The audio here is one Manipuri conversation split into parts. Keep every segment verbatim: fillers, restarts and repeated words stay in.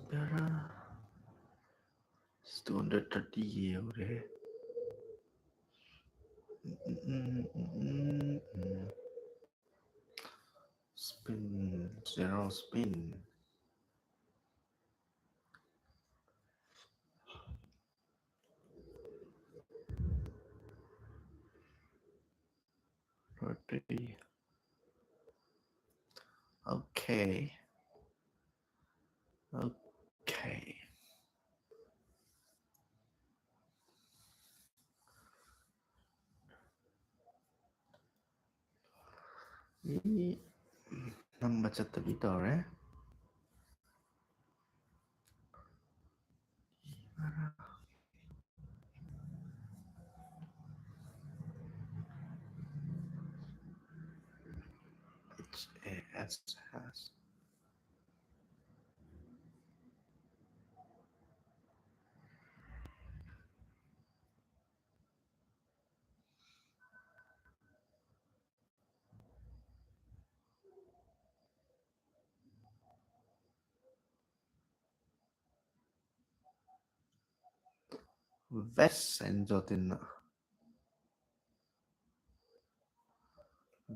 ꯇꯔꯥ꯫ Two hundred thirty ꯌꯧꯔꯦ꯫ Spin, zero spin. Lottery. Okay. Okay. ꯅꯝꯕ ꯆꯠꯇꯕꯤ ꯇꯧꯔꯦ꯫ H A S S. West and Jotin.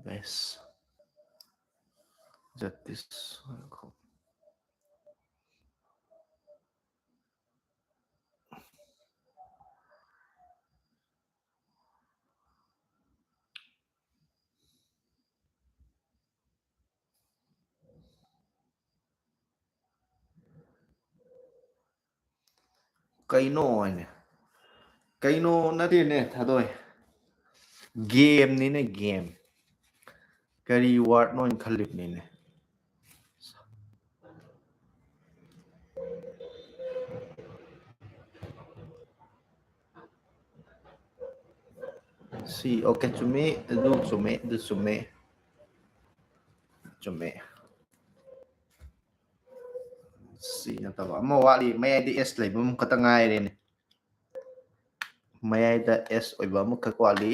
West. That is welcome. ꯀꯩꯅꯣ ꯍꯥꯏꯅꯦ? ꯀꯩꯅꯣ ꯅꯠꯇꯦꯅꯦ, ꯊꯥꯗꯣꯏ꯫ Game ꯅꯤꯅꯦ, game꯫ ꯀꯔꯤ word ꯅꯣ ꯍꯥꯏꯅ ꯈꯜꯂꯤꯕꯅꯤꯅꯦ꯫ ꯁꯤ, okay, ꯆꯨꯝꯃꯤ, ꯑꯗꯨ ꯆꯨꯝꯃꯤ, ꯑꯗꯨ ꯆꯨꯝꯃꯤ꯫ ꯆꯨꯝꯃꯦ꯫ ꯁꯤ ꯅꯠꯇꯕ ꯑꯃ ꯋꯥꯠꯂꯤ, ꯃꯌꯥꯏꯗ ꯑꯦꯁ ꯂꯩꯕ ꯑꯃꯈꯛꯇ ꯉꯥꯏꯔꯦꯅꯦ꯫ ꯃꯌꯥꯏꯗ ꯑꯦꯁ ꯑꯣꯏꯕ ꯑꯃꯈꯛ ꯋꯥꯠꯂꯤ꯫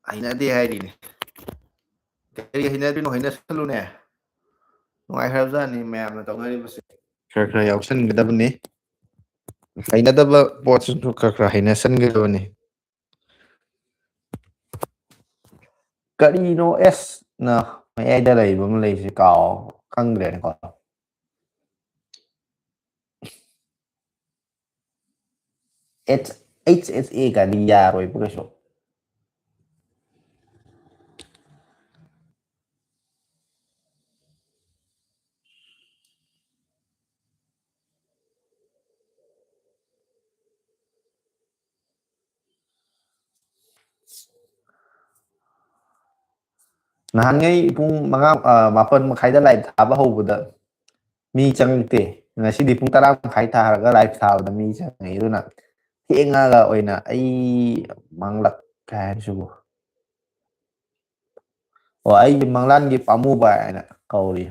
ꯍꯩꯅꯗꯦ ꯍꯥꯏꯔꯤꯅꯦ꯫ ꯀꯔꯤ ꯍꯩꯅꯗ꯭ꯔꯤꯅꯣ? ꯍꯩꯅꯁꯜꯂꯨꯅꯦ꯫ ꯅꯨꯡꯉꯥꯏꯈ꯭ꯔꯕꯖꯥꯠꯅꯤ ꯃꯌꯥꯝꯅ ꯇꯧꯅꯔꯤꯕꯁꯦ꯫ ꯈꯔ ꯈꯔ ꯌꯥꯎꯁꯟꯒꯗꯕꯅꯤ꯫ ꯍꯩꯅꯗꯕ ꯄꯣꯠꯁꯤꯁꯨ ꯈꯔ ꯈꯔ ꯍꯩꯅꯁꯟꯒꯗꯕꯅꯤ꯫ ꯀꯔꯤꯅꯣ ꯑꯦꯁꯅ ꯃꯌꯥꯏꯗ ꯂꯩꯕ ꯑꯃ ꯂꯩꯁꯦ? ꯀꯥꯎ ꯈꯪꯗ꯭ꯔꯦꯅꯦꯀꯣ꯫ ꯑꯩꯆ ꯑꯩꯆ ꯑꯦꯁ ꯑꯦ ꯀꯥꯏꯗꯤ ꯌꯥꯔꯣꯏꯕ ꯀꯩꯁꯨ꯫ ꯅꯍꯥꯟꯉꯩ ꯄꯨꯡ ꯃꯉꯥ, ꯑ, ꯃꯥꯄꯟ ꯃꯈꯥꯏꯗ ꯂꯥꯏꯚ ꯊꯥꯕ ꯍꯧꯕꯗ ꯃꯤ ꯆꯪꯉꯛꯇꯦ꯫ ꯉꯁꯤꯗꯤ ꯄꯨꯡ ꯇꯔꯥ ꯃꯈꯥꯏ ꯊꯥꯔꯒ ꯂꯥꯏꯚ ꯊꯥꯕꯗ ꯃꯤ ꯆꯪꯉꯛꯑꯦ꯫ ꯑꯗꯨꯅ ꯊꯦꯡꯉꯒ ꯑꯣꯏꯅ ꯑꯩ ꯃꯥꯡꯂꯛ ꯀꯩ ꯍꯥꯏꯅꯤ ꯁꯤꯕꯨ? ꯑꯣ, ꯑꯩꯒꯤ ꯃꯪꯂꯥꯟꯒꯤ ꯄꯥꯝꯃꯨꯕ ꯍꯥꯏꯅ ꯀꯧꯔꯤ꯫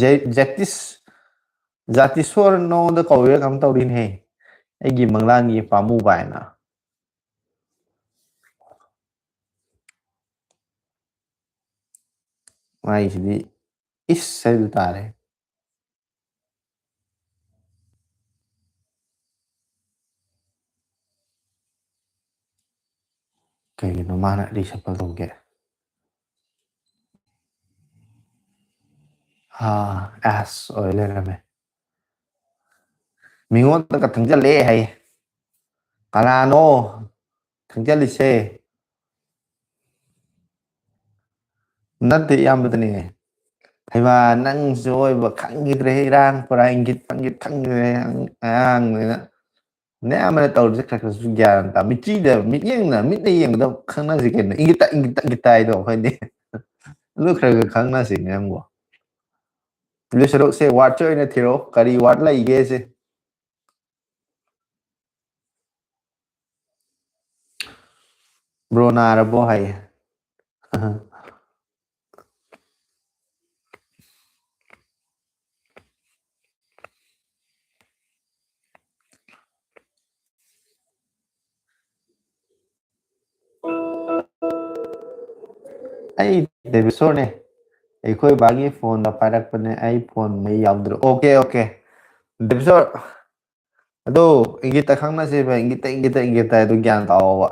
ꯖꯦ-, ꯖꯦꯇꯤꯁ, ꯖꯥꯇꯤꯁꯣꯔ ꯅꯉꯣꯟꯗ ꯀꯧꯔꯤꯔꯥ ꯀꯩꯅꯣꯝ ꯇꯧꯔꯤꯅꯦꯍꯦ꯫ ꯑꯩꯒꯤ ꯃꯪꯂꯥꯟꯒꯤ ꯄꯥꯝꯃꯨꯕ ꯍꯥꯏꯅ꯫ ꯃꯥꯏꯁꯤꯗꯤ ꯏꯁ ꯍꯥꯏꯗꯨ ꯇꯥꯔꯦ꯫ ꯀꯩꯒꯤꯅꯣ ꯃꯥꯅ ꯔꯤꯁꯐꯜ ꯇꯧꯒꯦ? ꯑꯥ, ꯑꯁ, ꯑꯣꯏ ꯂꯩꯔꯝꯃꯦ꯫ ꯃꯤꯉꯣꯟꯗꯒ ꯊꯪꯖꯜꯂꯦ ꯍꯥꯏꯌꯦ꯫ ꯀꯅꯥꯅꯣ ꯊꯪꯖꯜꯂꯤꯁꯦ? ꯅꯠꯇꯦ, ꯏꯌꯥꯝꯕꯗꯅꯦ꯫ ꯍꯩꯃꯥ, ꯅꯪꯁꯨ ꯑꯣꯏꯕ ꯈꯪꯈꯤꯗ꯭ꯔꯦ, ꯏꯔꯥꯡ ꯄꯨꯔꯥ ꯏꯪꯒꯤꯠ ꯄꯪꯒꯤꯠ ꯈꯪꯈꯤꯗ꯭ꯔꯦ, ꯑꯉꯥꯡꯅꯤꯅ꯫ ꯅꯌꯥꯝꯕꯅ ꯇꯧꯔꯤꯁꯦ ꯈꯔ ꯈꯔꯁꯨ ꯒ꯭ꯌꯥꯟ ꯇꯥ-, ꯃꯤꯠꯆꯤꯗ, ꯃꯤꯠꯌꯦꯡꯅ, ꯃꯤꯠꯅ ꯌꯦꯡꯕꯗ ꯈꯪꯅꯁꯤ ꯀꯩꯅꯣ꯫ ꯏꯪꯒꯤꯠꯇ, ꯏꯪꯒꯤꯠꯇ, ꯏꯪꯒꯤꯠꯇ ꯍꯥꯏꯗꯣ ꯑꯩꯈꯣꯏꯗꯤ꯫ ꯑꯗꯨ ꯈꯔ ꯈꯔ ꯈꯪꯅꯁꯤ ꯅꯪꯕꯨ꯫ ꯑꯗꯨ ꯁꯔꯨꯛꯁꯦ ꯋꯥꯔꯗꯁꯦ ꯑꯣꯏꯅ ꯊꯤꯔꯛꯑꯣ꯫ ꯀꯔꯤ ꯋꯥꯔꯗ ꯂꯩꯒꯦꯁꯦ? ꯅꯥꯔꯕꯣ ꯍꯥꯏꯌꯦ꯫ ꯑꯩ ꯗꯦꯕꯦꯁꯣꯔꯅꯦ꯫ ꯑꯩꯈꯣꯏ ꯕꯥꯒꯤ ꯐꯣꯟꯗ ꯄꯥꯏꯔꯛꯄꯅꯦ, ꯑꯩ ꯐꯣꯟ ꯃꯩ ꯌꯥꯎꯗ꯭ꯔꯦ꯫ Okay, okay. ꯗꯦꯕꯦꯁꯣꯔ, ꯑꯗꯣ ꯏꯪꯒꯤꯠꯇ ꯈꯪꯅꯁꯦꯕ, ꯏꯪꯒꯤꯠꯇ, ꯏꯪꯒꯤꯠꯇ, ꯏꯪꯒꯤꯠꯇ, ꯑꯗꯨ ꯒ꯭ꯌꯥꯟ ꯇꯥꯑꯣꯕ꯫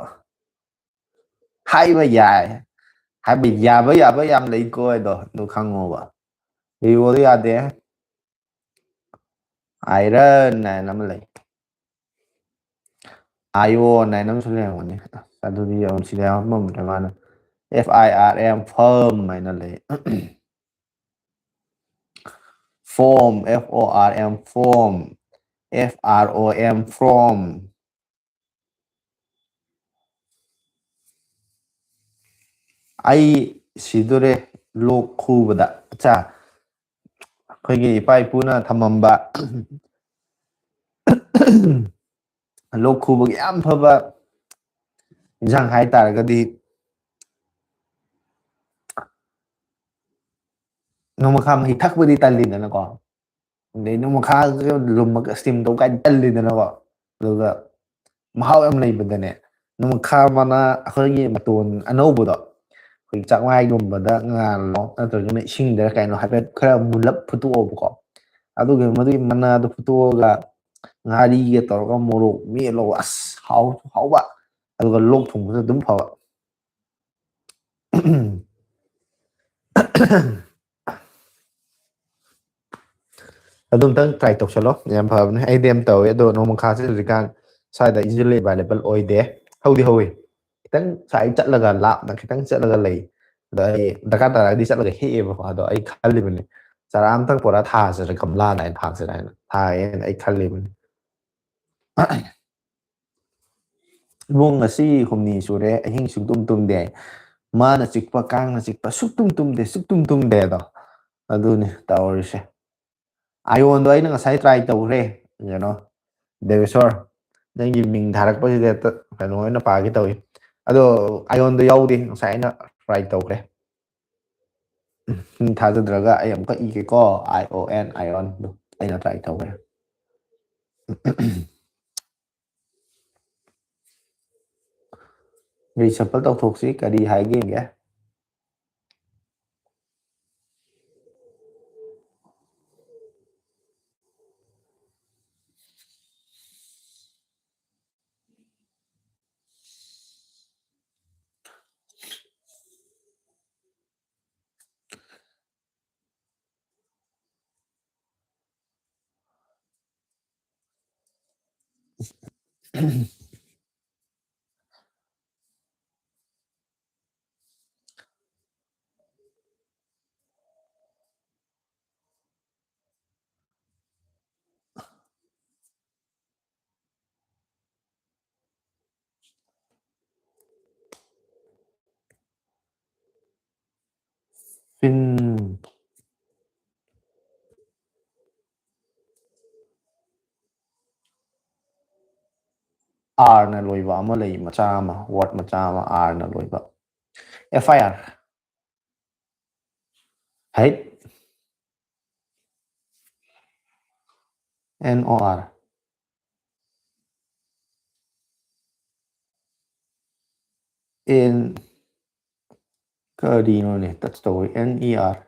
ꯍꯥꯏꯕ ꯌꯥꯏ꯫ ꯍꯥꯏꯕ ꯌꯥꯕ, ꯌꯥꯕ ꯌꯥꯝ ꯂꯩꯀꯣ ꯑꯗꯣ, ꯑꯗꯨ ꯈꯪꯉꯣꯕ꯫ ꯔꯤꯑꯣꯗ ꯌꯥꯗꯦ꯫ ꯑꯥꯏꯔꯟ ꯍꯥꯏꯅ ꯑꯃ ꯂꯩ꯫ ꯑꯥꯏꯑꯣꯟ ꯍꯥꯏꯅ ꯑꯃꯁꯨ ꯂꯩꯔꯝꯒꯅꯤ꯫ ꯑꯁ, ꯑꯗꯨꯗꯤ ꯌꯥꯝ ꯁꯤꯗ ꯌꯥꯎꯔꯝꯃꯝꯗ꯭ꯔꯦ ꯃꯥꯅ꯫ F I R M, firm ꯍꯥꯏꯅ ꯂꯩ꯫ Form, F O R M, form. F R O M, from. ꯑꯩ ꯁꯤꯗꯣꯔꯦ ꯂꯣꯛ ꯈꯨꯕꯗ꯫ ꯑꯠꯆꯥ, ꯑꯩꯈꯣꯏꯒꯤ ꯏꯄꯥ ꯏꯄꯨꯅ ꯊꯝꯃꯝꯕ ꯂꯣꯛ ꯈꯨꯕꯒꯤ ꯌꯥꯝ ꯐꯕ ꯏꯟꯁꯥꯡ ꯍꯥꯏꯇꯥꯔꯒꯗꯤ, ꯅꯣꯡꯃꯈꯥ ꯃꯍꯤ ꯊꯛꯄꯗꯤ ꯇꯜꯂꯤꯗꯅꯀꯣ, ꯑꯗꯩ ꯅꯣꯡꯃꯈꯥꯁꯨ ꯂꯨꯝꯃꯒ ꯏꯁꯇꯤꯝ ꯇꯧ ꯀꯥꯏꯅ ꯇꯜꯂꯤꯗꯅꯀꯣ, ꯑꯗꯨꯒ ꯃꯍꯥꯎ ꯌꯥꯝ ꯂꯩꯕꯗꯅꯦ, ꯅꯣꯡꯃꯈꯥ ꯃꯅꯥ ꯑꯩꯈꯣꯏꯒꯤ ꯃꯇꯣꯟ ꯑꯅꯧꯕꯗꯣ, ꯑꯩꯈꯣꯏ ꯆꯥꯛꯃꯥꯏꯒꯨꯝꯕꯗ ꯉꯥꯜꯂꯣ, ꯅꯠꯇ꯭ꯔꯒꯅ ꯏꯁꯤꯡꯗ ꯀꯩꯅꯣ ꯍꯥꯏꯐꯦꯠ ꯈꯔ ꯃꯨꯜꯂꯞ ꯐꯨꯠꯇꯣꯛꯑꯣꯕꯀꯣ꯫ ꯑꯗꯨꯒ ꯃꯗꯨꯒꯤ ꯃꯅꯥꯗꯣ ꯐꯨꯠꯇꯣꯛꯑꯒ ꯉꯥꯔꯤꯒ ꯇꯧꯔꯒ ꯃꯣꯔꯣꯛ ꯃꯦꯠꯂꯣ꯫ ꯑꯁ, ꯍꯥꯎꯁꯨ ꯍꯥꯎꯕ, ꯑꯗꯨꯒ ꯂꯣꯛ ꯊꯨꯡꯕꯁꯨ ꯑꯗꯨꯝ ꯐꯕ꯫ ꯑꯗꯨꯝꯇꯪ ꯇ꯭ꯔꯥꯏ ꯇꯧꯁꯜꯂꯣ, ꯌꯥꯝ ꯐꯕꯅꯦ꯫ ꯑꯩꯗꯤ ꯌꯥꯝ ꯇꯧꯋꯦ, ꯑꯗꯣ ꯅꯣꯡꯃꯈꯥꯁꯦ ꯍꯧꯖꯤꯛꯀꯥꯟ ꯁ꯭ꯋꯥꯏꯗ ꯏꯖꯤꯂꯤ ꯑꯦꯕꯥꯏꯂꯦꯕꯜ ꯑꯣꯏꯗꯦ꯫ ꯍꯧꯗꯤ ꯍꯧꯋꯤ, ꯈꯤꯇꯪ ꯁ꯭ꯋꯥꯏ ꯆꯠꯂꯒ, ꯂꯥꯞꯅ ꯈꯤꯇꯪ ꯆꯠꯂꯒ ꯂꯩ꯫ ꯑꯗꯣ ꯑꯩ ꯗꯔꯀꯥꯔ ꯇꯥꯔꯒꯗꯤ ꯆꯠꯂꯒ ꯍꯦꯛꯑꯦꯕꯀꯣ꯫ ꯑꯗꯣ ꯑꯩ ꯈꯜꯂꯤꯕꯅꯤ, ꯆꯔꯥ ꯑꯝꯇꯪ ꯄꯨꯔꯥ ꯊꯥꯁꯤꯔ, ꯒꯝꯂꯥꯗ ꯑꯩꯅ ꯊꯥꯁꯤꯔ ꯍꯥꯏꯅ ꯊꯥꯒꯦꯅ ꯑꯩ ꯈꯜꯂꯤꯕꯅꯤ꯫ ꯏꯕꯨꯡ, ꯉꯁꯤ ꯍꯨꯝꯅꯤ ꯁꯨꯔꯦ ꯑꯍꯤꯡ ꯁꯨꯡꯇꯨꯝ ꯇꯨꯝꯗꯦ꯫ ꯃꯥꯅ ꯆꯤꯛꯄ, ꯀꯥꯡꯅ ꯆꯤꯛꯄ, ꯁꯨꯛꯇꯨꯝ ꯇꯨꯝꯗꯦ, ꯁꯨꯛꯇꯨꯝ ꯇꯨꯝꯗꯦ ꯑꯗꯣ꯫ ꯑꯗꯨꯅꯤ ꯇꯧꯔꯤꯁꯦ꯫ ꯑꯥꯏꯑꯣꯟꯗꯣ ꯑꯩꯅ ꯉꯁꯥꯏ ꯇ꯭ꯔꯥꯏ ꯇꯧꯈ꯭ꯔꯦ, ꯀꯩꯅꯣ, ꯗꯦꯕꯦꯁꯣꯔ, ꯅꯪꯒꯤ ꯃꯤꯡ ꯊꯥꯔꯛꯄꯁꯤꯗ ꯍꯦꯛꯇ ꯀꯩꯅꯣ ꯑꯣꯏꯅ ꯄꯥꯒꯦ ꯇꯧꯏ꯫ ꯑꯗꯣ ꯑꯥꯏꯑꯣꯟꯗꯣ ꯌꯥꯎꯗꯦ, ꯉꯁꯥꯏ ꯑꯩꯅ ꯇ꯭ꯔꯥꯏ ꯇꯧꯈ꯭ꯔꯦ꯫ ꯎꯝ, ꯊꯥꯖꯗ꯭ꯔꯒ ꯑꯩ ꯑꯃꯨꯛꯀ ꯏꯒꯦꯀꯣ꯫ ꯑꯥꯏ ꯑꯣ ꯑꯦꯟ, ꯑꯥꯏꯑꯣꯟꯗꯣ ꯑꯩꯅ ꯇ꯭ꯔꯥꯏ ꯇꯧꯈ꯭ꯔꯦ꯫ ꯔꯤꯁꯐꯜ ꯇꯧꯊꯣꯛꯁꯤ, ꯀꯔꯤ ꯍꯥꯏꯒꯦ ꯌꯦꯡꯒꯦ꯫ ꯐꯤꯟ꯫ ꯑꯥꯔꯅ ꯂꯣꯏꯕ ꯑꯃ ꯂꯩ, ꯃꯆꯥ ꯑꯃ, ꯋꯥꯔꯗ ꯃꯆꯥ ꯑꯃ ꯑꯥꯔꯅ ꯂꯣꯏꯕ꯫ F I R. ꯍꯩꯠ꯫ N O R. ꯑꯦꯟ꯫ ꯀꯔꯤꯅꯣꯅꯦ ꯇꯆ ꯇꯧꯔꯤ? N E R.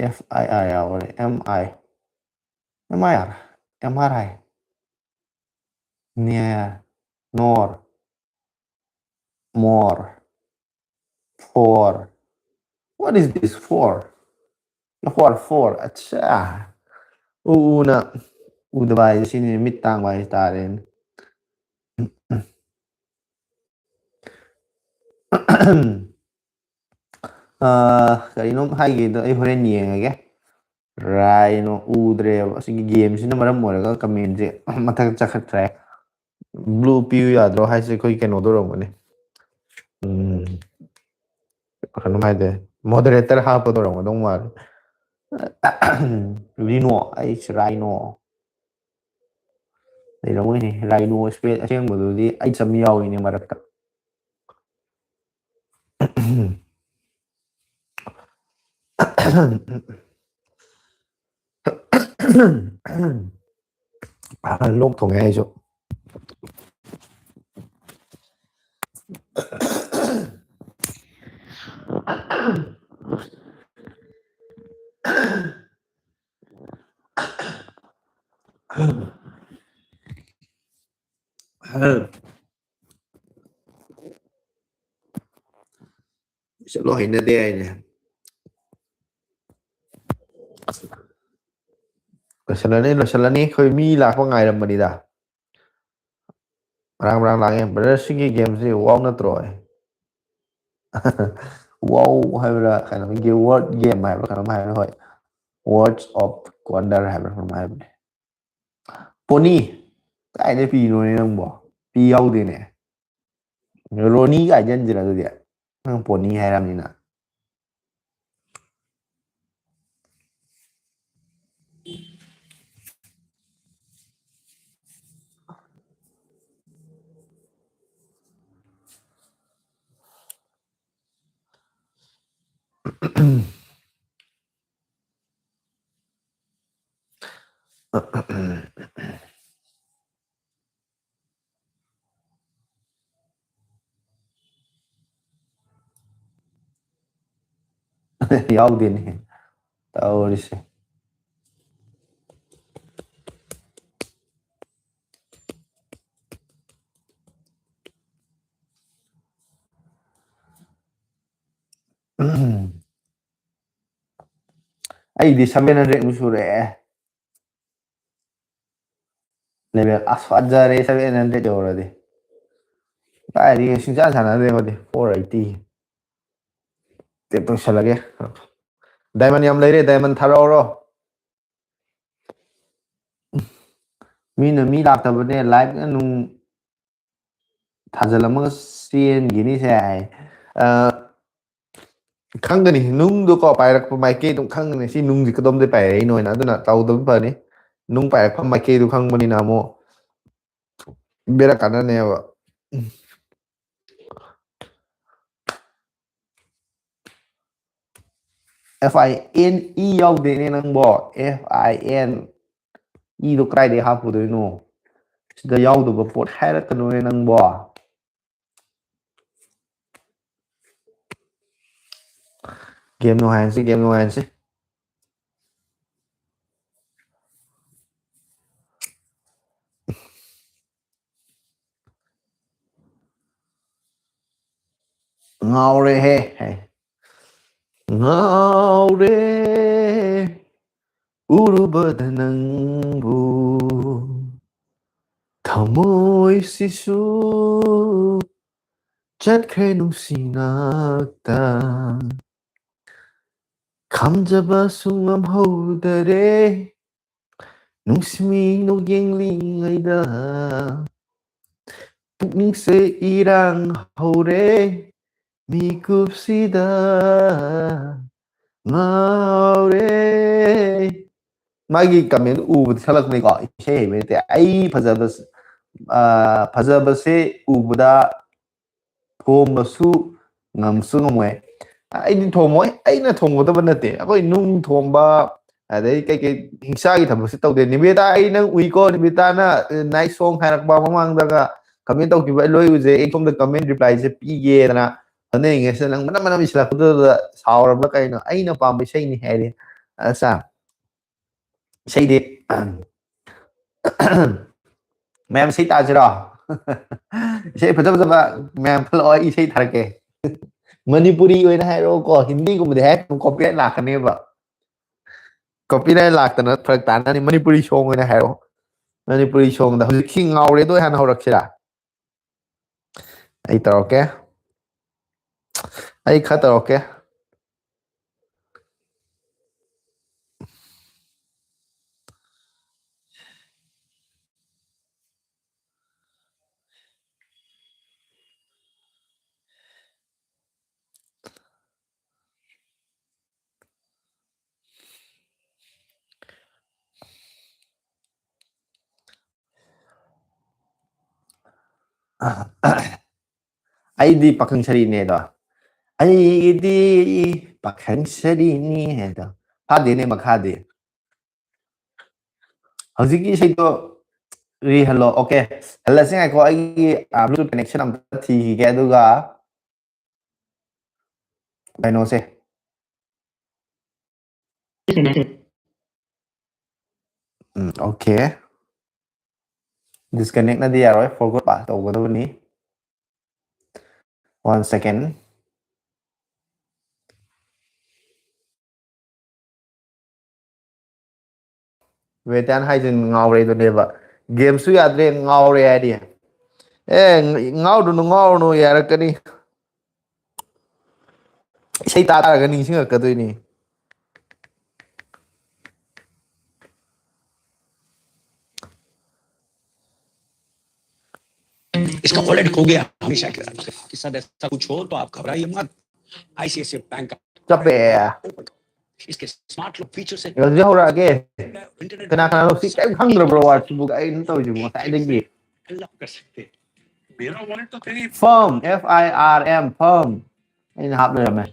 F I R ꯌꯥꯎꯔꯦ꯫ M I. M I R. M R I. ꯅꯦ꯫ Nor. More. For. What is this for? For, for. ꯑꯠꯆꯥ꯫ ꯎ ꯎꯅ ꯎꯗꯕ ꯍꯥꯏꯁꯦ ꯁꯤꯅꯤ, ꯃꯤꯠ ꯇꯥꯡꯕ ꯍꯥꯏꯁꯦ ꯇꯥꯔꯦꯅꯦ꯫ ꯑꯥ, ꯀꯔꯤꯅꯣꯝ ꯍꯥꯏꯒꯦꯗꯣ ꯑꯩ ꯍꯣꯔꯦꯟ ꯌꯦꯡꯉꯒꯦ꯫ ꯔꯥꯏꯅꯣ ꯎꯗ꯭ꯔꯦꯕ꯫ ꯑꯁꯤꯒꯤ ꯒꯦꯝꯁꯤꯅ ꯃꯔꯝ ꯑꯣꯏꯔꯒ ꯀꯃꯦꯟꯁꯦ ꯃꯊꯛ ꯆꯠꯈꯠꯇ꯭ꯔꯦ꯫ ꯕ꯭ꯂꯨ ꯄꯤꯌꯨ ꯌꯥꯗ꯭ꯔꯣ ꯍꯥꯏꯁꯦ ꯑꯩꯈꯣꯏ ꯀꯩꯅꯣꯗꯣ ꯑꯣꯏꯔꯝꯒꯅꯤ꯫ ꯎꯝ, ꯀꯩꯅꯣꯝ ꯍꯥꯏꯗꯦ, ꯃꯣꯗꯔꯦꯇꯔ ꯍꯥꯞꯄꯗꯣ ꯑꯣꯏꯔꯝꯒꯗꯧ ꯃꯥꯜꯂꯦ꯫ ꯔꯤꯅꯣ, ꯑꯩꯁ ꯔꯥꯏꯅꯣ꯫ ꯂꯩꯔꯝꯃꯣꯏꯅꯦ, ꯔꯥꯏꯅꯣ ꯏꯁꯄꯦꯜ ꯑꯁꯦꯡꯕꯗꯨꯗꯤ ꯑꯩꯆ ꯑꯃ ꯌꯥꯎꯔꯤꯅꯦ ꯃꯔꯛꯇ꯫ ꯂꯣꯛ ꯊꯨꯡꯉꯦ ꯑꯩꯁꯨ꯫ ꯆꯠꯂꯣ, ꯍꯩꯅꯗꯦ ꯍꯥꯏꯅꯦ꯫ ꯂꯣꯏꯁꯤꯜꯂꯅꯤ, ꯂꯣꯏꯁꯤꯜꯂꯅꯤ꯫ ꯑꯩꯈꯣꯏ ꯃꯤ ꯂꯥꯛꯄ ꯉꯥꯏꯔꯝꯕꯅꯤꯗ꯫ ꯃꯔꯥꯡ ꯃꯔꯥꯡ ꯂꯥꯡꯉꯦ꯫ ꯕ꯭ꯔꯗꯔ, ꯁꯤꯒꯤ ꯒꯦꯝꯁꯤ ꯋꯥꯎ ꯅꯠꯇ꯭ꯔꯣ? ꯋꯥꯎ ꯍꯥꯏꯕ꯭ꯔꯥ, ꯀꯩꯅꯣ, ꯋꯥꯔꯗ ꯒꯦꯝ ꯍꯥꯏꯕ꯭ꯔꯥ, ꯀꯩꯅꯣꯝ ꯍꯥꯏꯕ꯭ꯔꯥ? ꯍꯣꯏ, Words of Wonder ꯍꯥꯏꯕ꯭ꯔꯥ, ꯀꯩꯅꯣꯝ ꯍꯥꯏꯕꯅꯦ꯫ ꯄꯣꯅꯤ? ꯀꯥꯏꯗꯩ ꯄꯤꯅꯣꯅꯦ ꯅꯪꯕꯣ? ꯄꯤ ꯌꯥꯎꯗꯦꯅꯦ꯫ ꯔꯣꯅꯤ ꯀꯥꯏ ꯆꯟꯁꯤꯔ ꯑꯗꯨꯗꯤ? ꯅꯪ ꯄꯣꯅꯤ ꯍꯥꯏꯔꯕꯅꯤꯅ꯫ ꯌꯥꯎꯗꯦꯅꯦ ꯇꯧꯔꯤꯁꯦ꯫ ꯑꯩꯗꯤ seven hundred ꯃꯨꯛ ꯁꯨꯔꯛꯑꯦ꯫ Level ꯑꯁ ꯐꯖꯔꯦ, seven hundred ꯌꯧꯔꯗꯤ꯫ ꯀꯥꯏꯗꯒꯤ ꯁꯨꯡꯁꯥꯟ ꯁꯥꯟꯅꯗ꯭ꯔꯦ ꯑꯩꯈꯣꯏꯗꯤ, four eighty꯫ ꯇꯦꯞ ꯇꯧꯁꯜꯂꯒꯦ꯫ Diamond ꯌꯥꯝ ꯂꯩꯔꯦ, diamond ꯊꯥꯔꯛꯑꯣꯔꯣ? ꯃꯤꯅ ꯃꯤ ꯂꯥꯛꯇꯕꯅꯦ, like ꯅꯨꯡ ꯊꯥꯖꯤꯜꯂꯝꯃꯒ ꯆꯦꯟꯈꯤꯅꯤꯁꯦ ꯍꯥꯏ꯫ ꯑ, ꯈꯪꯒꯅꯤ, ꯅꯨꯡꯗꯣꯀꯣ ꯄꯥꯏꯔꯛꯄ ꯃꯥꯏꯀꯩ ꯑꯗꯨꯝ ꯈꯪꯒꯅꯤ, ꯁꯤ ꯅꯨꯡꯁꯤ ꯀꯗꯣꯝꯗꯩ ꯄꯥꯏꯔꯛꯏꯅꯣ ꯍꯥꯏꯅ꯫ ꯑꯗꯨꯅ ꯇꯧꯗꯕ ꯐꯅꯤ, ꯅꯨꯡ ꯄꯥꯏꯔꯛꯐꯝ ꯃꯥꯏꯀꯩꯗꯨ ꯈꯪꯕꯅꯤꯅ ꯑꯃꯨꯛ ꯕꯦꯔꯥ ꯀꯥꯟꯅꯅꯦꯕ꯫ F I N E ꯌꯥꯎꯗꯦꯅꯦ ꯅꯪꯕꯣ. F I N E ꯗꯣ ꯀꯗꯥꯏꯗꯒꯤ ꯍꯥꯞꯄꯨꯗꯣꯏꯅꯣ? ꯁꯤꯗ ꯌꯥꯎꯗꯕ ꯄꯣꯠ ꯍꯥꯏꯔꯛꯀꯅꯨꯅꯦ ꯅꯪꯕꯣ. Game ꯅꯨꯡꯉꯥꯏꯍꯟꯁꯤ, game ꯅꯨꯡꯉꯥꯏꯍꯟꯁꯤ. ꯉꯥꯎꯔꯦꯍꯦ. ꯉꯥꯎꯔꯦ ꯎꯔꯨꯕꯗ ꯅꯪꯕꯨ, ꯊꯃꯣꯏꯁꯤꯁꯨ ꯆꯠꯈ꯭ꯔꯦ ꯅꯨꯡꯁꯤ ꯅꯥꯛꯇ. ꯈꯝꯖꯕꯁꯨ ꯉꯝꯍꯧꯗꯔꯦ, ꯅꯨꯡꯁꯤꯃꯤ ꯅꯣꯛ ꯌꯦꯡꯂꯤꯉꯩꯗ. ꯄꯨꯛꯅꯤꯡꯁꯦ ꯏꯔꯥꯡ ꯍꯧꯔꯦ, ꯃꯤꯀꯨꯞꯁꯤꯗ ꯉꯥꯎꯔꯦ. ꯃꯥꯒꯤ comment ꯎꯕꯗ ꯁꯛꯂꯛꯄꯅꯤꯀꯣ, ꯏꯁꯩ ꯍꯩꯕ ꯅꯠꯇꯦ. ꯑꯩ ꯐꯖꯕ, ꯑ, ꯐꯖꯕꯁꯦ ꯎꯕꯗ ꯊꯣꯝꯕꯁꯨ ꯉꯝꯁꯨ ꯉꯝꯃꯣꯏ. ꯑꯩꯗꯤ ꯊꯣꯝꯃꯣꯏ, ꯑꯩꯅ ꯊꯣꯝꯒꯗꯕ ꯅꯠꯇꯦ. ꯑꯩꯈꯣꯏ ꯅꯨꯡ ꯊꯣꯝꯕ, ꯑꯗꯩ ꯀꯩꯀꯩ ꯍꯤꯡꯁꯥꯒꯤ ꯊꯕꯛꯁꯦ ꯇꯧꯗꯦ. ꯅꯤꯕꯦꯗꯥ, ꯑꯩ ꯅꯪ ꯎꯏꯀꯣ, ꯅꯤꯕꯦꯗꯥꯅ nice song ꯍꯥꯏꯔꯛꯄ ꯃꯃꯥꯡꯗꯒ comment ꯇꯧꯈꯤꯕ ꯑꯩ ꯂꯣꯏ ꯎꯖꯩ. ꯑꯩ ꯁꯣꯝꯗ comment reply ꯁꯦ ꯄꯤꯒꯦꯗꯅ ꯍꯣꯠꯅꯔꯤꯉꯩꯁꯤꯗ ꯅꯪ ꯃꯅꯝ ꯃꯅꯝ ꯏꯁꯤꯜꯂꯛꯄꯗꯨꯗ ꯁꯥꯎꯔꯕ꯭ꯔꯥ ꯀꯩꯅꯣ? ꯑꯩꯅ ꯄꯥꯝꯕ ꯏꯁꯩꯅꯤ ꯍꯥꯏꯔꯦ. ꯑꯁꯥ, ꯏꯁꯩꯗꯤ ꯃꯌꯥꯝ ꯏꯁꯩ ꯇꯥꯁꯤꯔꯣ? ꯏꯁꯩ ꯐꯖ ꯐꯖꯕ ꯃꯌꯥꯝ ꯈꯜꯂꯛꯑꯣ, ꯑꯩ ꯏꯁꯩ ꯊꯥꯔꯛꯀꯦ. ꯃꯅꯤꯄꯨꯔꯤ ꯑꯣꯏꯅ ꯍꯥꯏꯔꯛꯑꯣꯀꯣ, ꯍꯤꯟꯗꯤꯒꯨꯝꯕꯗꯤ ꯍꯥꯏꯔꯛꯀꯅꯨ, copyright ꯂꯥꯛꯀꯅꯦꯕ. Copyright ꯂꯥꯛꯇꯅ ꯐꯔꯛ ꯇꯥꯅꯅꯤ. ꯃꯅꯤꯄꯨꯔꯤ song ꯑꯣꯏꯅ ꯍꯥꯏꯔꯛꯑꯣ. ꯃꯅꯤꯄꯨꯔꯤ songꯗ ꯍꯧꯖꯤꯛꯀꯤ ꯉꯥꯎꯔꯦꯗꯣ ꯍꯥꯟꯅ ꯍꯧꯔꯛꯁꯤꯔꯥ? ꯑꯩ ꯇꯧꯔꯛꯀꯦ, ꯑꯩ ꯈꯔ ꯇꯧꯔꯛꯀꯦ. ꯑꯩꯗꯤ ꯄꯥꯈꯪ ꯁꯔꯤꯅꯦꯗꯣ. ꯑꯩꯒꯤꯗꯤ ꯄꯥꯈꯪ ꯁꯔꯤꯅꯤ ꯍꯥꯏꯗꯣ꯫ ꯐꯥꯗꯦꯅꯦ ꯃꯈꯥꯗꯤ꯫ ꯍꯧꯖꯤꯛꯀꯤ ꯏꯁꯩꯗꯣ ꯔꯤꯍꯜꯂꯣ꯫ ꯑꯣꯀꯦ, ꯍꯜꯂꯁꯤ꯫ ꯉꯥꯏꯈꯣ, ꯑꯩꯒꯤ ꯕ꯭ꯂꯨꯇꯨꯠ ꯀꯅꯦꯛꯁꯟ ꯑꯝꯇ ꯊꯤꯈꯤꯒꯦ, ꯑꯗꯨꯒ ꯀꯩꯅꯣꯁꯦ꯫ ꯎꯝ, ꯑꯣꯀꯦ꯫ ꯗꯤꯁꯀꯅꯦꯛꯅꯗꯤ ꯌꯥꯔꯣꯏ, ꯐꯣꯔꯒꯣꯠ ꯄꯥꯁ ꯇꯧꯒꯗꯕꯅꯤ꯫ One second. ꯋꯦꯇꯥꯟ ꯍꯥꯏꯁꯤ ꯉꯥꯎꯔꯦꯗꯨꯅꯦꯕ꯫ ꯒꯦꯝꯁꯨ ꯌꯥꯗ꯭ꯔꯦ, ꯉꯥꯎꯔꯦ ꯍꯥꯏꯔꯤ꯫ ꯑꯦ, ꯉꯥꯎꯔꯨꯅꯨ, ꯉꯥꯎꯔꯨꯅꯨ, ꯌꯥꯔꯛꯀꯅꯤ꯫ ꯏꯁꯩ ꯇꯥꯔꯒ ꯅꯤꯡꯁꯤꯡꯉꯛꯀꯗꯣꯏꯅꯤ꯫ इसका वॉलेट खो गया, हमेशा के साथ। किस्सा ऐसा कुछ हो तो आप घबराइए मत। आईसीआईसीआई बैंक का चुप है। इसके स्मार्ट लॉक फीचर से ꯍꯧꯖꯤꯛ ꯍꯧꯔꯛꯑꯒꯦ꯫ इंटरनेट ꯀꯅꯥ ꯀꯅꯥꯅꯣ ꯁꯤ ꯀꯔꯤꯝ ꯈꯪꯗ꯭ꯔꯕ꯭ꯔꯣ? ꯋꯥꯔꯗꯁꯤꯕꯨ ꯀꯩꯅꯣ ꯇꯧꯔꯤꯁꯤꯕꯣ ꯉꯁꯥꯏꯗꯒꯤ? अनलॉक कर सकते हैं। मेरा वॉलेट तो तेरी Firm, F I R M, Firm. ꯑꯩꯅ ꯍꯥꯞ ꯂꯩꯔꯝꯃꯦ꯫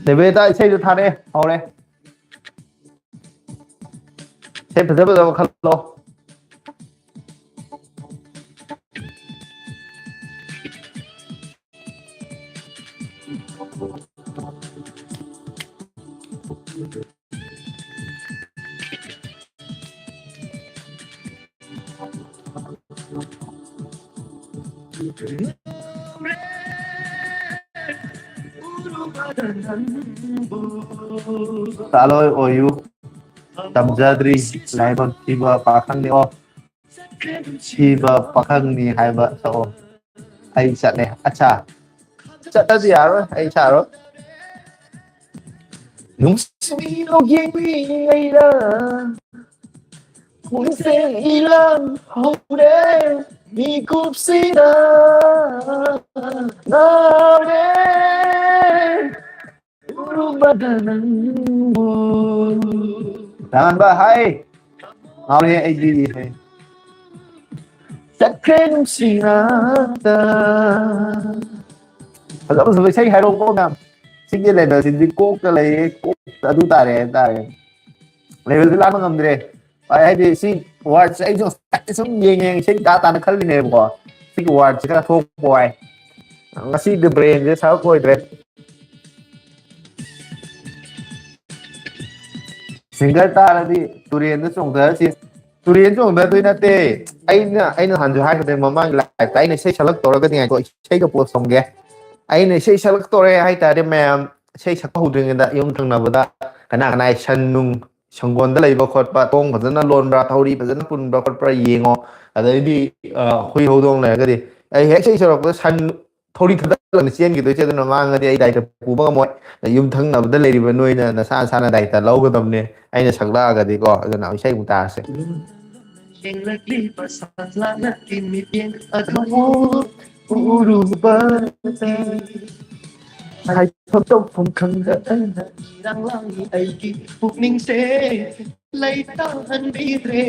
ꯗꯦꯕꯦꯗ ꯏꯁꯩꯗꯣ ꯊꯥꯔꯛꯑꯦ, ꯍꯧꯔꯦ꯫ ꯏꯁꯩ ꯐꯖ ꯐꯖꯕ ꯈꯜꯂꯣ꯫ ꯆꯥꯂꯣꯏ ꯑꯣꯏꯌꯨ꯫ ꯇꯝꯖꯗ꯭ꯔꯤ꯫ ꯂꯥꯏꯕꯛ ꯊꯤꯕ ꯄꯥꯈꯪꯅꯤ꯫ ꯑꯣ, ꯊꯤꯕ ꯄꯥꯈꯪꯅꯤ ꯍꯥꯏꯕ ꯁꯛꯑꯣ꯫ ꯑꯩ ꯆꯠꯂꯦ꯫ ꯑꯠꯆꯥ, ꯆꯠꯂꯗꯤ ꯌꯥꯔꯣꯏ, ꯑꯩ ꯁꯥꯔꯣꯏ꯫ ꯅꯨꯡꯁꯤꯕꯤꯅꯣ ꯌꯦꯡꯕꯤꯉꯩꯗ ꯄꯨꯛꯁꯦ ꯏꯂꯪ ꯍꯧꯔꯦ꯫ ꯃꯤꯀꯨꯞꯁꯤꯗ ꯉꯥꯎꯔꯦ꯫ ꯎꯔꯨꯕꯗ ꯅꯪꯕꯨ꯫ ꯗꯥꯟꯕ ꯍꯥꯏ꯫ ꯉꯥꯎꯔꯦ ꯑꯩꯗꯤ꯫ ꯆꯠꯈ꯭ꯔꯦ ꯅꯨꯡꯁꯤꯅꯗ꯫ ꯐꯖ ꯐꯖꯕ ꯏꯁꯩ ꯍꯥꯏꯔꯛꯑꯣꯀꯣ ꯃꯌꯥꯝ꯫ ꯁꯤꯒꯤ ꯂꯦꯚꯦꯜꯁꯤꯗꯤ ꯀꯣꯛꯇ ꯂꯩꯔꯦ, ꯀꯣꯛꯇ ꯑꯗꯨ ꯇꯥꯔꯦ ꯍꯥꯏꯇꯥꯔꯦ꯫ ꯂꯦꯚꯦꯜꯁꯤ ꯂꯥꯟꯕ ꯉꯝꯗ꯭ꯔꯦ꯫ ꯑꯩ ꯍꯥꯏꯗꯤ ꯁꯤ ꯋꯥꯔꯗꯁꯦ ꯑꯩꯁꯨ ꯉꯁꯥꯏꯗꯩ ꯁꯨꯝ ꯌꯦꯡ ꯌꯦꯡ ꯏꯁꯩ ꯇꯥ ꯇꯥꯅ ꯈꯜꯂꯤꯅꯦꯕꯀꯣ꯫ ꯁꯤꯒꯤ ꯋꯥꯔꯗꯁꯦ ꯈꯔ ꯊꯣꯛꯄ ꯋꯥꯏ꯫ ꯉꯁꯤꯗꯤ ꯕ꯭ꯔꯦꯟꯁꯦ ꯁꯥꯔꯞ ꯑꯣꯏꯗ꯭ꯔꯦ꯫ ꯁꯤꯡꯒꯔ ꯇꯥꯔꯗꯤ ꯇꯨꯔꯦꯟꯗ ꯆꯣꯡꯊꯔꯁꯤ꯫ ꯇꯨꯔꯦꯟ ꯆꯣꯡꯊꯗꯣꯏ ꯅꯠꯇꯦ꯫ ꯑꯩꯅ ꯑꯩꯅ ꯅꯍꯥꯟꯁꯨ ꯍꯥꯏꯈ꯭ꯔꯦ, ꯃꯃꯥꯡꯒꯤ ꯂꯥꯏꯐꯇ ꯑꯩꯅ ꯏꯁꯩ ꯁꯛꯂꯛꯇꯧꯔꯒꯗꯤ, ꯉꯥꯏꯈꯣ, ꯏꯁꯩꯒ ꯄꯣꯁ ꯇꯧꯒꯦ꯫ ꯑꯩꯅ ꯏꯁꯩ ꯁꯛꯂꯛꯇꯧꯔꯦ ꯍꯥꯏꯇꯥꯔꯗꯤ ꯃꯌꯥꯝ, ꯏꯁꯩ ꯁꯛꯄ ꯍꯧꯗ꯭ꯔꯤꯉꯩꯗ ꯌꯨꯝ ꯊꯪꯅꯕꯗ ꯀꯅꯥ ꯀꯅꯥ ꯁꯟ ꯅꯨꯡ ꯁꯪꯒꯣꯟꯗ ꯂꯩꯕ ꯈꯣꯠꯄ, ꯊꯣꯡ ꯐꯖꯅ ꯂꯣꯟꯕ꯭ꯔꯥ, ꯊꯧꯔꯤ ꯐꯖꯅ ꯄꯨꯟꯕ꯭ꯔꯥ ꯈꯣꯠꯄ꯭ꯔꯥ ꯌꯦꯡꯉꯣ꯫ ꯑꯗꯩꯗꯤ ꯑ, ꯍꯨꯏ ꯍꯧꯗꯣꯡ ꯂꯩꯔꯒꯗꯤ, ꯑꯩ ꯍꯦꯛ ꯏꯁꯩ ꯁꯛꯂꯛꯄꯗ ꯁꯟ ꯊꯧꯔꯤ ꯊꯥꯗꯠꯂꯒ ꯆꯦꯟꯈꯤꯗꯣꯏꯁꯦ, ꯑꯗꯨꯅ ꯃꯥꯡꯉꯗꯤ ꯑꯩ ꯗꯥꯏꯇ ꯄꯨꯕ ꯉꯝꯃꯣꯏ꯫ ꯌꯨꯝ ꯊꯪꯅꯕꯗ ꯂꯩꯔꯤꯕ ꯅꯣꯏꯅ ꯅꯁꯥ ꯅꯁꯥꯅ ꯗꯥꯏꯇ ꯂꯧꯒꯗꯕꯅꯦ꯫ ꯑꯩꯅ ꯁꯛꯂꯛꯑꯒꯗꯤꯀꯣ꯫ ꯑꯗꯨꯅ ꯏꯁꯩ ꯑꯃꯨꯛ ꯇꯥꯔꯁꯦ꯫ ꯌꯦꯡꯂꯛꯂꯤꯕ ꯁꯂꯥꯅꯀꯤ ꯃꯤꯠꯌꯦꯡ ꯑꯗꯨꯕꯨ ꯎꯔꯨꯕꯗ ꯍꯥꯏꯐꯝ ꯇꯧꯐꯝ ꯈꯪꯗ ꯑꯩꯅ ꯏꯔꯥꯡ ꯂꯥꯡꯉꯤ ꯑꯩꯒꯤ ꯄꯨꯛꯅꯤꯡꯁꯦ ꯂꯩꯇꯥꯍꯟꯕꯤꯗ꯭ꯔꯦ꯫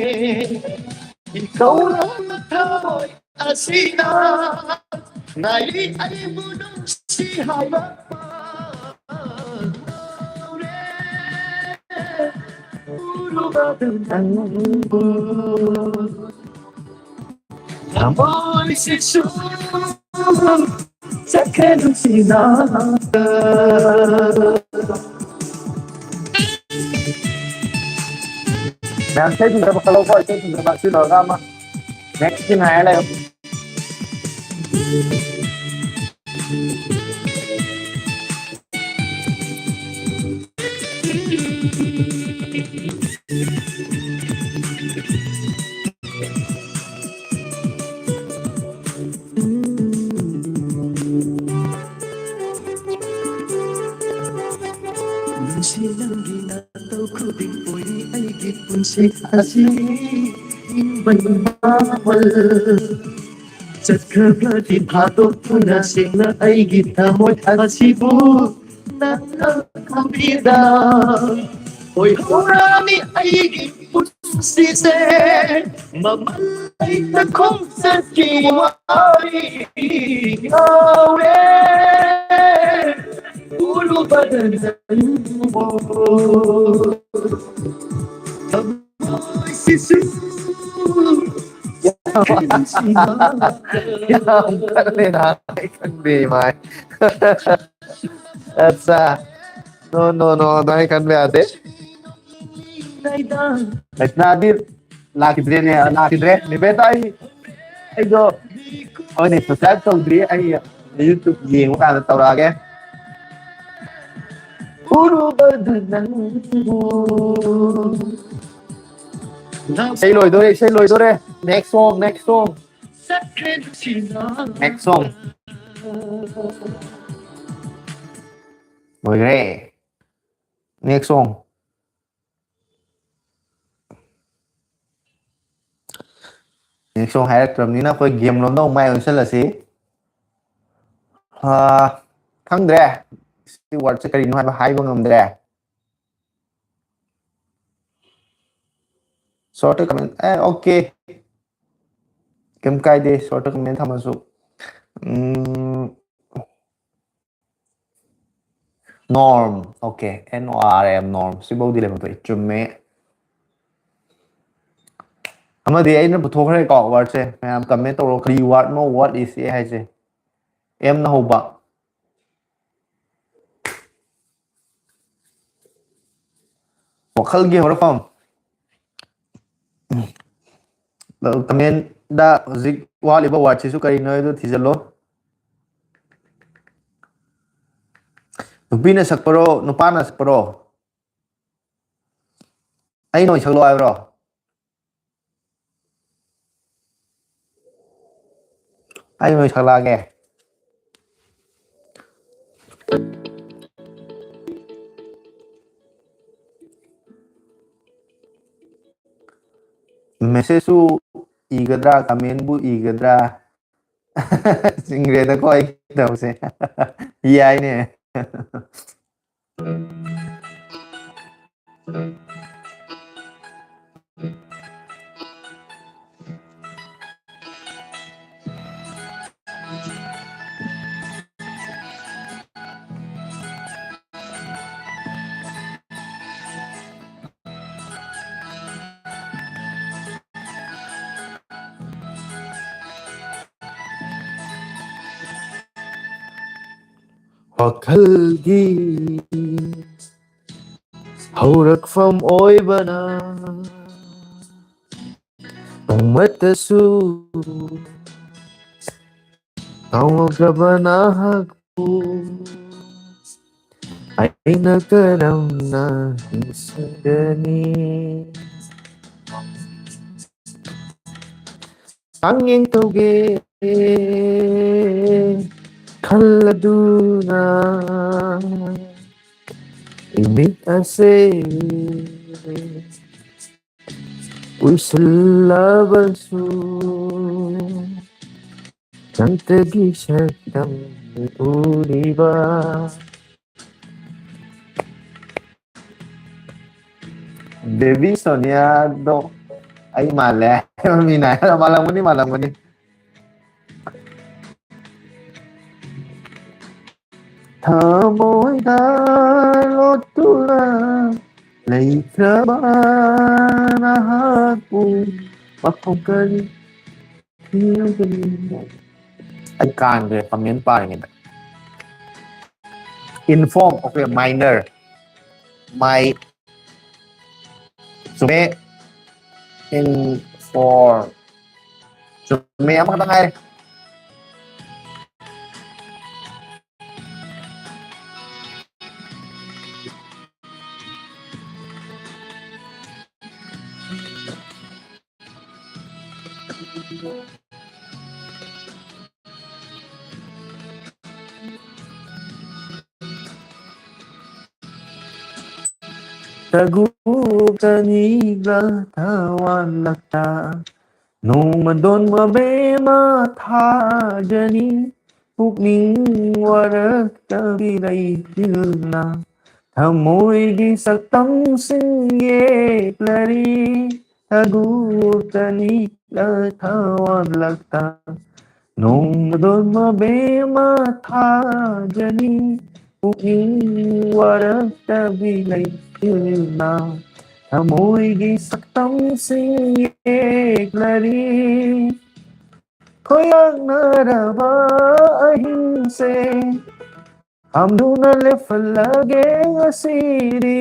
ꯏꯀꯧꯔꯝꯕ ꯊꯃꯣꯏ ꯑꯁꯤꯅ ꯉꯥꯏꯔꯤ ꯑꯩꯕꯨ ꯅꯨꯡꯁꯤ ꯍꯥꯏꯕ꯫ ꯎꯔꯦ, ꯎꯔꯨꯕꯗ ꯅꯪꯕꯨ꯫ ꯊꯃꯣꯏꯁꯤꯁꯨ ꯆꯠꯈ꯭ꯔꯦ ꯅꯨꯡꯁꯤꯅ꯫ ꯃꯌꯥꯝ ꯏꯁꯩ ꯐꯖꯕ ꯈꯜꯂꯧꯀꯣ, ꯏꯁꯩ ꯐꯖꯕ꯫ ꯁꯤ ꯂꯣꯏꯔꯒ ꯑꯃ ꯅꯦꯛꯁꯀꯤ ꯉꯥꯏꯔ ꯂꯩꯔꯣ꯫ ꯅꯨꯡꯁꯤ ꯅꯪꯒꯤ ꯅꯇꯧ ꯈꯨꯗꯤꯡ ꯑꯣꯏꯔꯤ ꯑꯩꯒꯤ ꯄꯨꯟꯁꯤ ꯑꯁꯤ ꯍꯤꯡꯕꯒꯤ ꯃꯃꯜ꯫ ꯆꯠꯈ꯭ꯔꯕꯗꯤ ꯊꯥꯗꯣꯛꯇꯨꯅ ꯁꯦꯡꯅ ꯑꯩꯒꯤ ꯊꯃꯣꯏ ꯑꯁꯤꯕꯨ ꯅꯪꯅ ꯈꯪꯕꯤꯗ ꯑꯣꯏꯍꯧꯔꯅꯤ ꯑꯩꯒꯤ ꯄꯨꯟꯁꯤ꯫ ꯁꯤꯁꯦ ꯃꯃꯜ ꯂꯩꯇ ꯈꯣꯡꯆꯠꯀꯤ ꯋꯥꯔꯤ ꯌꯥꯎꯔꯦ꯫ ꯎꯔꯨꯕꯗ ꯅꯪꯕꯨ ꯊꯃꯣꯏꯁꯤꯁꯨ ꯌꯥꯝ ꯀꯜꯂꯦ ꯅꯥꯕ, ꯑꯩ ꯈꯪꯗꯦ ꯃꯥꯏ꯫ ꯑꯠꯆꯥ꯫ No, no, no, ꯑꯗꯨꯃꯥꯏꯅ ꯈꯟꯕ ꯌꯥꯗꯦ꯫ ꯔꯆꯅꯥꯗꯤ ꯂꯥꯛꯈꯤꯗ꯭ꯔꯦꯅꯦ, ꯂꯥꯛꯈꯤꯗ꯭ꯔꯦ꯫ ꯅꯤꯕꯦꯗꯥ, ꯑꯩ, ꯑꯩꯗꯣ ꯍꯣꯏꯅꯦ, subscribe ꯇꯧꯗ꯭ꯔꯤ꯫ ꯑꯩ YouTube ꯌꯦꯡꯕ ꯀꯥꯟꯗ ꯇꯧꯔꯛꯑꯒꯦ꯫ ꯎꯔꯨꯕꯗ ꯅꯪꯕꯨ꯫ ꯏꯁꯩ ꯂꯣꯏꯗꯣꯔꯦ, ꯏꯁꯩ ꯂꯣꯏꯗꯣꯔꯦ꯫ Next song, next song, next song꯫ ꯂꯣꯏꯈ꯭ꯔꯦ꯫ Next song꯫ Next song ꯍꯥꯏꯔꯛꯇ꯭ꯔꯕꯅꯤꯅ ꯑꯩꯈꯣꯏ game ꯂꯣꯝꯗ ꯑꯃꯨꯛ ꯃꯥꯏ ꯑꯣꯟꯁꯤꯜꯂꯁꯤ꯫ ꯑꯥ, ꯈꯪꯗ꯭ꯔꯦ꯫ ꯁꯤ word ꯁꯦ ꯀꯔꯤꯅꯣ ꯍꯥꯏꯕ ꯍꯥꯏꯕ ꯉꯝꯗ꯭ꯔꯦ꯫ Short comment, ꯑꯦ, okay꯫ ꯀꯩꯝ ꯀꯥꯏꯗꯦ, short comment ꯊꯝꯃꯁꯨ꯫ ꯎꯝ, Norm, okay, N O R M, norm꯫ ꯁꯤꯐꯧꯗꯤ ꯂꯩꯕ ꯊꯣꯛꯑꯦ꯫ ꯆꯨꯝꯃꯦ꯫ ꯑꯃꯗꯤ ꯑꯩꯅ ꯄꯨꯊꯣꯛꯈ꯭ꯔꯦꯀꯣ word ꯁꯦ꯫ ꯃꯌꯥꯝ comment ꯇꯧꯔꯣ꯫ ꯀꯔꯤ word ꯅꯣ what is ꯍꯥꯏꯁꯦ? M ꯅ ꯍꯧꯕ꯫ ꯋꯥꯈꯜꯒꯤ ꯍꯧꯔꯛꯐꯝ꯫ Comment ꯗ ꯍꯧꯖꯤꯛ ꯋꯥꯠꯂꯤꯕ word ꯁꯤꯁꯨ ꯀꯔꯤꯅꯣ ꯍꯥꯏꯗꯨ ꯊꯤꯖꯤꯜꯂꯣ꯫ ꯅꯨꯄꯤꯅ ꯁꯛꯄꯔꯣ, ꯅꯨꯄꯥꯅ ꯁꯛꯄꯔꯣ? ꯑꯩꯅ ꯑꯣꯏꯅ ꯁꯛꯂꯣ ꯍꯥꯏꯕ꯭ꯔꯣ? ꯑꯩ ꯑꯣꯏꯅ ꯁꯛꯂꯛꯑꯒꯦ꯫ Message ꯁꯨ ꯏꯒꯗ꯭ꯔꯥ, comment ꯕꯨ ꯏꯒꯗ꯭ꯔꯥ? ꯆꯤꯡꯈ꯭ꯔꯦꯗꯀꯣ ꯑꯩ ꯇꯧꯁꯦ꯫ ꯌꯥꯏꯅꯦ꯫ ꯋꯥꯈꯜꯒꯤ ꯍꯧꯔꯛꯐꯝ ꯑꯣꯏꯕꯅ ꯅꯣꯡꯃꯇꯁꯨ ꯀꯥꯎꯉꯝꯗ꯭ꯔꯕ ꯅꯍꯥꯛꯄꯨ ꯑꯩꯅ ꯀꯔꯝꯅ ꯅꯤꯡꯁꯤꯡꯒꯅꯤ? ꯆꯥꯡꯌꯦꯡ ꯇꯧꯒꯦ ꯈꯜꯂꯗꯨꯅ ꯏꯃꯤꯠ ꯑꯁꯦ ꯎꯏꯁꯤꯜꯂꯕꯁꯨ ꯅꯪꯇꯒꯤ ꯁꯛꯇꯝ ꯎꯔꯤꯕ꯫ ꯕꯦꯕꯤ ꯁꯣꯅꯤꯌꯥꯗꯣ ꯑꯩ ꯃꯥꯜꯂꯦ꯫ ꯃꯤꯅ ꯍꯥꯏꯔ ꯃꯥꯜꯂꯝꯒꯅꯤ, ꯃꯥꯜꯂꯝꯒꯅꯤ꯫ ꯊꯃꯣꯏꯗ ꯂꯣꯠꯇꯨꯅ ꯂꯩꯈ꯭ꯔꯕ ꯅꯍꯥꯛꯄꯨ ꯃꯐꯝ ꯀꯔꯤ ꯊꯤꯔꯨꯒꯅꯤ? ꯑꯩ ꯀꯥꯟꯈ꯭ꯔꯦ ꯀꯃꯦꯟ ꯄꯥꯔꯤꯉꯩꯗ꯫ In form of a minor, my ꯆꯨꯝꯃꯦ꯫ In form. ꯆꯨꯝꯃꯦ, ꯑꯃꯈꯛꯇ ꯉꯥꯏꯔꯦ꯫ ꯇꯒꯨ ꯇꯅꯤꯒ ꯊꯋꯥꯟꯂꯛꯇ ꯅꯣꯡꯃꯗꯣꯟ ꯃꯕꯦꯝꯃ ꯊꯥꯖꯅꯤ꯫ ꯄꯨꯛꯅꯤꯡ ꯋꯥꯔꯛꯇꯕꯤ ꯂꯩꯆꯤꯜꯅ ꯊꯃꯣꯏꯒꯤ ꯁꯛꯇꯝꯁꯤꯡ ꯌꯦꯛꯂꯔꯤ꯫ ꯇꯒꯨ ꯇꯅꯤꯒ ꯊꯋꯥꯟꯂꯛꯇ ꯅꯣꯡꯃꯗꯣꯟ ꯃꯕꯦꯝꯃ ꯊꯥꯖꯅꯤ꯫ ꯄꯨꯛꯅꯤꯡ ꯋꯥꯔꯛꯇꯕꯤ ꯂꯩꯆꯤꯜꯅ ꯊꯃꯣꯏꯒꯤ ꯁꯛꯇꯝꯁꯤꯡ ꯌꯦꯛꯂꯔꯤ꯫ ꯈꯣꯏꯔꯥꯡꯅꯔꯕ ꯑꯍꯤꯡꯁꯦ ꯍꯥꯝꯗꯨꯅ ꯂꯦꯞꯍꯜꯂꯒꯦ ꯉꯁꯤꯗꯤ,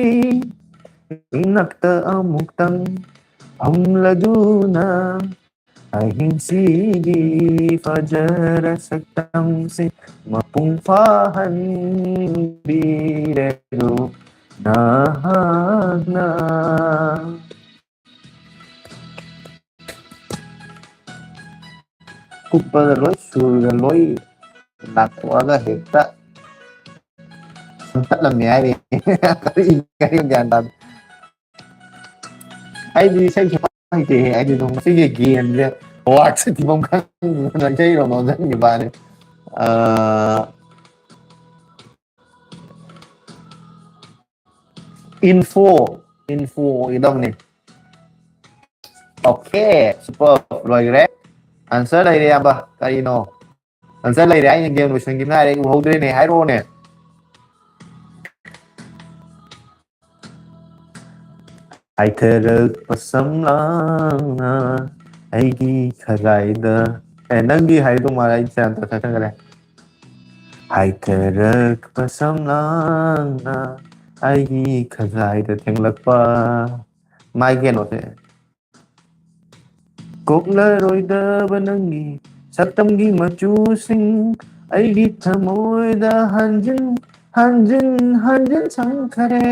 ꯏꯅꯛꯇ ꯑꯃꯨꯛꯇꯪ ꯐꯝꯂꯗꯨꯅ, ꯑꯍꯤꯡꯁꯤꯒꯤ ꯐꯖꯔ ꯁꯛꯇꯝꯁꯤ ꯃꯄꯨꯡ ꯐꯥꯍꯟꯕꯤꯔꯦꯗꯣ ꯅꯍꯥꯛꯅ꯫ ꯀꯨꯞꯄꯗ ꯂꯣꯏ ꯁꯨꯔꯒ ꯂꯣꯏ ꯅꯥꯊꯣꯛꯑꯒ ꯍꯦꯛꯇ ꯆꯪꯈꯠꯂꯝꯃꯦ ꯍꯥꯏꯔꯤ꯫ ꯀꯔꯤ ꯀꯔꯤ ꯒ꯭ꯌꯥꯟ ꯇꯥꯗꯦ꯫ ꯑꯩꯗꯤ ꯏꯁꯩ ꯁꯛꯄ ꯍꯩꯇꯦꯍꯦ꯫ ꯑꯩꯗꯤ ꯑꯗꯨꯝ ꯃꯁꯤꯒꯤ ꯒꯦꯝꯁꯦ ꯋꯥꯔꯗꯁꯦ ꯊꯤꯐꯝ ꯈꯪꯗꯅ ꯏꯁꯩ ꯔꯣꯅꯣ ꯆꯪꯈꯤꯕꯅꯤ꯫ ꯑꯥ, ꯏꯟꯐꯣ, ꯏꯟꯐꯣ ꯑꯣꯏꯒꯗꯕꯅꯤ꯫ ꯑꯣꯀꯦ, ꯁꯨꯄꯔ ꯂꯣꯏꯈ꯭ꯔꯦ꯫ ꯑꯟꯁꯔ ꯂꯩꯔꯦ, ꯏꯌꯥꯝꯕ꯫ ꯀꯔꯤꯅꯣ? ꯑꯟꯁꯔ ꯂꯩꯔꯦ꯫ ꯑꯩꯅ ꯒꯦꯝ ꯂꯣꯏꯁꯟꯈꯤꯕꯅ ꯍꯥꯏꯔꯦ, ꯑꯩ ꯎꯍꯧꯗ꯭ꯔꯦꯅꯦ꯫ ꯍꯥꯏꯔꯛꯑꯣꯅꯦ꯫ ꯍꯥꯏꯊꯔꯛꯄ ꯁꯝꯂꯥꯡꯅ ꯑꯩꯒꯤ ꯈꯖꯥꯏꯗ꯫ ꯑꯦ, ꯅꯪꯒꯤ ꯍꯥꯏꯗꯧ ꯃꯥꯜꯂꯦ, ꯑꯩ ꯁꯦꯔꯥꯟ ꯇꯨꯔꯥꯟ ꯈꯟꯈ꯭ꯔꯦ꯫ ꯍꯥꯏꯊꯔꯛꯄ ꯁꯝꯂꯥꯡꯅ ꯑꯩꯒꯤ ꯈꯖꯥꯏꯗ ꯊꯦꯡꯂꯛꯄ꯫ ꯃꯥꯏ ꯀꯩꯅꯣꯁꯦ꯫ ꯀꯣꯛꯂꯔꯣꯏꯗꯕ ꯅꯪꯒꯤ ꯁꯛꯇꯝꯒꯤ ꯃꯆꯨꯁꯤꯡ ꯑꯩꯒꯤ ꯊꯃꯣꯏꯗ ꯍꯟꯖꯤꯟ, ꯍꯟꯖꯤꯟ, ꯍꯟꯖꯤꯟ ꯁꯪꯈꯔꯦ꯫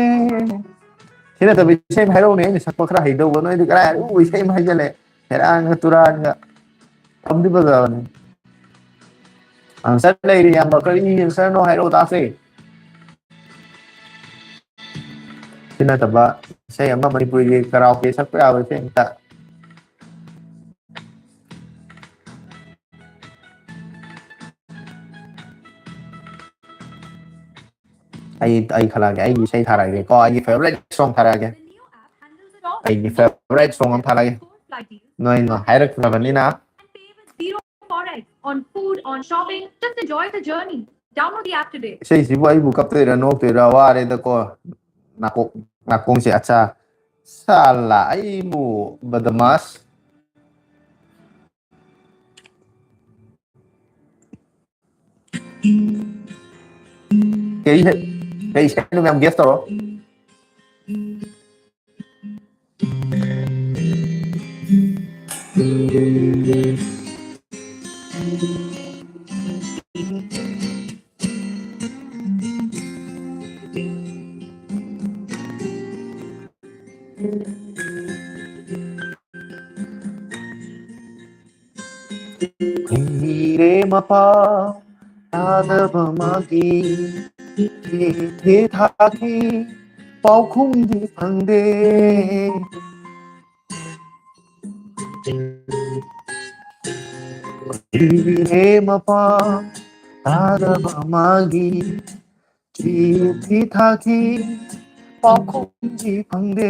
ꯁꯤ ꯅꯠꯇꯕ ꯏꯁꯩ ꯑꯃ ꯍꯥꯏꯔꯛꯎꯅꯦ, ꯑꯩꯅ ꯁꯛꯄ ꯈꯔ ꯍꯩꯗꯧꯕ꯫ ꯅꯣꯏꯗꯤ ꯀꯗꯥꯏ ꯑꯔꯨꯕ ꯏꯁꯩ ꯑꯃ ꯍꯩꯖꯜꯂꯦ, ꯁꯦꯔꯥꯟꯒ ꯇꯨꯔꯥꯟꯒ꯫ ꯐꯝꯗꯤ ꯐꯖꯕꯅꯤ꯫ ꯑꯟꯁꯔ ꯂꯩꯔꯤ, ꯏꯌꯥꯝꯕ꯫ ꯀꯔꯤ ꯑꯟꯁꯔꯅꯣ ꯍꯥꯏꯔꯛꯑꯣ ꯇꯥꯁꯦ꯫ ꯁꯤ ꯅꯠꯇꯕ ꯏꯁꯩ ꯑꯃ ꯃꯅꯤꯄꯨꯔꯤꯒꯤ ꯀꯔꯥꯎꯀꯦ ꯁꯛꯄ ꯌꯥꯕ ꯏꯁꯩ ꯑꯝꯇ꯫ ꯑꯩ, ꯑꯩ ꯈꯜꯂꯛꯑꯒꯦ, ꯑꯩꯒꯤ ꯏꯁꯩ ꯊꯥꯔꯛꯑꯒꯦ ꯀꯣ, ꯑꯩꯒꯤ ꯐꯦꯕꯔꯥꯏꯠ ꯁꯣꯡ ꯊꯥꯔꯛꯑꯒꯦ꯫ ꯑꯩꯒꯤ ꯐꯦꯕꯔꯥꯏꯠ ꯁꯣꯡ ꯑꯃ ꯊꯥꯔꯛꯑꯒꯦ꯫ ꯅꯣꯏꯅ ꯍꯥꯏꯔꯛꯇ꯭ꯔꯕꯅꯤꯅ꯫ Forex, on food, on shopping. Just enjoy the journey. Download the app today. ꯏꯁꯩꯁꯤꯕꯨ ꯑꯩꯕꯨ ꯀꯞꯇꯣꯏꯔꯥ ꯅꯣꯛꯇꯣꯏꯔꯥ? ꯋꯥꯔꯦꯗꯀꯣ꯫ ꯅꯥꯀꯣꯛ, ꯅꯥꯀꯣꯡꯁꯦ꯫ ꯑꯠꯆꯥ꯫ ꯁꯥꯂꯥ, ꯑꯩꯕꯨ ꯕꯗꯃꯥꯁ꯫ ꯀꯩ ꯀꯩ ꯏꯁꯩꯅꯣ ꯃꯌꯥꯝ ꯒꯦꯁ ꯇꯧꯔꯣ꯫ ꯀꯨꯏꯔꯦ ꯃꯄꯥ ꯇꯥꯗꯕ ꯃꯥꯒꯤ ꯆꯤꯊꯤ ꯊꯥꯈꯤ ꯄꯥꯎꯈꯨꯝꯗꯤ ꯐꯪꯗꯦ꯫ ꯀꯨꯏꯔꯦ ꯃꯄꯥ ꯇꯥꯗꯕ ꯃꯥꯒꯤ ꯆꯤꯊꯤ ꯊꯥꯈꯤ ꯄꯥꯎꯈꯨꯝꯗꯤ ꯐꯪꯗꯦ꯫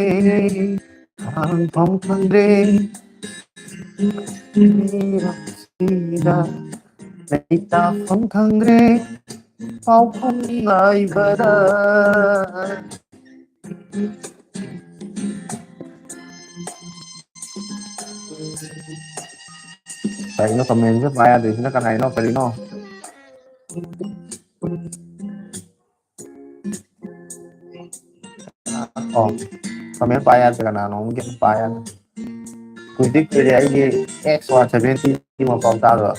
ꯍꯪꯐꯝ ꯈꯪꯗ꯭ꯔꯦ ꯃꯤꯔꯝꯁꯤꯗ ꯂꯩꯇꯥꯐꯝ ꯈꯪꯗ꯭ꯔꯦ ꯄꯥꯎꯈꯨꯝ ꯉꯥꯏꯕꯗ꯫ ꯀꯔꯤꯅꯣ ꯀꯃꯦꯟꯁꯦ ꯄꯥꯏ ꯌꯥꯗ꯭ꯔꯤꯁꯤꯅ ꯀꯅꯥꯏꯅꯣ ꯀꯔꯤꯅꯣ? ꯑꯣ, ꯀꯃꯦꯟ ꯄꯥꯏ ꯌꯥꯗ꯭ꯔꯦ, ꯀꯅꯥꯅꯣ ꯑꯃꯒꯤ ꯄꯥꯏ ꯌꯥꯗ꯭ꯔꯦ꯫ ꯀꯨꯏꯗꯤ ꯀꯨꯏꯔꯦ ꯑꯩꯒꯤ X one seventy ꯃꯄꯥꯎ ꯇꯥꯗꯕ꯫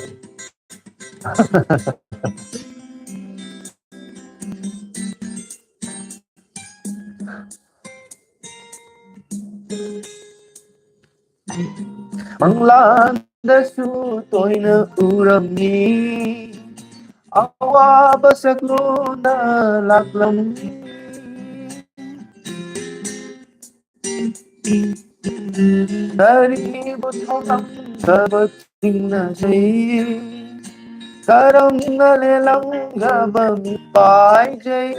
ꯃꯪꯂꯥꯟꯗꯁꯨ ꯇꯣꯏꯅ ꯎꯔꯝꯃꯤ ꯑꯋꯥꯕ ꯁꯛꯂꯣꯟꯅ ꯂꯥꯛꯂꯝꯃꯤ꯫ ꯀꯔꯤꯕꯨ ꯊꯧꯅꯝꯗꯕ ꯆꯤꯡꯅꯖꯩ ꯀꯔꯝꯅ ꯂꯦꯜꯂꯝꯒꯕ ꯃꯤꯄꯥꯏꯖꯩ꯫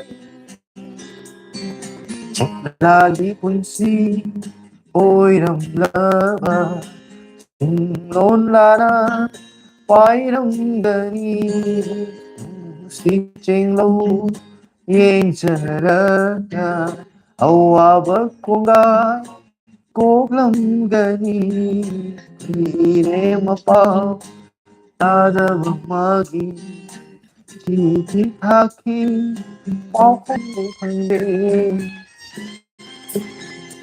ꯂꯥꯒꯤ ꯄꯨꯟꯁꯤ ꯑꯣꯏꯔꯝꯂꯕ ꯆꯤꯡꯂꯣꯟ ꯂꯥꯅ ꯄꯥꯏꯔꯝꯒꯅꯤ꯫ ꯅꯨꯡꯁꯤꯠ ꯆꯦꯡꯂꯧ ꯌꯦꯡꯖꯔꯒ ꯑꯋꯥꯕ ꯀꯣꯡꯒꯥꯏ ꯀꯣꯛꯂꯝꯒꯅꯤ꯫ ꯃꯤꯔꯦꯝ ꯃꯄꯥ ꯇꯥꯗꯕ ꯃꯥꯒꯤ ꯆꯤꯊꯤ ꯊꯥꯈꯤ, ꯄꯥꯎꯈꯨꯝꯗꯤ ꯐꯪꯗꯦ꯫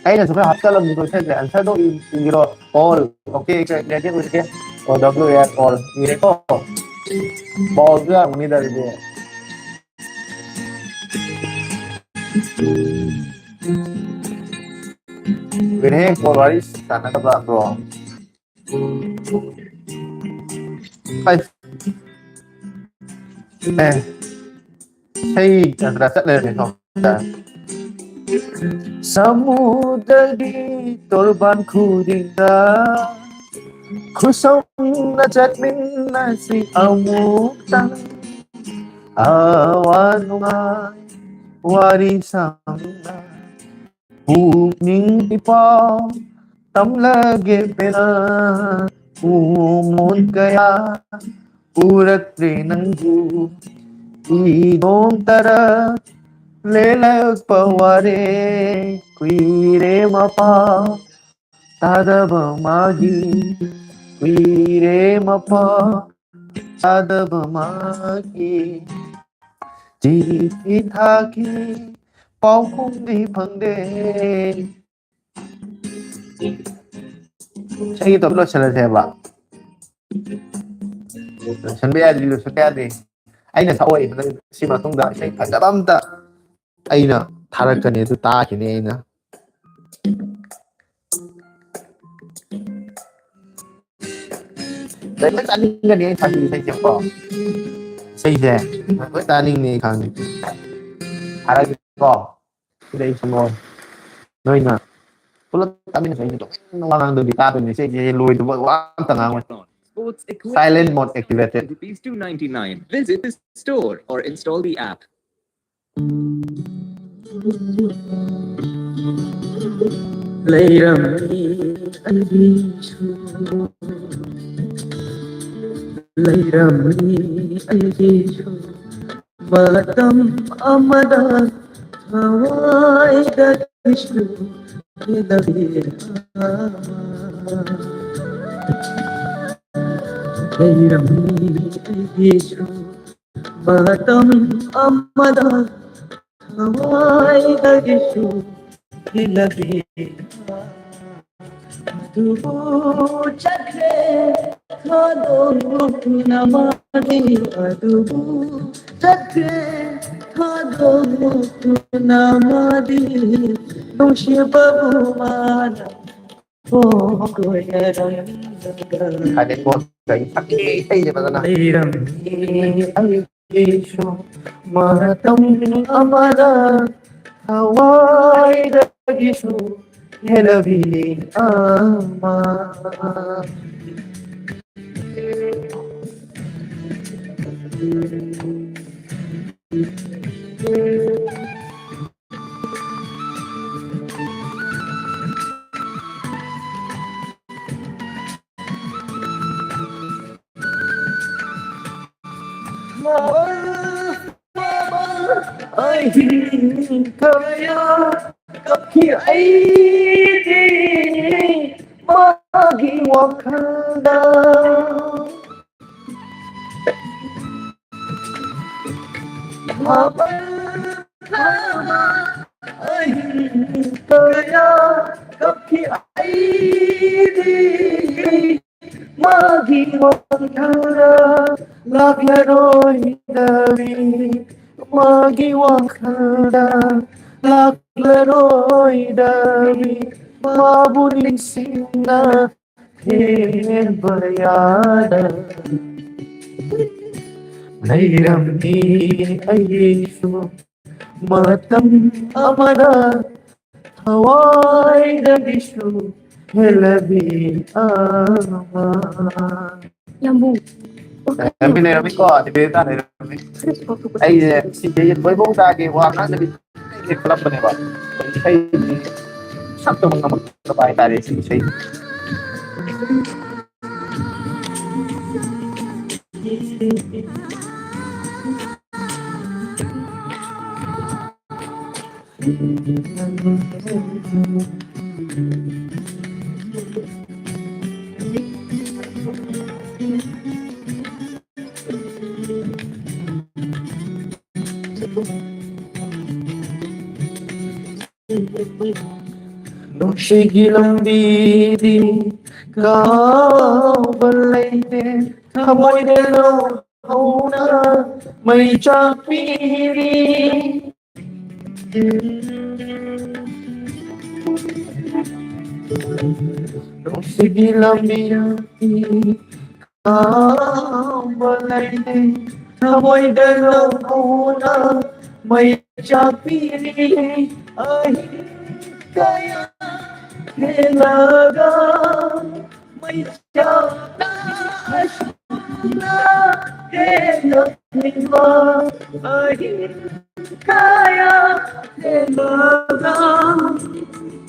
ꯑꯩꯅꯁꯨ ꯈꯔ ꯍꯥꯞꯆꯜꯂꯝꯅꯤꯀꯣ ꯏꯁꯩꯁꯦ꯫ ꯑꯟꯁꯔꯗꯣ ꯏ-, ꯏꯔꯣ꯫ ꯑꯣꯜ꯫ ꯑꯣꯀꯦ, ꯀꯩ ꯂꯩꯒꯦ ꯎꯔꯒꯦ꯫ ꯑꯣ, ꯗꯕ꯭ꯂꯤꯎ ꯑꯦ ꯑꯣꯜ ꯏꯔꯦꯀꯣ꯫ ꯕꯣꯜꯁꯨ ꯌꯥꯝꯒꯅꯤꯗ ꯑꯗꯨꯗꯤ꯫ ꯀꯨꯏꯔꯦꯍꯦ ꯕꯣꯜ ꯋꯥꯔꯤ ꯁꯥꯟꯅꯗꯕ, ꯕ꯭ꯔꯣ꯫ ꯑꯩ, ꯑꯦ, ꯏꯁꯩ ꯅꯠꯇ꯭ꯔꯥ ꯆꯠ ꯂꯩꯔꯝꯃꯦ ꯁꯣꯝꯗ꯫ ꯁꯃꯨꯗ꯭ꯔꯒꯤ ꯇꯣꯔꯕꯥꯟ ꯈꯨꯗꯤꯡꯗ ꯈꯨꯁꯝꯅ ꯆꯠꯃꯤꯟꯅꯁꯤ ꯑꯃꯨꯛꯇꯪ꯫ ꯑꯋꯥ ꯅꯨꯡꯉꯥꯏ ꯋꯥꯔꯤ ꯁꯥꯃꯤꯟꯅ ꯄꯨꯛꯅꯤꯡ ꯏꯄꯥꯎ ꯇꯝꯂꯒꯦ ꯄꯦꯟꯅ꯫ ꯎꯃꯣꯟ ꯀꯌꯥ ꯎꯔꯛꯇ꯭ꯔꯦ ꯅꯪꯕꯨ ꯏꯗꯣꯝ ꯇꯔꯛ ꯂꯦꯜꯂꯛꯄ ꯋꯥꯔꯦ꯫ ꯀꯨꯏꯔꯦ ꯃꯄꯥ ꯇꯥꯗꯕ ꯃꯥꯒꯤ, ꯀꯨꯏꯔꯦ ꯃꯄꯥ ꯇꯥꯗꯕ ꯃꯥꯒꯤ꯫ ꯆꯤꯊꯤ ꯊꯥꯈꯤ, ꯄꯥꯎꯈꯨꯝꯗꯤ ꯐꯪꯗꯦ꯫ ꯏꯁꯩꯒꯤ ꯇꯣꯞ ꯂꯣꯏꯁꯤꯜꯂꯁꯦꯕ꯫ ꯂꯣꯏꯁꯤꯟꯕ ꯌꯥꯗ꯭ꯔꯤ, ꯂꯣꯏꯁꯤꯟꯕ ꯌꯥꯗ꯭ꯔꯤ꯫ ꯑꯩꯅ ꯁꯛꯑꯣꯏ, ꯅꯪ ꯁꯤ ꯃꯇꯨꯡꯗ ꯏꯁꯩ ꯐꯖꯕ ꯑꯝꯇ ꯑꯩꯅ ꯊꯥꯔꯛꯀꯅꯤ, ꯑꯗꯨ ꯇꯥꯈꯤꯅꯤ ꯑꯩꯅ꯫ ꯂꯣꯏ ꯇꯥꯅꯤꯡꯒꯅꯤ ꯑꯩ ꯊꯥꯔꯛꯄ ꯏꯁꯩꯁꯦꯀꯣ꯫ ꯏꯁꯩꯁꯦ ꯂꯣꯏ ꯇꯥꯅꯤꯡꯅꯤ ꯑꯩ ꯈꯪꯉꯦ꯫ ꯊꯥꯔꯛꯀꯦꯀꯣ꯫ ꯁꯤꯗ ꯑꯩ ꯁꯨꯝ ꯅꯣꯏꯅ ꯄꯨꯂꯞ ꯇꯥꯃꯤꯟꯅꯁꯦ꯫ ꯑꯩꯅ ꯇꯨꯃꯤꯟꯅ ꯋꯥ ꯉꯥꯡꯗꯕꯤ ꯇꯥꯗꯣꯏꯅꯦ꯫ ꯏꯁꯩꯁꯦ ꯂꯣꯏꯗ꯭ꯔꯤꯕ ꯋꯥ ꯑꯝꯇ ꯉꯥꯡꯉꯣꯏ꯫ Sports equipment. Silent mode activated. Rupees two ninety-nine. Visit the store or install the app. ꯂꯩꯔꯝꯃꯤ ꯑꯩꯒꯤꯁꯨ, ꯂꯩꯔꯝꯃꯤ ꯑꯩꯒꯤꯁꯨ ꯃꯇꯝ ꯑꯃꯗ ꯊꯋꯥꯏꯗ ꯀꯩꯁꯨ ꯂꯩꯔꯝꯃꯤ ꯑꯩꯒꯤꯁꯨ ꯃꯇꯝ ꯑꯃꯗ ꯊꯋꯥꯏꯗꯒꯤꯁꯨ ꯍꯦꯜꯂꯕꯤ ꯑꯗꯨꯕꯨ ꯆꯠꯈ꯭ꯔꯦ ꯊꯥꯗꯣꯛꯇꯨꯅ ꯃꯥꯗꯤ ꯑꯗꯨꯕꯨ ꯆꯠꯈ꯭ꯔꯦ ꯊꯥꯗꯣꯛꯇꯨꯅ ꯃꯥꯗꯤ ꯅꯨꯡꯁꯤꯕꯕꯨ ꯃꯥꯅ ꯍꯥꯏꯗꯤ ꯀꯣꯟ ꯀꯩ ꯁꯛꯀꯦ ꯏꯁꯩꯁꯦ ꯐꯖꯅ꯫ ꯂꯩꯔꯝꯃꯤ ꯑꯩꯒꯤꯁꯨ ꯃꯇꯝ ꯑꯃꯗ ꯊꯋꯥꯏꯗꯒꯤꯁꯨ ꯍꯦꯜꯂꯕꯤ ꯑꯃ꯫ ꯑꯍꯤꯡ ꯀꯌꯥ ꯀꯞꯈꯤ ꯑꯩꯗꯤ ꯃꯥꯒꯤ ꯋꯥꯈꯜꯗ꯫ ꯃꯥꯄꯜ ꯊꯥꯕ ꯑꯍꯤꯡ ꯀꯌꯥ ꯀꯞꯈꯤ ꯑꯩꯗꯤ ꯃꯥꯒꯤ ꯋꯥꯈꯜꯗ ꯂꯥꯛꯂꯔꯣꯏꯗꯕꯤ, ꯃꯥꯒꯤ ꯋꯥꯈꯜꯗ ꯂꯥꯛꯂꯔꯣꯏꯗꯕꯤ, ꯃꯥꯕꯨ ꯅꯤꯡꯁꯤꯡꯅ ꯍꯦꯟꯕ ꯌꯥꯗ ꯂꯩꯔꯝꯃꯤ ꯑꯩꯁꯨ ꯃꯇꯝ ꯑꯃꯗ ꯊꯋꯥꯏꯗꯒꯤꯁꯨ ꯍꯦꯜꯂꯕꯤ ꯑꯃ꯫ ꯌꯥꯝꯕꯨꯡ꯫ ꯂꯩꯔꯝꯃꯤ, ꯂꯩꯔꯝꯃꯤꯀꯣ, ꯗꯤꯕꯦꯠꯇ ꯂꯩꯔꯝꯃꯤ꯫ ꯑꯩꯁꯦ ꯁꯤꯁꯦ ꯂꯣꯏꯕꯧ ꯇꯥꯒꯦ ꯋꯥ ꯉꯥꯡꯗꯕꯤ ꯈꯜꯂꯝꯕꯅꯦꯕ꯫ ꯑꯩ ꯁꯛꯇꯕ ꯉꯝꯃꯛꯇꯕ ꯍꯥꯏꯇꯥꯔꯦ ꯁꯤ ꯏꯁꯩ꯫ ꯅꯨꯡꯁꯤꯒꯤ ꯂꯝꯕꯤꯗꯤ ꯀꯥꯎꯕ ꯂꯩꯇꯦ, ꯊꯃꯣꯏꯗ ꯂꯧꯍꯧꯅ ꯃꯩ ꯆꯥꯛꯄꯤꯔꯤ꯫ ꯅꯨꯡꯁꯤꯒꯤ ꯂꯝꯕꯤꯗꯤ ꯀꯥꯎꯕ ꯂꯩꯇꯦ, ꯊꯃꯣꯏꯗ ꯂꯧꯍꯧꯅ ꯃꯩ ꯆꯥꯛꯄꯤꯔꯤ꯫ ꯑꯍꯤꯡ ꯀꯌꯥ ꯍꯦꯜꯂꯒ ꯃꯩ ꯆꯥꯛꯅ ꯑꯁꯨꯝꯅ ꯍꯦꯜꯂꯛꯂꯤꯕ꯫ ꯑꯍꯤꯡ ꯀꯌꯥ ꯍꯦꯜꯂꯒ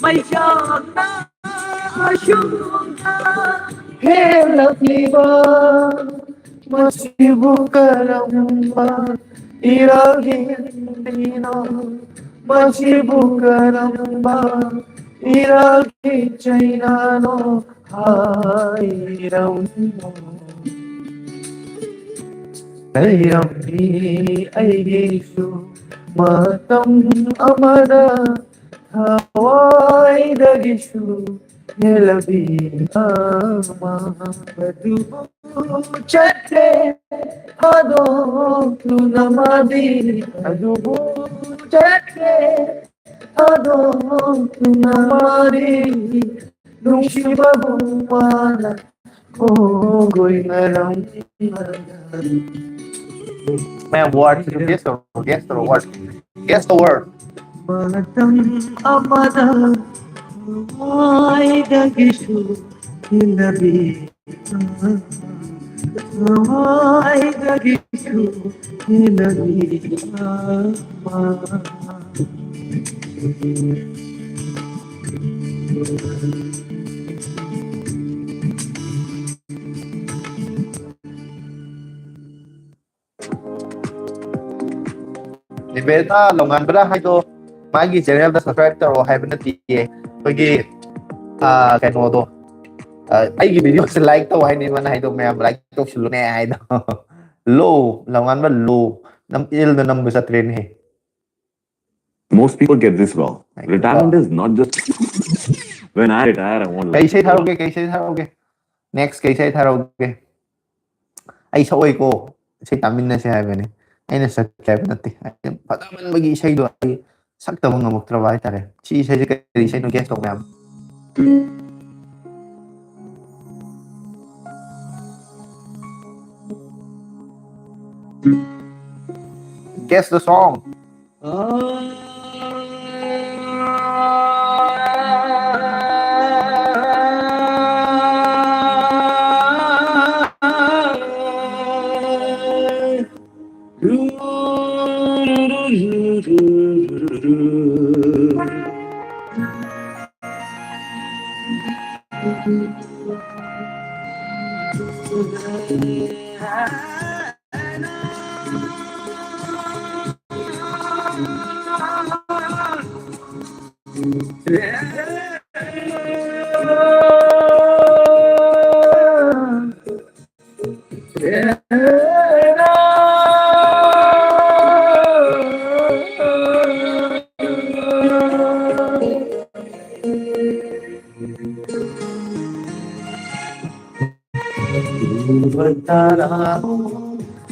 ꯃꯩ ꯆꯥꯛꯅ ꯑꯁꯨꯝꯅ ꯍꯦꯜꯂꯛꯂꯤꯕ꯫ ꯃꯁꯤꯕꯨ ꯀꯔꯝꯕ ꯏꯔꯥꯜꯒꯤ ꯂꯝꯕꯤꯅꯣ? ꯃꯁꯤꯕꯨ ꯀꯔꯝꯕ ꯏꯔꯥꯜꯒꯤ ꯆꯩꯅꯥꯅꯣ? ꯍꯥꯏꯔꯝꯃꯣ꯫ ꯂꯩꯔꯝꯃꯤ ꯑꯩꯒꯤꯁꯨ ꯃꯇꯝ ꯑꯃꯗ ꯊꯋꯥꯏꯗꯒꯤꯁꯨ ꯍꯦꯜꯂꯕꯤ ꯑꯃ꯫ ꯑꯗꯨꯕꯨ ꯆꯠꯈ꯭ꯔꯦ ꯊꯥꯗꯣꯛꯇꯨꯅ ꯃꯥꯗꯤ, ꯑꯗꯨꯕꯨ ꯆꯠꯈ꯭ꯔꯦ ꯊꯥꯗꯣꯛꯇꯨꯅ ꯃꯥꯗꯤ, ꯅꯨꯡꯁꯤꯕꯕꯨ ꯃꯥꯅ ꯈꯣꯡꯒꯣꯏꯅꯔꯝꯕꯗ꯫ ꯃꯌꯥꯝ word ꯁꯤꯁꯨ guess ꯇꯧꯔꯣ, guess ꯇꯧꯔꯣ, word, guess the word꯫ ꯃꯇꯝ ꯑꯃꯗ ꯊꯋꯥꯏꯗꯒꯤꯁꯨ ꯍꯦꯟꯅꯕꯤ, ꯊꯋꯥꯏꯗꯒꯤꯁꯨ ꯍꯦꯟꯅꯕꯤ ꯑꯃ꯫ ꯅꯤꯕꯦꯗꯥ ꯂꯧꯉꯥꯟꯕ꯭ꯔꯥ ꯍꯥꯏꯗꯣ ꯃꯥꯒꯤ ꯆꯦꯅꯦꯜꯗ subscribe ꯇꯧꯔꯣ ꯍꯥꯏꯕ ꯅꯠꯇꯤꯌꯦ꯫ ꯑꯩꯈꯣꯏꯒꯤ, ꯑꯥ, ꯀꯩꯅꯣꯗꯣ, ꯑꯥ, ꯑꯩꯒꯤ videoꯁꯦ like ꯇꯧ ꯍꯥꯏꯅꯤ ꯃꯥꯅ ꯍꯥꯏꯗꯣ, ꯃꯌꯥꯝ like ꯇꯧꯁꯤꯜꯂꯨꯅꯦ ꯍꯥꯏꯗꯣ꯫ ꯂꯣ, ꯂꯧꯉꯥꯟꯕ ꯂꯣ, ꯅꯝ ꯏꯜꯗ ꯅꯝꯕ ꯆꯠꯇ꯭ꯔꯦꯅꯦ꯫ Most people get this wrong. Like, Retirement is not just when I retire, I won't. ꯀꯩ ꯏꯁꯩ ꯊꯥꯔꯛꯎꯒꯦ? ꯀꯩ ꯏꯁꯩ ꯊꯥꯔꯛꯎꯒꯦ? Next ꯀꯩ ꯏꯁꯩ ꯊꯥꯔꯛꯎꯒꯦ? ꯑꯩ ꯁꯛꯑꯣꯏꯀꯣ, ꯏꯁꯩ ꯇꯥꯃꯤꯟꯅꯁꯦ ꯍꯥꯏꯕꯅꯤ, ꯑꯩꯅ ꯁꯛꯀꯦ ꯍꯥꯏꯕ ꯅꯠꯇꯦ꯫ ꯑꯩ ꯐꯖꯃꯟꯕꯒꯤ ꯏꯁꯩꯗꯣ ꯑꯩ ꯁꯛꯇꯕ ꯉꯝꯃꯛꯇ꯭ꯔꯕ ꯍꯥꯏꯇꯥꯔꯦ꯫ ꯁꯤ ꯏꯁꯩꯁꯦ ꯀꯔꯤ ꯏꯁꯩꯅꯣ? Guess ꯇꯧꯕ ꯌꯥꯕ? Guess the song. ꯎꯕ ꯇꯔꯥ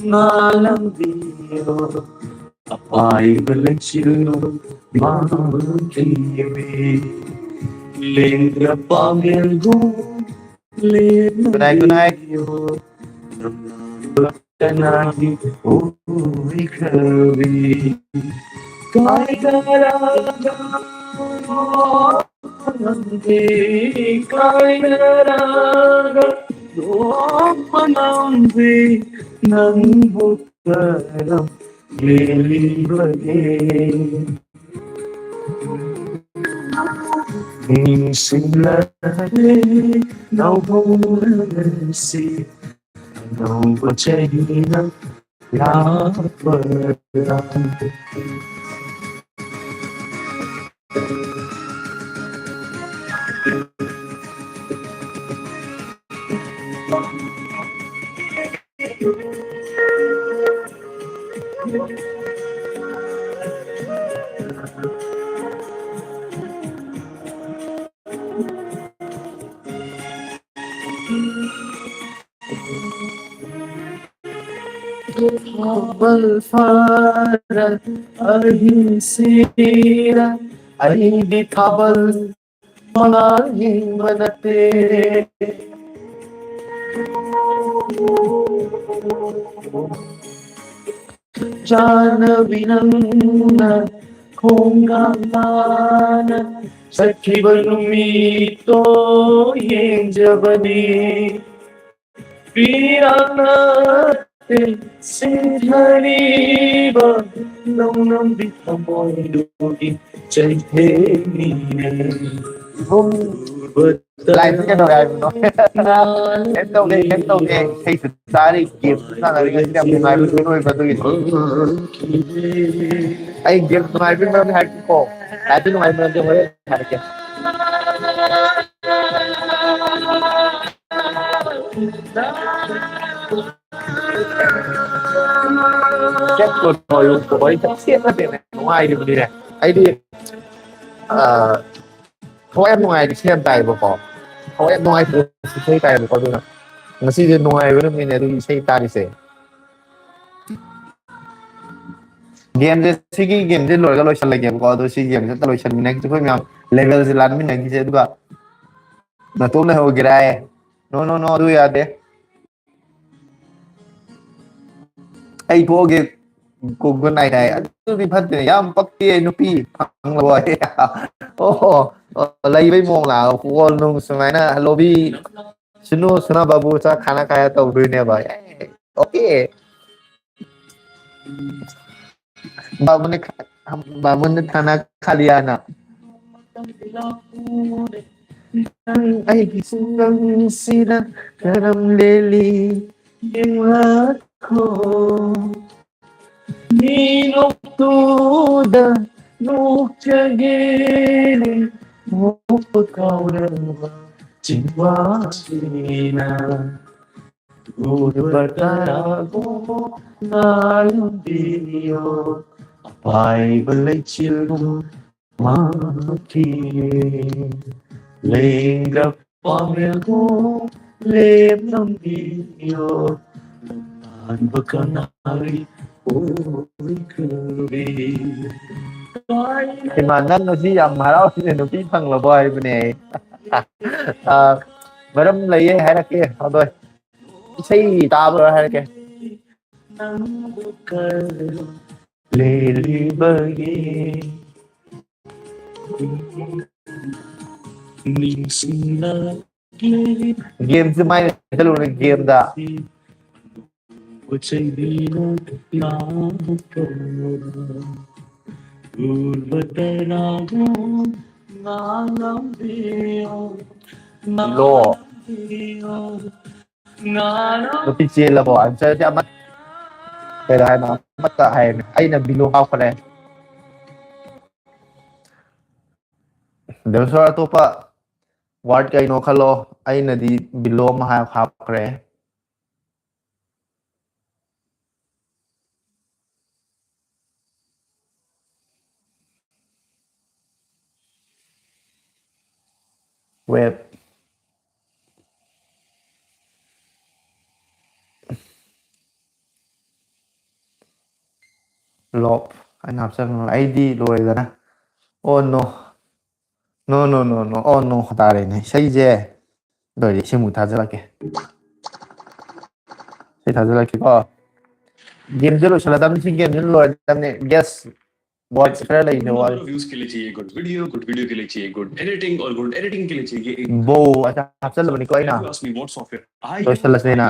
ꯉꯥꯜꯂꯝꯕꯤꯌꯣ, ꯑꯄꯥꯏꯕ ꯂꯩꯆꯤꯜꯂꯣ ꯃꯥꯡꯈꯤꯕꯤ, ꯂꯦꯡꯗ꯭ꯔ ꯄꯥꯃꯦꯜꯕꯨ ꯂꯦꯡꯕꯤꯌꯣ, ꯀꯅꯥꯒꯤ ꯑꯣꯏꯈ꯭ꯔꯕꯤ ꯀꯥꯏꯗꯔꯒ ꯅꯪꯗꯤ ꯀꯥꯏꯅꯔꯒ ꯅꯣꯛꯄ ꯅꯪꯗꯤ ꯅꯪꯕꯨ ꯀꯔꯝ ꯂꯦꯜꯂꯤꯕꯒꯦ? ꯅꯤꯡꯁꯤꯡꯂꯔꯦ ꯅꯧꯍꯧꯔꯁꯤ ꯑꯅꯧꯕ ꯆꯍꯤꯅ ꯂꯥꯛꯄꯗ꯫ ꯊꯥꯕꯜ ꯐꯥꯔ ꯑꯍꯤꯡꯁꯤꯗ ꯑꯩꯗꯤ ꯊꯥꯕꯜ ꯃꯉꯥꯜ ꯌꯦꯡꯕ ꯅꯠꯇꯦ꯫ ꯆꯥꯅꯕꯤ ꯅꯪꯅ ꯈꯣꯡꯒꯥ ꯃꯥꯅ ꯆꯠꯈꯤꯕ ꯅꯨꯃꯤꯠꯇꯣ ꯌꯦꯡꯖꯕꯅꯤ꯫ ꯄꯤꯔꯥꯡꯅ ꯁꯤꯟꯊꯔꯤꯕ ꯅꯧꯅꯝꯕꯤ ꯊꯃꯣꯏꯗꯨꯒꯤ ꯆꯩꯊꯦꯡꯅꯤꯅꯦ꯫ ꯂꯥꯏꯟꯁꯦ ꯀꯩꯗꯧꯔꯦ ꯍꯥꯏꯕꯅꯣ? ꯀꯩꯝ ꯇꯧꯗꯦ, ꯀꯩꯝ ꯇꯧꯗꯦ꯫ ꯏꯁꯩꯁꯨ ꯇꯥꯔꯤ, ꯒꯦꯝꯁꯨ ꯁꯥꯟꯅꯔꯤ꯫ ꯉꯁꯤꯗꯤ ꯌꯥꯝ ꯅꯨꯡꯉꯥꯏꯕ ꯅꯨꯃꯤꯠ ꯑꯣꯏꯕ ꯑꯗꯨꯒꯤꯅꯤ꯫ ꯑꯩ ꯒꯦꯝ ꯅꯨꯡꯉꯥꯏꯕꯒꯤ ꯃꯔꯝꯗꯤ ꯍꯥꯏꯔꯛꯀꯦꯀꯣ꯫ ꯂꯥꯏꯐꯇ ꯅꯨꯡꯉꯥꯏꯕ ꯃꯔꯝꯗꯤ ꯍꯣꯔꯦꯟ ꯍꯥꯏꯔꯛꯀꯦ꯫ ꯀꯩꯝ ꯇꯧꯔꯣꯏ, ꯋꯥꯔꯤ ꯆꯠꯊꯦꯡꯅꯗꯦꯅꯦ꯫ ꯅꯨꯡꯉꯥꯏꯔꯤꯕꯅꯤꯅꯦ꯫ ꯑꯩꯗꯤ, ꯑ, ꯊꯋꯥꯏ ꯌꯥꯝ ꯅꯨꯡꯉꯥꯏꯔꯗꯤ ꯏꯁꯩ ꯌꯥꯝ ꯇꯥꯏꯌꯦꯕꯀꯣ꯫ ꯊꯋꯥꯏ ꯌꯥꯝ ꯅꯨꯡꯉꯥꯏꯇ꯭ꯔꯗꯤ ꯏꯁꯩ ꯇꯥꯏꯌꯦꯕꯀꯣ꯫ ꯑꯗꯨꯅ ꯉꯁꯤꯁꯦ ꯅꯨꯡꯉꯥꯏꯕ ꯅꯨꯃꯤꯠꯅꯦ, ꯑꯗꯨꯒꯤ ꯏꯁꯩ ꯇꯥꯔꯤꯁꯦ꯫ ꯒꯦꯝꯁꯦ, ꯁꯤꯒꯤ ꯒꯦꯝꯁꯦ ꯂꯣꯏꯔꯒ ꯂꯣꯏꯁꯜꯂꯒꯦꯕꯀꯣ꯫ ꯑꯗꯣ ꯁꯤ ꯒꯦꯝꯁꯦ ꯑꯝꯇ ꯂꯣꯏꯁꯟꯃꯤꯟꯅꯈꯤꯁꯦ꯫ ꯑꯩꯈꯣꯏ ꯃꯌꯥꯝ ꯂꯦꯚꯦꯜꯁꯦ ꯂꯥꯟꯃꯤꯟꯅꯈꯤꯁꯦ, ꯑꯗꯨꯒ ꯅꯇꯣꯝ ꯂꯩꯍꯧꯒꯦꯔꯥ ꯍꯥꯏꯌꯦ꯫ No, no, no, ꯑꯗꯨ ꯌꯥꯗꯦ꯫ ꯑꯩ ꯊꯣꯛꯑꯒꯦ꯫ ꯒꯨ-, ꯒꯨꯗ ꯅꯥꯏꯠ ꯍꯥꯏ꯫ ꯑꯗꯨꯗꯤ ꯐꯠꯇꯦ꯫ ꯌꯥꯝ ꯄꯛꯇꯦ, ꯅꯨꯄꯤ ꯐꯪꯂꯕꯣ? ꯑꯣ, ꯑꯣ, ꯂꯩꯕꯩ ꯃꯑꯣꯡ ꯂꯥꯛꯑꯣ꯫ ꯀꯣꯜ ꯅꯨꯡ ꯁꯨꯃꯥꯏꯅ ꯂꯣꯕꯤ ꯁꯨꯅꯨ, ꯁꯨꯅꯥ ꯕꯥꯕꯨ ꯆꯥ ꯈꯥꯅꯥ ꯈꯥꯌꯥ ꯇꯧꯗꯣꯏꯅꯦꯕ꯫ ꯑꯦ, ꯑꯣꯀꯦ꯫ ꯕꯥꯕꯨꯅꯦ ꯈꯥ-, ꯕꯥꯕꯨꯅꯦ ꯈꯥꯅꯥ ꯈꯥ ꯂꯤꯌꯥꯅ꯫ ꯅꯪ ꯑꯩꯒꯤ ꯈꯨꯡꯒꯪꯁꯤꯗ ꯀꯔꯝ ꯂꯦꯜꯂꯤ ꯌꯦꯡꯂꯛꯈꯣ꯫ ꯃꯤ ꯅꯣꯛꯇꯨꯗ ꯅꯣꯛꯆꯒꯦꯅꯦ, ꯅꯣꯛꯄ ꯀꯥꯎꯔꯕ ꯆꯤꯟꯕꯥꯁꯤꯅ꯫ ꯎꯗꯕ ꯇꯔꯥꯕꯨ ꯉꯥꯜꯂꯝꯕꯤꯌꯣ, ꯑꯄꯥꯏꯕ ꯂꯩꯆꯤꯜꯕꯨ ꯃꯥꯡꯈꯤꯌꯦ꯫ ꯂꯦꯡꯗ꯭ꯔ ꯄꯥꯃꯦꯜꯕꯨ ꯂꯦꯞꯂꯝꯕꯤꯌꯣ, ꯑꯣꯏꯈ꯭ꯔꯕꯤ꯫ ꯏꯃꯥ, ꯅꯪ ꯉꯁꯤ ꯌꯥꯝ ꯍꯔꯥꯎꯔꯤꯅꯦ, ꯅꯨꯄꯤ ꯐꯪꯂꯕꯣ ꯍꯥꯏꯕꯅꯦ꯫ ꯑ, ꯃꯔꯝ ꯂꯩꯌꯦ ꯍꯥꯏꯔꯛꯀꯦ, ꯑꯗꯣ ꯏꯁꯩ ꯇꯥꯕ ꯂꯣꯏꯔ ꯍꯥꯏꯔꯛꯀꯦ꯫ ꯅꯪꯕꯨ ꯀꯔꯝ ꯂꯦꯜꯂꯤꯕꯒꯦ? ꯅꯤꯡꯁꯤꯡꯂꯛꯂꯦ꯫ ꯒꯦꯝꯁꯦ ꯃꯥꯏ ꯂꯩꯈꯠꯂꯨꯔꯦ ꯒꯦꯝꯗ꯫ ꯆꯩꯕꯤꯅ ꯂꯥꯛꯄ ꯎꯔꯕ ꯇꯔꯥꯗꯣ ꯉꯥꯡꯂꯝꯕꯤꯌꯣ꯫ ꯂꯣ꯫ ꯅꯨꯄꯤ ꯆꯦꯜꯂꯕꯣ? ꯑꯟꯁꯔꯁꯦ ꯑꯃ, ꯀꯩꯅꯣ ꯍꯥꯏꯅꯣ? ꯑꯃꯠꯇ ꯍꯥꯏꯔꯦ꯫ ꯑꯩꯅ ꯕꯤꯂꯣ ꯍꯥꯞꯈ꯭ꯔꯦ꯫ ꯗꯦꯕꯦꯁꯣꯔ, ꯑꯇꯣꯞꯄ ꯋꯥꯔꯗ ꯀꯩꯅꯣ ꯈꯜꯂꯣ꯫ ꯑꯩꯅꯗꯤ ꯕꯤꯂꯣ ꯑꯃ ꯍꯥꯞ-, ꯍꯥꯞꯈ꯭ꯔꯦ꯫ ꯋꯦꯠ꯫ ꯂꯣꯞ꯫ ꯑꯩꯅ ꯍꯥꯞꯆꯟꯕ ꯑꯩꯗꯤ ꯂꯣꯏꯔꯦꯗꯅ꯫ ꯑꯣ ꯅꯣ꯫ ꯅꯣ, ꯅꯣ, ꯅꯣ, ꯅꯣ꯫ ꯑꯣ ꯅꯣ ꯇꯥꯔꯦꯅꯦ꯫ ꯏꯁꯩꯁꯦ ꯂꯣꯏꯔꯦ꯫ ꯏꯁꯩꯃꯨꯛ ꯊꯥꯖꯤꯜꯂꯛꯀꯦ꯫ ꯏꯁꯩ ꯊꯥꯖꯤꯜꯂꯛꯀꯦꯀꯣ꯫ ꯒꯦꯝꯁꯦ ꯂꯣꯏꯁꯤꯜꯂꯗꯕꯅꯤ꯫ ꯁꯤ ꯒꯦꯝꯁꯤꯅ ꯂꯣꯏꯔꯗꯕꯅꯤ꯫ ꯒꯦꯁ ꯋꯥꯔꯗ ꯈꯔ ꯂꯩꯅꯦ ꯋꯥꯔꯗ꯫ Views के लिए चाहिए good video, good video के लिए चाहिए good editing और good editing के लिए चाहिए एक ꯕꯣ ꯑꯁ ꯍꯥꯞꯆꯜꯂꯕꯅꯤꯀꯣ ꯑꯩꯅ꯫ If you ask me what software I ꯂꯣꯏꯁꯤꯜꯂꯁꯦꯅ꯫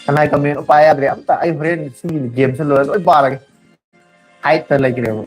ꯀꯅꯥꯏ ꯀꯃꯦꯟ ꯄꯥꯏ ꯌꯥꯗ꯭ꯔꯦ ꯑꯝꯇ꯫ ꯑꯩ ꯍꯣꯔꯦꯟ ꯁꯤꯒꯤ ꯒꯦꯝꯁꯦ ꯂꯣꯏꯔ ꯂꯣꯏ ꯄꯥꯔꯒꯦ꯫ ꯍꯥꯏꯠꯇ ꯂꯩꯈ꯭ꯔꯦꯕ꯫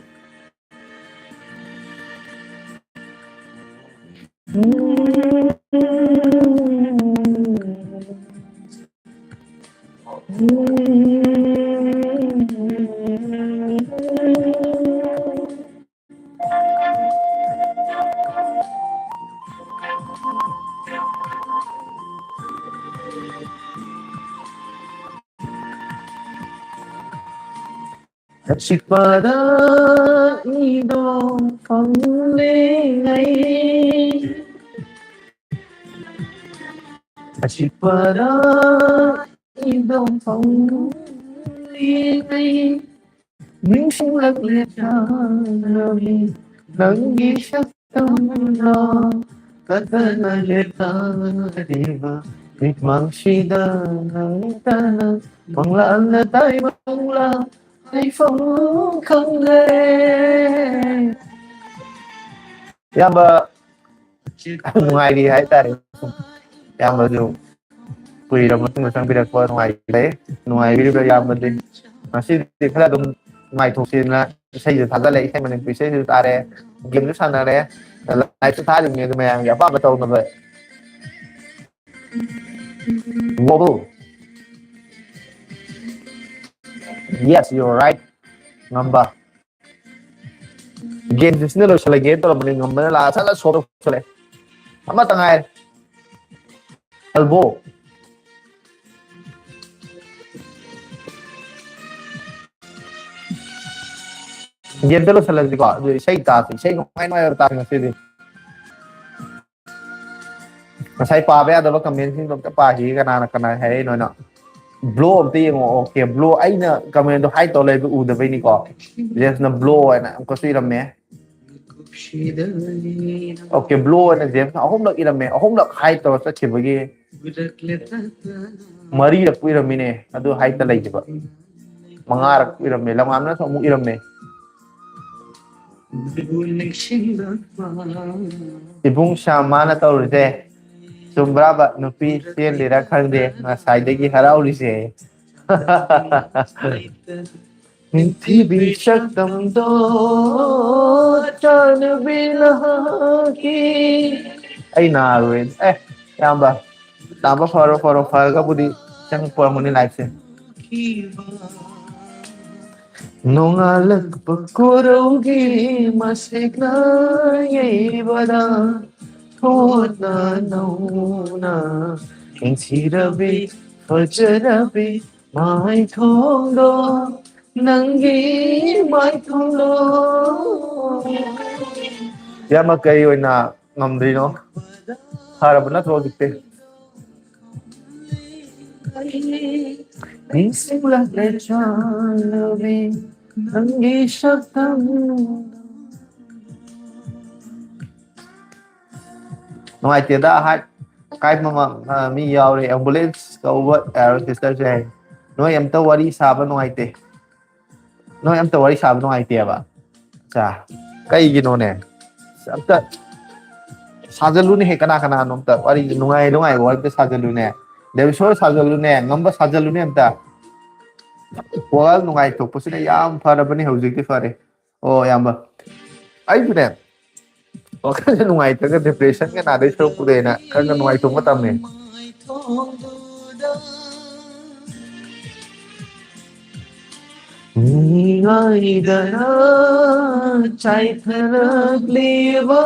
ꯑꯆꯤꯛꯄꯗ ꯏꯗꯣ ꯐꯪꯂꯤꯉꯩ, ꯑꯆꯤꯛꯄꯗ ꯏꯗꯣ ꯐꯪꯂꯤꯉꯩ, ꯅꯤꯡꯁꯤꯡꯂꯛꯂꯦ ꯆꯥꯅꯕꯤ ꯅꯪꯒꯤ ꯁꯛꯇꯝꯗꯣ꯫ ꯀꯗꯅ ꯂꯦꯞꯇꯔꯤꯕ ꯃꯤꯠꯃꯥꯡꯁꯤꯗ ꯅꯪꯇꯅ ꯃꯪꯂꯥꯟꯅ ꯇꯥꯏꯕꯪꯂꯥ ꯍꯥꯏꯐꯝ ꯈꯪꯗ꯭ꯔꯦ꯫ ꯏꯌꯥꯝꯕ ꯅꯨꯡꯉꯥꯏꯔꯤ ꯍꯥꯏꯇꯥꯔꯦ꯫ ꯏꯌꯥꯝꯕꯁꯨ ꯀꯨꯏꯔꯕ ꯃꯇꯨꯡꯗ ꯆꯪꯕꯤꯔꯛꯄ ꯅꯨꯡꯉꯥꯏꯖꯩ꯫ ꯅꯨꯡꯉꯥꯏꯕꯤꯔꯤꯕ꯭ꯔꯥ ꯏꯌꯥꯝꯕꯗꯤ? ꯉꯁꯤꯗꯤ ꯈꯔ ꯑꯗꯨꯝ ꯅꯨꯡꯉꯥꯏꯊꯣꯛꯁꯦꯅ ꯏꯁꯩꯁꯨ ꯊꯥꯖꯜꯂꯦ, ꯏꯁꯩ ꯃꯅꯤꯄꯨꯔꯤ ꯏꯁꯩꯁꯨ ꯇꯥꯔꯦ, ꯒꯦꯝꯁꯨ ꯁꯥꯟꯅꯔꯦ, ꯂꯥꯏꯐꯁꯨ ꯊꯥꯔꯤꯕꯅꯦ꯫ ꯑꯗꯨ ꯃꯌꯥꯝꯒꯤ ꯑꯄꯥꯝꯕ ꯇꯧꯅꯕ꯫ Global. Yes, you're right. ꯉꯝꯕ꯫ ꯒꯦꯝꯁꯦ ꯁꯤꯅ ꯂꯣꯏꯁꯤꯜꯂꯒꯦ ꯇꯧꯔꯝꯕꯅꯤ, ꯉꯝꯕꯅ ꯂꯥꯛꯑ ꯁꯠ ꯁꯠ ꯁꯣ ꯇꯧꯁꯜꯂꯛꯑꯦ꯫ ꯑꯃꯇ ꯉꯥꯏꯔꯦ꯫ ꯑꯜꯕꯣ꯫ ꯒꯦꯝꯗ ꯂꯣꯏꯁꯤꯜꯂꯁꯤꯀꯣ꯫ ꯑꯗꯨ ꯏꯁꯩ ꯇꯥꯁꯤ, ꯏꯁꯩ ꯅꯨꯡꯉꯥꯏ ꯅꯨꯡꯉꯥꯏꯕ ꯇꯥꯁꯤ ꯉꯁꯤꯗꯤ꯫ ꯉꯁꯥꯏ ꯄꯥꯕ ꯌꯥꯗꯕ ꯀꯃꯦꯟꯁꯤꯡꯗꯣ ꯑꯝꯇ ꯄꯥꯈꯤꯒꯦ, ꯀꯅꯥꯅ ꯀꯅꯥ ꯍꯥꯏꯔꯛꯏꯅꯣꯅ꯫ ꯕ꯭ꯂꯣ ꯑꯝꯇ ꯌꯦꯡꯉꯣ꯫ ꯑꯣꯀꯦ, ꯕ꯭ꯂꯣ, ꯑꯩꯅ ꯀꯃꯦꯟꯗꯣ ꯍꯥꯏ ꯇꯧ ꯂꯩꯕ ꯎꯗꯕꯩꯅꯤꯀꯣ꯫ ꯖꯦꯝꯁꯅ ꯕ꯭ꯂꯣ ꯍꯥꯏꯅ ꯑꯃꯨꯛꯀꯁꯨ ꯏꯔꯝꯃꯦ꯫ ꯑꯣꯀꯦ, ꯕ꯭ꯂꯣ ꯑꯣꯏꯅ ꯖꯦꯝꯁꯅ ꯑꯍꯨꯝꯂꯛ ꯏꯔꯝꯃꯦ, ꯑꯍꯨꯝꯂꯛ ꯍꯥꯏ ꯇꯧꯔ ꯆꯠꯈꯤꯕꯒꯤ ꯃꯔꯤꯔꯛꯄꯨ ꯏꯔꯝꯃꯤꯅꯦ꯫ ꯑꯗꯨ ꯍꯥꯏꯇ ꯂꯩꯈꯤꯕ ꯃꯉꯥꯔꯛ ꯏꯔꯝꯃꯦ꯫ ꯂꯝꯉꯥꯝꯅꯁꯨ ꯑꯃꯨꯛ ꯏꯔꯝꯃꯦ꯫ ꯏꯕꯨꯡ ꯁ꯭ꯌꯥꯝ, ꯃꯥꯅ ꯇꯧꯔꯤꯁꯦ ꯆꯨꯝꯕ꯭ꯔꯥꯕ? ꯅꯨꯄꯤ ꯆꯦꯜꯂꯤꯔꯥ ꯈꯪꯗꯦ, ꯉꯁꯥꯏꯗꯒꯤ ꯍꯔꯥꯎꯔꯤꯁꯦ꯫ ꯅꯤꯡꯊꯤꯕꯤ ꯁꯛꯇꯝꯗꯣ ꯆꯥꯟꯅꯕꯤ ꯅꯍꯥꯛꯀꯤ꯫ ꯑꯩ ꯅꯥꯔꯨꯔꯦ꯫ ꯑꯦ, ꯏꯌꯥꯝꯕ, ꯇꯥꯕ ꯐꯔꯣ, ꯐꯔꯣ, ꯐꯔꯒꯕꯨꯗꯤ ꯆꯪꯉꯛꯄ ꯑꯣꯏꯔꯝꯒꯅꯤ ꯂꯥꯏꯐꯁꯦ꯫ ꯅꯣꯡꯉꯥꯜꯂꯛꯄ ꯀꯣꯔꯧꯒꯤ ꯃꯁꯦꯛꯅ ꯌꯩꯕꯗ ꯊꯣꯠꯅ ꯅꯧꯅ ꯅꯤꯡꯊꯤꯔꯕꯤ ꯐꯖꯔꯕꯤ ꯃꯥꯏꯊꯣꯡꯗꯣ ꯅꯪꯒꯤ ꯃꯥꯏꯊꯣꯡꯗꯣ꯫ ꯏꯌꯥꯝꯕ, ꯀꯩ ꯑꯣꯏꯅ ꯉꯝꯗ꯭ꯔꯤꯅꯣ? ꯐꯔꯕ ꯅꯠꯇ꯭ꯔꯣ ꯍꯧꯖꯤꯛꯇꯤ? ꯅꯤꯡꯁꯤꯡꯂꯛꯂꯦ ꯆꯥꯟꯅꯕꯤ, ꯅꯪꯒꯤ ꯁꯛꯇꯝ꯫ ꯅꯨꯡꯉꯥꯏꯇꯦꯗ, ꯍꯥꯏ ꯀꯥꯏ ꯃꯃꯥ, ꯑ, ꯃꯤ ꯌꯥꯎꯔꯦ, ꯑꯦꯝꯕꯨꯂꯦꯟꯁ ꯀꯧꯕ ꯌꯥꯔꯣꯏ ꯁꯤꯁꯇꯔꯁꯦ ꯍꯥꯏ꯫ ꯅꯣꯏ ꯑꯝꯇ ꯋꯥꯔꯤ ꯁꯥꯕ ꯅꯨꯡꯉꯥꯏꯇꯦ꯫ ꯅꯣꯏ ꯑꯝꯇ ꯋꯥꯔꯤ ꯁꯥꯕ ꯅꯨꯡꯉꯥꯏꯇꯦꯕ꯫ ꯑꯠꯆꯥ, ꯀꯩꯒꯤꯅꯣꯅꯦ? ꯑꯝꯇ ꯁꯥꯖꯜꯂꯨꯅꯦꯍꯦ, ꯀꯅꯥ ꯀꯅꯥꯅꯣ ꯑꯝꯇ ꯋꯥꯔꯤ ꯅꯨꯡꯉꯥꯏ ꯅꯨꯡꯉꯥꯏꯕ ꯋꯥꯔꯤ ꯑꯝꯇ ꯁꯥꯖꯜꯂꯨꯅꯦ꯫ ꯗꯦꯕꯦꯁꯣꯔ ꯁꯥꯖꯜꯂꯨꯅꯦ, ꯉꯝꯕ ꯁꯥꯖꯜꯂꯨꯅꯦ ꯑꯝꯇ꯫ ꯋꯥꯈꯜ ꯅꯨꯡꯉꯥꯏꯊꯣꯛꯄꯁꯤꯅ ꯌꯥꯝ ꯐꯔꯕꯅꯤ, ꯍꯧꯖꯤꯛꯇꯤ ꯐꯔꯦ꯫ ꯑꯣ, ꯏꯌꯥꯝꯕ, ꯑꯩꯁꯨꯅꯦ, ꯋꯥꯈꯜꯁꯦ ꯅꯨꯡꯉꯥꯏꯇ꯭ꯔꯒ ꯗꯤꯄ꯭ꯔꯦꯁꯟꯒ ꯅꯥꯗꯣꯏ ꯁꯔꯨꯛꯄꯨꯗꯤꯅ ꯈꯔ ꯈꯔ ꯅꯨꯡꯉꯥꯏꯊꯣꯛꯄ ꯇꯝꯃꯦ꯫ ꯅꯤꯡꯉꯥꯏꯗꯅ ꯆꯥꯏꯊꯔꯛꯂꯤꯕ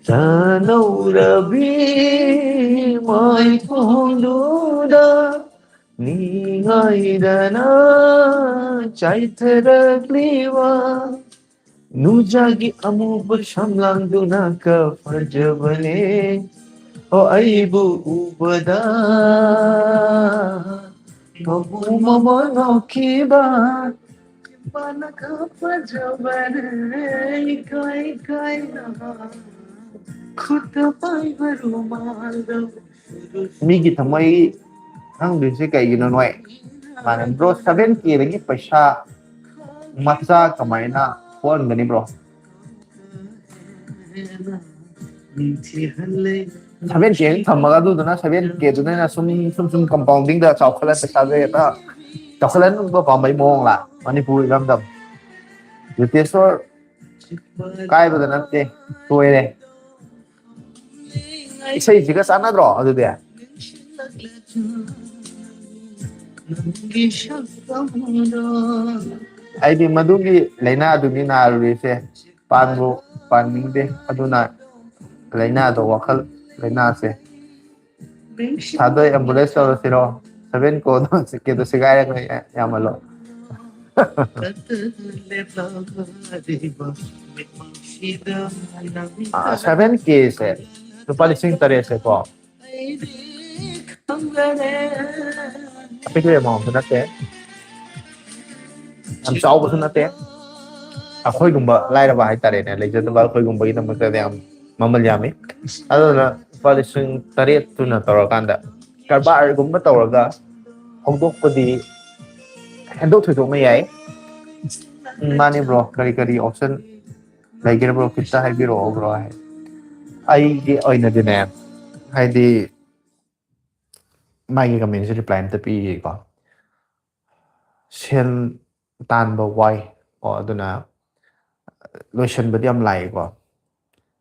ꯇꯅꯧꯔꯕꯤ ꯃꯥꯏꯊꯣꯡꯗꯨꯗ ꯅꯤꯡꯉꯥꯏꯗꯅ ꯆꯥꯏꯊꯔꯛꯂꯤꯕ ꯅꯨꯡꯖꯥꯒꯤ ꯑꯃꯨꯕ ꯁꯝꯂꯥꯡꯗꯨꯅ ꯀ ꯐꯖꯕꯅꯦ꯫ ꯑꯣ, ꯑꯩꯕꯨ ꯎꯕꯗ ꯃꯄꯨꯝ ꯑꯃ ꯅꯣꯛꯈꯤꯕ ꯃꯥꯅ ꯀ ꯐꯖꯕꯅꯦ꯫ ꯏꯀꯥꯏ ꯏꯀꯥꯏꯅ ꯈꯨꯠꯇ ꯄꯥꯏꯕ ꯔꯨꯃꯥꯜꯗꯣ꯫ ꯃꯤꯒꯤ ꯊꯃꯣꯏ ꯈꯪꯗ꯭ꯔꯤꯁꯦ ꯀꯩꯒꯤꯅꯣ ꯅꯣꯏ? ꯃꯥꯅꯦ, ꯕ꯭ꯔꯣ, ꯁꯚꯦꯟ ꯀꯦꯗꯒꯤ ꯄꯩꯁꯥ ꯃꯆꯥ ꯀꯃꯥꯏꯅ ꯊꯣꯛꯍꯟꯒꯅꯤ, ꯕ꯭ꯔꯣ? ꯁꯚꯦꯟ ꯀꯦ ꯊꯝꯃꯒ ꯑꯗꯨꯗꯨꯅ ꯁꯚꯦꯟ ꯀꯦꯗꯨꯅ ꯁꯨꯝ, ꯁꯨꯝ, ꯁꯨꯝ ꯀꯝꯄꯥꯎꯟꯗꯤꯡꯗ ꯆꯥꯎꯈꯠꯂ ꯄꯩꯁꯥꯁꯦ ꯍꯦꯛꯇ ꯆꯥꯎꯈꯠꯍꯟꯕ ꯄꯥꯝꯕꯩ ꯃꯑꯣꯡ ꯂꯥ? ꯃꯅꯤꯄꯨꯔ ꯏꯔꯝꯗꯝ꯫ ꯔꯤꯇꯦꯁꯣꯔ ꯀꯥꯏꯕꯗ ꯅꯠꯇꯦ, ꯇꯣꯏꯔꯦ꯫ ꯏꯁꯩꯁꯤꯒ ꯆꯥꯟꯅꯗ꯭ꯔꯣ ꯑꯗꯨꯗꯤ? ꯑꯩꯗꯤ ꯃꯗꯨꯒꯤ ꯂꯥꯏꯅꯥꯗꯨꯅꯤ ꯅꯥꯔꯨꯔꯤꯁꯦ꯫ ꯄꯥꯟꯕꯨ ꯄꯥꯟꯅꯤꯡꯗꯦ꯫ ꯑꯗꯨꯅ ꯂꯥꯏꯅꯥꯗꯣ, ꯋꯥꯈꯜ ꯂꯥꯏꯅꯥꯁꯦ, ꯊꯥꯗꯣꯏ ꯑꯦꯝꯕꯨꯂꯦꯟꯁ ꯇꯧꯔꯁꯤꯔꯣ? ꯁꯚꯦꯟ ꯀꯣꯗꯣ ꯆꯤꯛꯀꯦꯗꯣ ꯁꯤꯒꯥꯏꯔꯒ ꯌꯥꯝꯃꯜꯂꯣ꯫ ꯁꯚꯦꯟ ꯀꯦꯁꯦ ꯂꯨꯄꯥ ꯂꯤꯁꯤꯡ ꯇꯔꯦꯠꯁꯦꯀꯣ, ꯑꯄꯤꯛꯄ ꯑꯦꯃꯥꯎꯟꯁꯨ ꯅꯠꯇꯦ, ꯌꯥꯝ ꯆꯥꯎꯕꯁꯨ ꯅꯠꯇꯦ꯫ ꯑꯩꯈꯣꯏꯒꯨꯝꯕ ꯂꯥꯏꯔꯕ ꯍꯥꯏꯇꯥꯔꯦꯅꯦ, ꯂꯩꯖꯗꯕ ꯑꯩꯈꯣꯏꯒꯨꯝꯕꯒꯤꯗꯃꯛꯇꯗꯤ ꯌꯥꯝ ꯃꯃꯜ ꯌꯥꯝꯃꯤ꯫ ꯑꯗꯨꯅ ꯂꯨꯄꯥ ꯂꯤꯁꯤꯡ ꯇꯔꯦꯠꯇꯨꯅ ꯇꯧꯔꯀꯥꯟꯗ ꯀꯔꯕꯥꯔꯒꯨꯝꯕ ꯇꯧꯔꯒ ꯍꯧꯗꯣꯛꯄꯗꯤ ꯍꯦꯟꯗꯣꯛ ꯊꯣꯏꯗꯣꯛꯅ ꯌꯥꯏ꯫ ꯎꯝ, ꯃꯥꯅꯤ ꯕ꯭ꯔꯣ, ꯀꯔꯤ ꯀꯔꯤ ꯑꯣꯞꯁꯟ ꯂꯩꯒꯦ ꯕ꯭ꯔꯣ? ꯈꯤꯇ ꯍꯥꯏꯕꯤꯔꯛꯑꯣ ꯕ꯭ꯔꯣ꯫ ꯑꯩꯒꯤ ꯑꯣꯏꯅꯗꯤꯅꯦ, ꯍꯥꯏꯗꯤ ꯃꯥꯒꯤ ꯀꯃꯦꯟꯁꯦ ꯔꯤꯄ꯭ꯂꯥꯏ ꯑꯝꯇ ꯄꯤꯒꯦꯀꯣ꯫ ꯁꯦꯜ ꯇꯥꯟꯕ ꯋꯥꯏ ꯀꯣ, ꯑꯗꯨꯅ ꯂꯣꯏꯁꯟꯕꯗꯤ ꯌꯥꯝ ꯂꯥꯏꯀꯣ꯫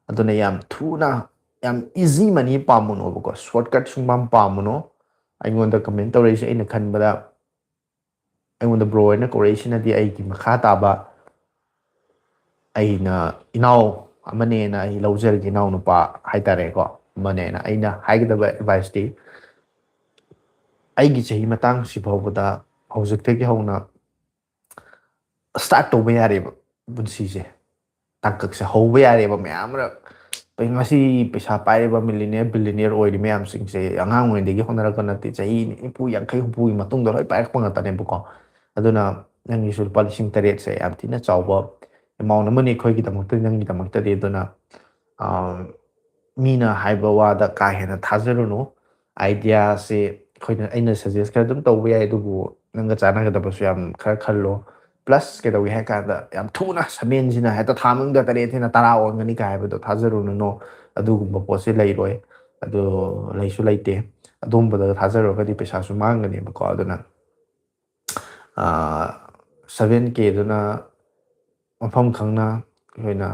ꯑꯗꯨꯅ ꯌꯥꯝ ꯊꯨꯅ, ꯌꯥꯝ ꯏꯖꯤ ꯃꯅꯤ ꯄꯥꯝꯃꯨꯅꯣꯕꯀꯣ, ꯁꯣꯔꯠꯀꯠ ꯁꯨꯡꯄꯥꯝ ꯄꯥꯝꯃꯨꯅꯣ꯫ ꯑꯩꯉꯣꯟꯗ ꯀꯃꯦꯟ ꯇꯧꯔꯛꯏꯁꯦ ꯑꯩꯅ ꯈꯟꯕꯗ, ꯑꯩꯉꯣꯟꯗ ꯕ꯭ꯔꯣ ꯍꯥꯏꯅ ꯀꯧꯔꯛꯏꯁꯤꯅꯗꯤ ꯑꯩꯒꯤ ꯃꯈꯥ ꯇꯥꯕ ꯑꯩꯅ ꯏꯅꯥꯎ ꯑꯃꯅꯦꯅ ꯑꯩ ꯂꯧꯖꯔꯒꯦ, ꯏꯅꯥꯎ ꯅꯨꯄꯥ ꯍꯥꯏꯇꯥꯔꯦꯀꯣ, ꯑꯃꯅꯦꯅ꯫ ꯑꯩꯅ ꯍꯥꯏꯒꯗꯕ ꯑꯦꯗꯚꯥꯏꯁꯇꯤ, ꯑꯩꯒꯤ ꯆꯍꯤ ꯃꯇꯥꯡꯁꯤ ꯐꯥꯎꯕꯗ ꯍꯧꯖꯤꯛꯇꯒꯤ ꯍꯧꯅ ꯁ꯭ꯇꯥꯔꯠ ꯇꯧꯕ ꯌꯥꯔꯦꯕ ꯄꯨꯟꯁꯤꯁꯦ꯫ ꯇꯥꯡꯀꯛꯁꯦ ꯍꯧꯕ ꯌꯥꯔꯦꯕ꯫ ꯃꯌꯥꯝ ꯑꯃ ꯉꯁꯤ ꯄꯩꯁꯥ ꯄꯥꯏꯔꯤꯕ ꯃꯤꯂꯤꯅꯤꯌꯔ, ꯕꯤꯂꯤꯅꯤꯌꯔ ꯑꯣꯏꯔꯤ ꯃꯌꯥꯝꯁꯤꯡꯁꯦ ꯑꯉꯥꯡ ꯑꯣꯏꯔꯤꯉꯩꯗꯒꯤ ꯍꯣꯠꯅꯔꯛꯄ ꯅꯠꯇꯦ, ꯆꯍꯤ ꯅꯤꯐꯨ, ꯌꯥꯡꯈꯩ, ꯍꯨꯝꯐꯨꯒꯤ ꯃꯇꯨꯡꯗ ꯂꯣꯏ ꯄꯥꯏꯔꯛꯄ ꯉꯥꯛꯇꯅꯦꯕꯀꯣ꯫ ꯑꯗꯨꯅ ꯅꯪꯒꯤꯁꯨ ꯂꯨꯄꯥ ꯂꯤꯁꯤꯡ ꯇꯔꯦꯠꯁꯦ ꯌꯥꯝ ꯊꯤꯅ ꯆꯥꯎꯕ ꯑꯦꯃꯥꯎꯟ ꯑꯃꯅꯤ ꯑꯩꯈꯣꯏꯒꯤꯗꯃꯛꯇꯗꯤ, ꯅꯪꯒꯤꯗꯃꯛꯇꯗꯤ꯫ ꯑꯗꯨꯅ, ꯑꯥ, ꯃꯤꯅ ꯍꯥꯏꯕ ꯋꯥꯗ ꯀꯥ ꯍꯦꯟꯅ ꯊꯥꯖꯔꯨꯅꯨ꯫ ꯑꯥꯏꯗꯤꯌꯥꯁꯦ ꯑꯩꯈꯣꯏꯅ, ꯑꯩꯅ ꯁꯖꯦꯁ ꯈꯔ ꯑꯗꯨꯝ ꯇꯧꯕ ꯌꯥꯏ, ꯑꯗꯨꯕꯨ ꯅꯪꯒ ꯆꯥꯟꯅꯒꯗꯕꯁꯨ ꯌꯥꯝ ꯈꯔ ꯈꯜꯂꯣ꯫ ꯄ꯭ꯂꯁ ꯀꯩꯗꯧꯏ ꯍꯥꯏ ꯀꯥꯟꯗ, ꯌꯥꯝ ꯊꯨꯅ ꯁꯚꯦꯟꯁꯤꯅ ꯍꯦꯛꯇ ꯊꯥ ꯃꯅꯨꯡꯗ ꯇꯔꯦꯠꯁꯤꯅ ꯇꯔꯥ ꯑꯣꯟꯒꯅꯤ ꯀꯥꯏ ꯍꯥꯏꯕꯗꯣ ꯊꯥꯖꯔꯨꯅꯨ꯫ ꯑꯗꯨꯒꯨꯝꯕ ꯄꯣꯠꯁꯦ ꯂꯩꯔꯣꯏ, ꯑꯗꯨ ꯂꯩꯁꯨ ꯂꯩꯇꯦ꯫ ꯑꯗꯨꯒꯨꯝꯕꯗ ꯊꯥꯖꯔꯨꯔꯒꯗꯤ ꯄꯩꯁꯥꯁꯨ ꯃꯥꯡꯒꯅꯦꯕꯀꯣ꯫ ꯑꯗꯨꯅ ꯁꯚꯦꯟ ꯀꯦꯗꯨꯅ ꯃꯐꯝ ꯈꯪꯅ ꯑꯩꯈꯣꯏꯅ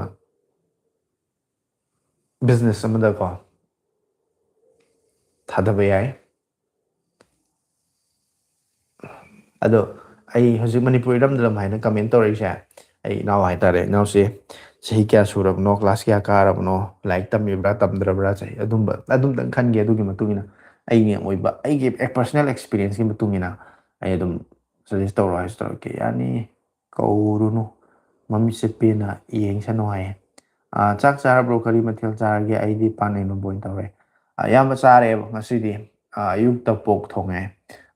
ꯕꯤꯖꯤꯅꯦꯁ ꯑꯃꯗꯀꯣ ꯊꯥꯗꯕ ꯌꯥꯏ꯫ ꯑꯗꯣ ꯑꯩ ꯍꯧꯖꯤꯛ ꯃꯅꯤꯄꯨꯔ ꯏꯔꯝꯗꯝ ꯍꯥꯏꯅ ꯀꯃꯦꯟ ꯇꯧꯔꯛꯏꯁꯦ, ꯑꯩ ꯏꯅꯥꯎ ꯍꯥꯏꯇꯥꯔꯦ, ꯏꯅꯥꯎꯁꯦ ꯆꯍꯤ ꯀꯌꯥ ꯁꯨꯔꯕꯅꯣ, ꯀ꯭ꯂꯥꯁ ꯀꯌꯥ ꯀꯥꯔꯕꯅꯣ, ꯂꯥꯏꯔꯤꯛ ꯇꯝꯃꯤꯕ꯭ꯔꯥ ꯇꯝꯗ꯭ꯔꯕ꯭ꯔꯥ, ꯆꯍꯤ ꯑꯗꯨꯝꯕ, ꯑꯗꯨꯝꯇꯪ ꯈꯟꯒꯦ꯫ ꯑꯗꯨꯒꯤ ꯃꯇꯨꯡ ꯏꯟꯅ ꯑꯩꯒꯤ ꯑꯣꯏꯕ, ꯑꯩꯒꯤ personal experienceꯀꯤ ꯃꯇꯨꯡ ꯏꯟꯅ ꯑꯩ ꯑꯗꯨꯝ suggest ꯇꯧꯔꯣ ꯍꯥꯏꯁꯨ ꯇꯧꯔꯛꯀꯦ꯫ ꯌꯥꯅꯤ, ꯀꯧꯔꯨꯅꯨ, ꯃꯃꯤꯠꯁꯦ ꯄꯦꯟꯅ ꯌꯦꯡꯁꯅꯨ ꯍꯥꯏꯌꯦ꯫ ꯑꯥ, ꯆꯥꯛ ꯆꯥꯔꯕ꯭ꯔꯣ? ꯀꯔꯤ ꯃꯊꯦꯜ ꯆꯥꯔꯒꯦ? ꯑꯩꯗꯤ ꯄꯥꯟ ꯏꯔꯣꯟꯕ ꯑꯣꯏꯅ ꯇꯧꯔꯦ꯫ ꯑꯥ, ꯑꯌꯥꯝꯕ ꯆꯥꯔꯦꯕ ꯉꯁꯤꯗꯤ꯫ ꯑꯥ, ꯑꯌꯨꯛꯇ ꯄꯣꯛ ꯊꯣꯡꯉꯦ꯫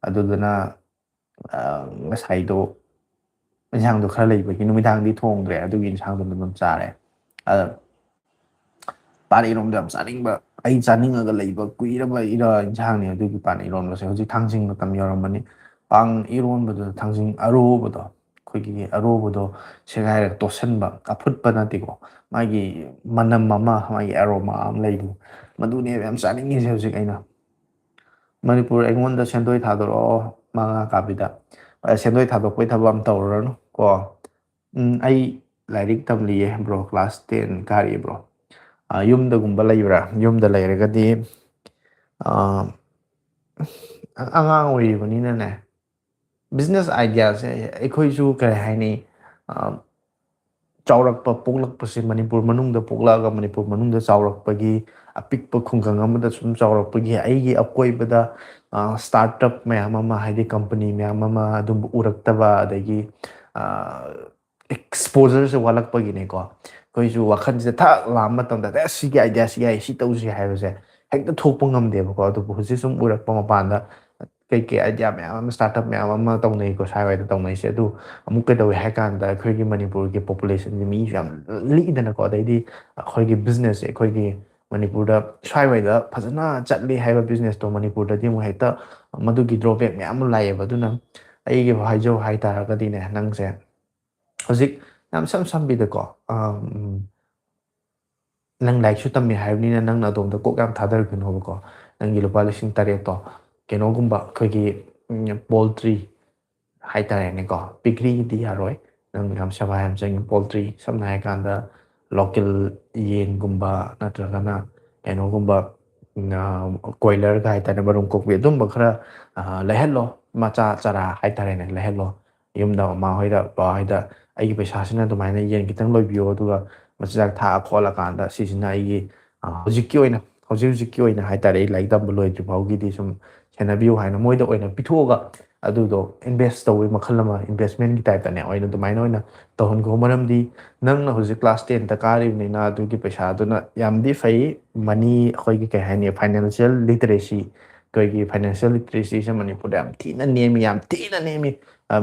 ꯑꯗꯨꯗꯨꯅ, ꯑꯥ, ꯉꯁꯥꯏꯗꯣ ꯏꯟꯁꯥꯡꯗꯣ ꯈꯔ ꯂꯩꯕꯒꯤ ꯅꯨꯃꯤꯗꯥꯡꯗꯤ ꯊꯣꯡꯗ꯭ꯔꯦ, ꯑꯗꯨꯒꯤ ꯏꯟꯁꯥꯡꯗꯣ ꯑꯗꯨꯝ ꯆꯥꯔꯦ꯫ ꯑꯗ ꯄꯥꯟ ꯏꯔꯣꯟꯕ ꯌꯥꯝ ꯆꯥꯅꯤꯡꯕ, ꯑꯩ ꯆꯥꯅꯤꯡꯉꯒ ꯂꯩꯕ ꯀꯨꯏꯔꯕ ꯏꯔ-, ꯏꯟꯁꯥꯡꯅꯤ꯫ ꯑꯗꯨꯒꯤ ꯄꯥꯟ ꯏꯔꯣꯟꯕꯁꯦ ꯍꯧꯖꯤꯛ ꯊꯥꯡꯖꯤꯡ ꯃꯇꯝ ꯌꯧꯔꯝꯃꯅꯤ꯫ ꯄꯥꯟ ꯏꯔꯣꯟꯕꯗꯨꯗ ꯊꯥꯡꯖꯤꯡ ꯑꯔꯣꯕꯗꯣ, ꯑꯩꯈꯣꯏꯒꯤ ꯑꯔꯣꯕꯗꯣ ꯁꯦꯒꯥꯏꯔꯒ ꯇꯣꯠꯁꯟꯕ, ꯑꯐꯨꯠꯄ ꯅꯠꯇꯦꯀꯣ, ꯃꯥꯒꯤ ꯃꯅꯝ ꯑꯃ, ꯃꯥꯒꯤ aroma ꯑꯃ ꯂꯩꯕꯗꯣ, ꯃꯗꯨꯅꯦꯕ ꯌꯥꯝ ꯆꯥꯅꯤꯡꯉꯤꯁꯦ ꯍꯧꯖꯤꯛ ꯑꯩꯅ꯫ ꯃꯅꯤꯄꯨꯔ, ꯑꯩꯉꯣꯟꯗ ꯁꯦꯟꯗꯣꯏ ꯊꯥꯗꯣꯔꯛꯑꯣ, ꯃꯉꯥ ꯀꯥꯕꯤꯗ꯫ ꯑ, ꯁꯦꯟꯗꯣꯏ ꯊꯥꯗꯣꯛꯄꯩ ꯊꯕꯛ ꯑꯃ ꯇꯧꯔꯨꯔꯅꯨ ꯀꯣ꯫ ꯎꯝ, ꯑꯩ ꯂꯥꯏꯔꯤꯛ ꯇꯝꯂꯤꯌꯦ bro, class ten ꯀꯥꯔꯤꯌꯦ bro꯫ ꯑ, ꯌꯨꯝꯗꯒꯨꯝꯕ ꯂꯩꯕ꯭ꯔꯥ? ꯌꯨꯝꯗ ꯂꯩꯔꯒꯗꯤ, ꯑ, ꯑꯉꯥꯡ ꯑꯣꯏꯔꯤꯕꯅꯤꯅꯅꯦ, business ideaꯁꯦ ꯑꯩꯈꯣꯏꯁꯨ, ꯀꯔꯤ ꯍꯥꯏꯅꯤ, ꯑ, ꯆꯥꯎꯔꯛꯄ, ꯄꯣꯛꯂꯛꯄꯁꯦ, ꯃꯅꯤꯄꯨꯔ ꯃꯅꯨꯡꯗ ꯄꯣꯛꯂꯛꯑꯒ ꯃꯅꯤꯄꯨꯔ ꯃꯅꯨꯡꯗ ꯆꯥꯎꯔꯛꯄꯒꯤ, ꯑꯄꯤꯛꯄ ꯈꯨꯡꯒꯪ ꯑꯃꯗ ꯁꯨꯝ ꯆꯥꯎꯔꯛꯄꯒꯤ, ꯑꯩꯒꯤ ꯑꯀꯣꯏꯕꯗ, ꯑ, startup ꯃꯌꯥꯝ ꯑꯃ, ꯍꯥꯏꯗꯤ company ꯃꯌꯥꯝ ꯑꯃ ꯑꯗꯨꯝꯕ ꯎꯔꯛꯇꯕ, ꯑꯗꯒꯤ, ꯑ, exposureꯁꯦ ꯋꯥꯠꯂꯛꯄꯒꯤꯅꯦꯀꯣ꯫ ꯑꯩꯈꯣꯏꯁꯨ ꯋꯥꯈꯜꯁꯤꯗ ꯊꯛ ꯂꯥꯝꯕ ꯃꯇꯝꯗ, "ꯑꯦ, ꯁꯤꯒꯤ ideaꯁꯤ ꯌꯥꯏ, ꯁꯤ ꯇꯧꯁꯤ" ꯍꯥꯏꯕꯁꯦ ꯍꯦꯛꯇ ꯊꯣꯛꯄ ꯉꯝꯗꯦꯕꯀꯣ꯫ ꯑꯗꯨꯕꯨ ꯍꯧꯖꯤꯛ ꯁꯨꯝ ꯎꯔꯛꯄ ꯃꯄꯥꯟꯗ ꯀꯩꯀꯩ idea ꯃꯌꯥꯝ ꯑꯃ, startup ꯃꯌꯥꯝ ꯑꯃ ꯇꯧꯅꯩꯀꯣ ꯁ꯭ꯋꯥꯏꯋꯥꯏꯗ ꯇꯧꯅꯩꯁꯦ꯫ ꯑꯗꯨ ꯑꯃꯨꯛ ꯀꯩꯗꯧꯏ ꯍꯥꯏ ꯀꯥꯟꯗ, ꯑꯩꯈꯣꯏꯒꯤ ꯃꯅꯤꯄꯨꯔꯒꯤ populationꯁꯦ ꯃꯤꯁꯨ ꯌꯥꯝ ꯂꯤꯛꯏꯗꯅꯀꯣ, ꯑꯗꯩꯗꯤ ꯑꯩꯈꯣꯏꯒꯤ businessꯁꯦ ꯑꯩꯈꯣꯏꯒꯤ ꯃꯅꯤꯄꯨꯔꯗ ꯁ꯭ꯋꯥꯏꯋꯥꯏꯗ ꯐꯖꯅ ꯆꯠꯂꯤ ꯍꯥꯏꯕ businessꯇꯣ ꯃꯅꯤꯄꯨꯔꯗꯗꯤ ꯑꯃꯨꯛ ꯍꯦꯛꯇ ꯃꯗꯨꯒꯤ drawback ꯃꯌꯥꯝ ꯑꯃ ꯂꯥꯛꯑꯦꯕ꯫ ꯑꯗꯨꯅ ꯑꯩꯒꯤ ꯍꯥꯏꯖꯧ ꯍꯥꯏꯇꯥꯔꯒꯗꯤꯅꯦ, ꯅꯪꯁꯦ ꯍꯧꯖꯤꯛ ꯌꯥꯝ ꯁꯝ ꯁꯝꯕꯤꯗꯀꯣ, ꯑꯝ, ꯅꯪ ꯂꯥꯏꯔꯤꯛꯁꯨ ꯇꯝꯃꯦ ꯍꯥꯏꯕꯅꯤꯅ ꯅꯪꯅ ꯑꯗꯣꯝꯗ ꯀꯣꯛ ꯌꯥꯝ ꯊꯥꯗꯔꯨꯈꯤꯅꯣꯕꯀꯣ꯫ ꯅꯪꯒꯤ ꯂꯨꯄꯥ ꯂꯤꯁꯤꯡ ꯇꯔꯦꯠꯇꯣ ꯀꯩꯅꯣꯒꯨꯝꯕ ꯑꯩꯈꯣꯏꯒꯤ, ꯎꯝ, poultry ꯍꯥꯏꯇꯥꯔꯦꯅꯦꯀꯣ, piggeryꯒꯤꯗꯤ ꯌꯥꯔꯣꯏ, ꯅꯪ ꯌꯥꯝ ꯁꯦꯕꯥ ꯌꯥꯝ ꯆꯪꯉꯤ꯫ Poultry, ꯁꯝꯅ ꯍꯥꯏꯔꯀꯥꯟꯗ local ꯌꯦꯟꯒꯨꯝꯕ ꯅꯠꯇ꯭ꯔꯒꯅ ꯀꯩꯅꯣꯒꯨꯝꯕ, ꯎꯝ, ꯑ, ꯀꯣꯏꯂꯔꯒ ꯍꯥꯏꯇꯥꯔꯦ, ꯃꯔꯨꯝ ꯀꯣꯛꯄꯤ, ꯑꯗꯨꯝꯕ ꯈꯔ, ꯑ, ꯂꯩꯍꯜꯂꯣ, ꯃꯆꯥ ꯆꯔꯥ ꯍꯥꯏꯇꯥꯔꯦꯅꯦ, ꯂꯩꯍꯜꯂꯣ꯫ ꯌꯨꯝꯗ ꯃꯃꯥ ꯍꯣꯏꯗ, ꯕꯕꯥ ꯍꯣꯏꯗ, "ꯑꯩꯒꯤ ꯄꯩꯁꯥꯁꯤꯅ ꯑꯗꯨꯃꯥꯏꯅ ꯌꯦꯟ ꯈꯤꯇꯪ ꯂꯣꯏꯕꯤꯌꯣ, ꯑꯗꯨꯒ ꯃꯆꯤꯟꯖꯥꯛ ꯊꯥꯛꯑ ꯈꯣꯠꯂꯀꯥꯟꯗ ꯁꯤꯁꯤꯅ ꯑꯩꯒꯤ, ꯑ, ꯍꯧꯖꯤꯛꯀꯤ ꯑꯣꯏꯅ ꯍꯧꯖꯤꯛ ꯍꯧꯖꯤꯛꯀꯤ ꯑꯣꯏꯅ ꯍꯥꯏꯇꯥꯔꯦ, ꯑꯩ ꯂꯥꯏꯔꯤꯛ ꯇꯝꯕ ꯂꯣꯏꯗ꯭ꯔꯤ ꯐꯥꯎꯒꯤꯗꯤ ꯁꯨꯝ ꯁꯦꯟꯅꯕꯤꯌꯨ ꯍꯥꯏꯅ ꯃꯣꯏꯗ ꯑꯣꯏꯅ ꯄꯤꯊꯣꯛꯑꯒ ꯑꯗꯨꯗꯣ ꯏꯟꯚꯦꯁ ꯇꯧꯕꯒꯤ ꯃꯈꯜ ꯑꯃ, ꯏꯟꯚꯦꯁꯃꯦꯟꯒꯤ ꯇꯥꯏꯞꯇꯅꯦ, ꯑꯣꯏꯅ ꯑꯗꯨꯃꯥꯏꯅ ꯑꯣꯏꯅ ꯇꯧꯍꯟꯈꯣ꯫ ꯃꯔꯝꯗꯤ ꯅꯪꯅ ꯍꯧꯖꯤꯛ ꯀ꯭ꯂꯥꯁ ꯇꯦꯟꯗ ꯀꯥꯔꯤꯕꯅꯤꯅ ꯑꯗꯨꯒꯤ ꯄꯩꯁꯥꯗꯨꯅ ꯌꯥꯝꯗꯤ ꯐꯩ꯫ ꯃꯅꯤ, ꯑꯩꯈꯣꯏꯒꯤ ꯀꯩ ꯍꯥꯏꯅꯤ, ꯐꯥꯏꯅꯥꯟꯁꯤꯌꯦꯜ ꯂꯤꯇꯔꯦꯁꯤ, ꯑꯩꯈꯣꯏꯒꯤ ꯐꯥꯏꯅꯥꯟꯁꯤꯌꯦꯜ ꯂꯤꯇꯔꯦꯁꯤꯁꯦ ꯃꯅꯤꯄꯨꯔꯗ ꯌꯥꯝ ꯊꯤꯅ ꯅꯦꯝꯃꯤ, ꯌꯥꯝ ꯊꯤꯅ ꯅꯦꯝꯃꯤ꯫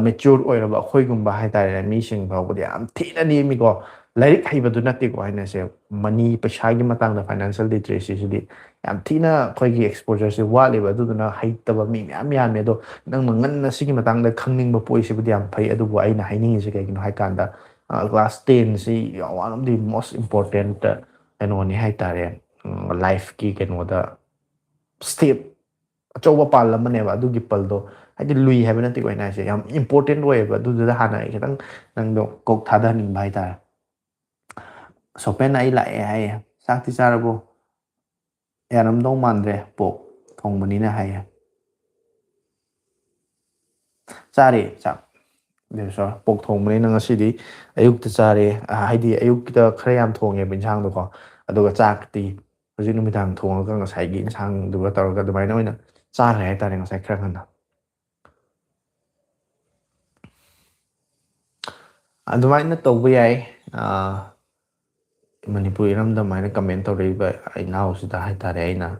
ꯃꯦꯆ꯭ꯌꯣꯔ ꯑꯣꯏꯔꯕ ꯑꯩꯈꯣꯏꯒꯨꯝꯕ ꯍꯥꯏꯇꯥꯔꯦꯅꯦ, ꯃꯤꯁꯤꯡ ꯐꯥꯎꯕꯗ ꯌꯥꯝ ꯊꯤꯅ ꯅꯦꯝꯃꯤꯀꯣ꯫ ꯂꯥꯏꯔꯤꯛ ꯍꯩꯕꯗꯨ ꯅꯠꯇꯦꯀꯣ ꯍꯥꯏꯅꯁꯦ, ꯃꯅꯤ, ꯄꯩꯁꯥꯒꯤ ꯃꯇꯥꯡꯗ ꯐꯥꯏꯅꯥꯟꯁꯤꯌꯦꯜ ꯂꯤꯇꯔꯦꯁꯤꯁꯤꯗꯤ ꯌꯥꯝ ꯊꯤꯅ ꯑꯩꯈꯣꯏꯒꯤ ꯑꯦꯛꯁꯄꯣꯖꯔꯁꯦ ꯋꯥꯠꯂꯦꯕ꯫ ꯑꯗꯨꯗꯨꯅ ꯍꯩꯇꯕ ꯃꯤ ꯃꯌꯥꯝ ꯌꯥꯝꯃꯦ꯫ ꯑꯗꯣ ꯅꯪꯅ ꯉꯟꯅ ꯁꯤꯒꯤ ꯃꯇꯥꯡꯗ ꯈꯪꯅꯤꯡꯕ ꯄꯣꯛꯏꯁꯤꯕꯨꯗꯤ ꯌꯥꯝ ꯐꯩ꯫ ꯑꯗꯨꯕꯨ ꯑꯩꯅ ꯍꯥꯏꯅꯤꯡꯉꯤꯁꯦ ꯀꯩꯒꯤꯅꯣ ꯍꯥꯏ ꯀꯥꯟꯗ, class ꯇꯦꯟꯁꯤ one of the most important ꯀꯩꯅꯣꯅꯤ ꯍꯥꯏꯇꯥꯔꯦ, ꯂꯥꯏꯐꯀꯤ ꯀꯩꯅꯣꯗ ꯁ꯭ꯇꯦꯞ ꯑꯆꯧꯕ ꯄꯥꯜ ꯑꯃꯅꯦꯕ꯫ ꯑꯗꯨꯒꯤ ꯄꯜꯗꯣ ꯍꯥꯏꯗꯤ ꯂꯨꯏ ꯍꯥꯏꯕ ꯅꯠꯇꯦꯀꯣ ꯑꯩꯅ ꯍꯥꯏꯁꯦ, ꯌꯥꯝ ꯏꯝꯄꯣꯔꯇꯦꯟ ꯑꯣꯏꯌꯦꯕ꯫ ꯑꯗꯨꯗꯨꯗ ꯍꯥꯟꯅ ꯑꯩ ꯈꯤꯇꯪ ꯅꯪꯗꯣ ꯀꯣꯛ ꯊꯥꯗꯍꯟꯅꯤꯡꯕ ꯍꯥꯏꯇꯥꯔꯦ꯫ ꯁꯣꯄꯦꯟ, ꯑꯩ ꯂꯥꯛꯑꯦ ꯍꯥꯏꯌꯦ, ꯆꯥꯛꯇꯤ ꯆꯥꯔꯕꯣ? ꯌꯥꯔꯝꯗꯧ ꯃꯥꯟꯗ꯭ꯔꯦ, ꯄꯣꯛ ꯊꯣꯡꯕꯅꯤꯅ ꯍꯥꯏꯌꯦ꯫ ꯆꯥꯔꯦ ꯆꯥꯛ꯫ ꯁꯣꯔꯤ, ꯄꯣꯛ ꯊꯣꯡꯕꯅꯤꯅ ꯉꯁꯤꯗꯤ ꯑꯌꯨꯛꯇ ꯆꯥꯔꯦ꯫ ꯑ, ꯍꯥꯏꯗꯤ ꯑꯌꯨꯛꯇ ꯈꯔ ꯌꯥꯝ ꯊꯣꯡꯉꯦꯕ ꯏꯟꯁꯥꯡꯗꯣꯀꯣ꯫ ꯑꯗꯨꯒ ꯆꯥꯛꯇꯤ ꯍꯧꯖꯤꯛ ꯅꯨꯃꯤꯗꯥꯡ ꯊꯣꯡꯉꯒ ꯉꯁꯥꯏꯒꯤ ꯏꯟꯁꯥꯡꯗꯨꯒ ꯇꯧꯔꯒ ꯑꯗꯨꯃꯥꯏꯅ ꯑꯣꯏꯅ ꯆꯥꯈ꯭ꯔꯦ ꯍꯥꯏꯇꯥꯔꯦ ꯉꯁꯥꯏ ꯈꯔ ꯉꯟꯅ꯫ ꯑꯗꯨꯃꯥꯏꯅ ꯇꯧꯕ ꯌꯥꯏ꯫ ꯑ, ꯃꯅꯤꯄꯨꯔ ꯏꯔꯝꯗꯝ ꯍꯥꯏꯅ ꯀꯃꯦꯟ ꯇꯧꯔꯛꯏꯕ ꯏꯅꯥꯎꯁꯤꯗ ꯍꯥꯏꯇꯥꯔꯦ, ꯑꯩꯅ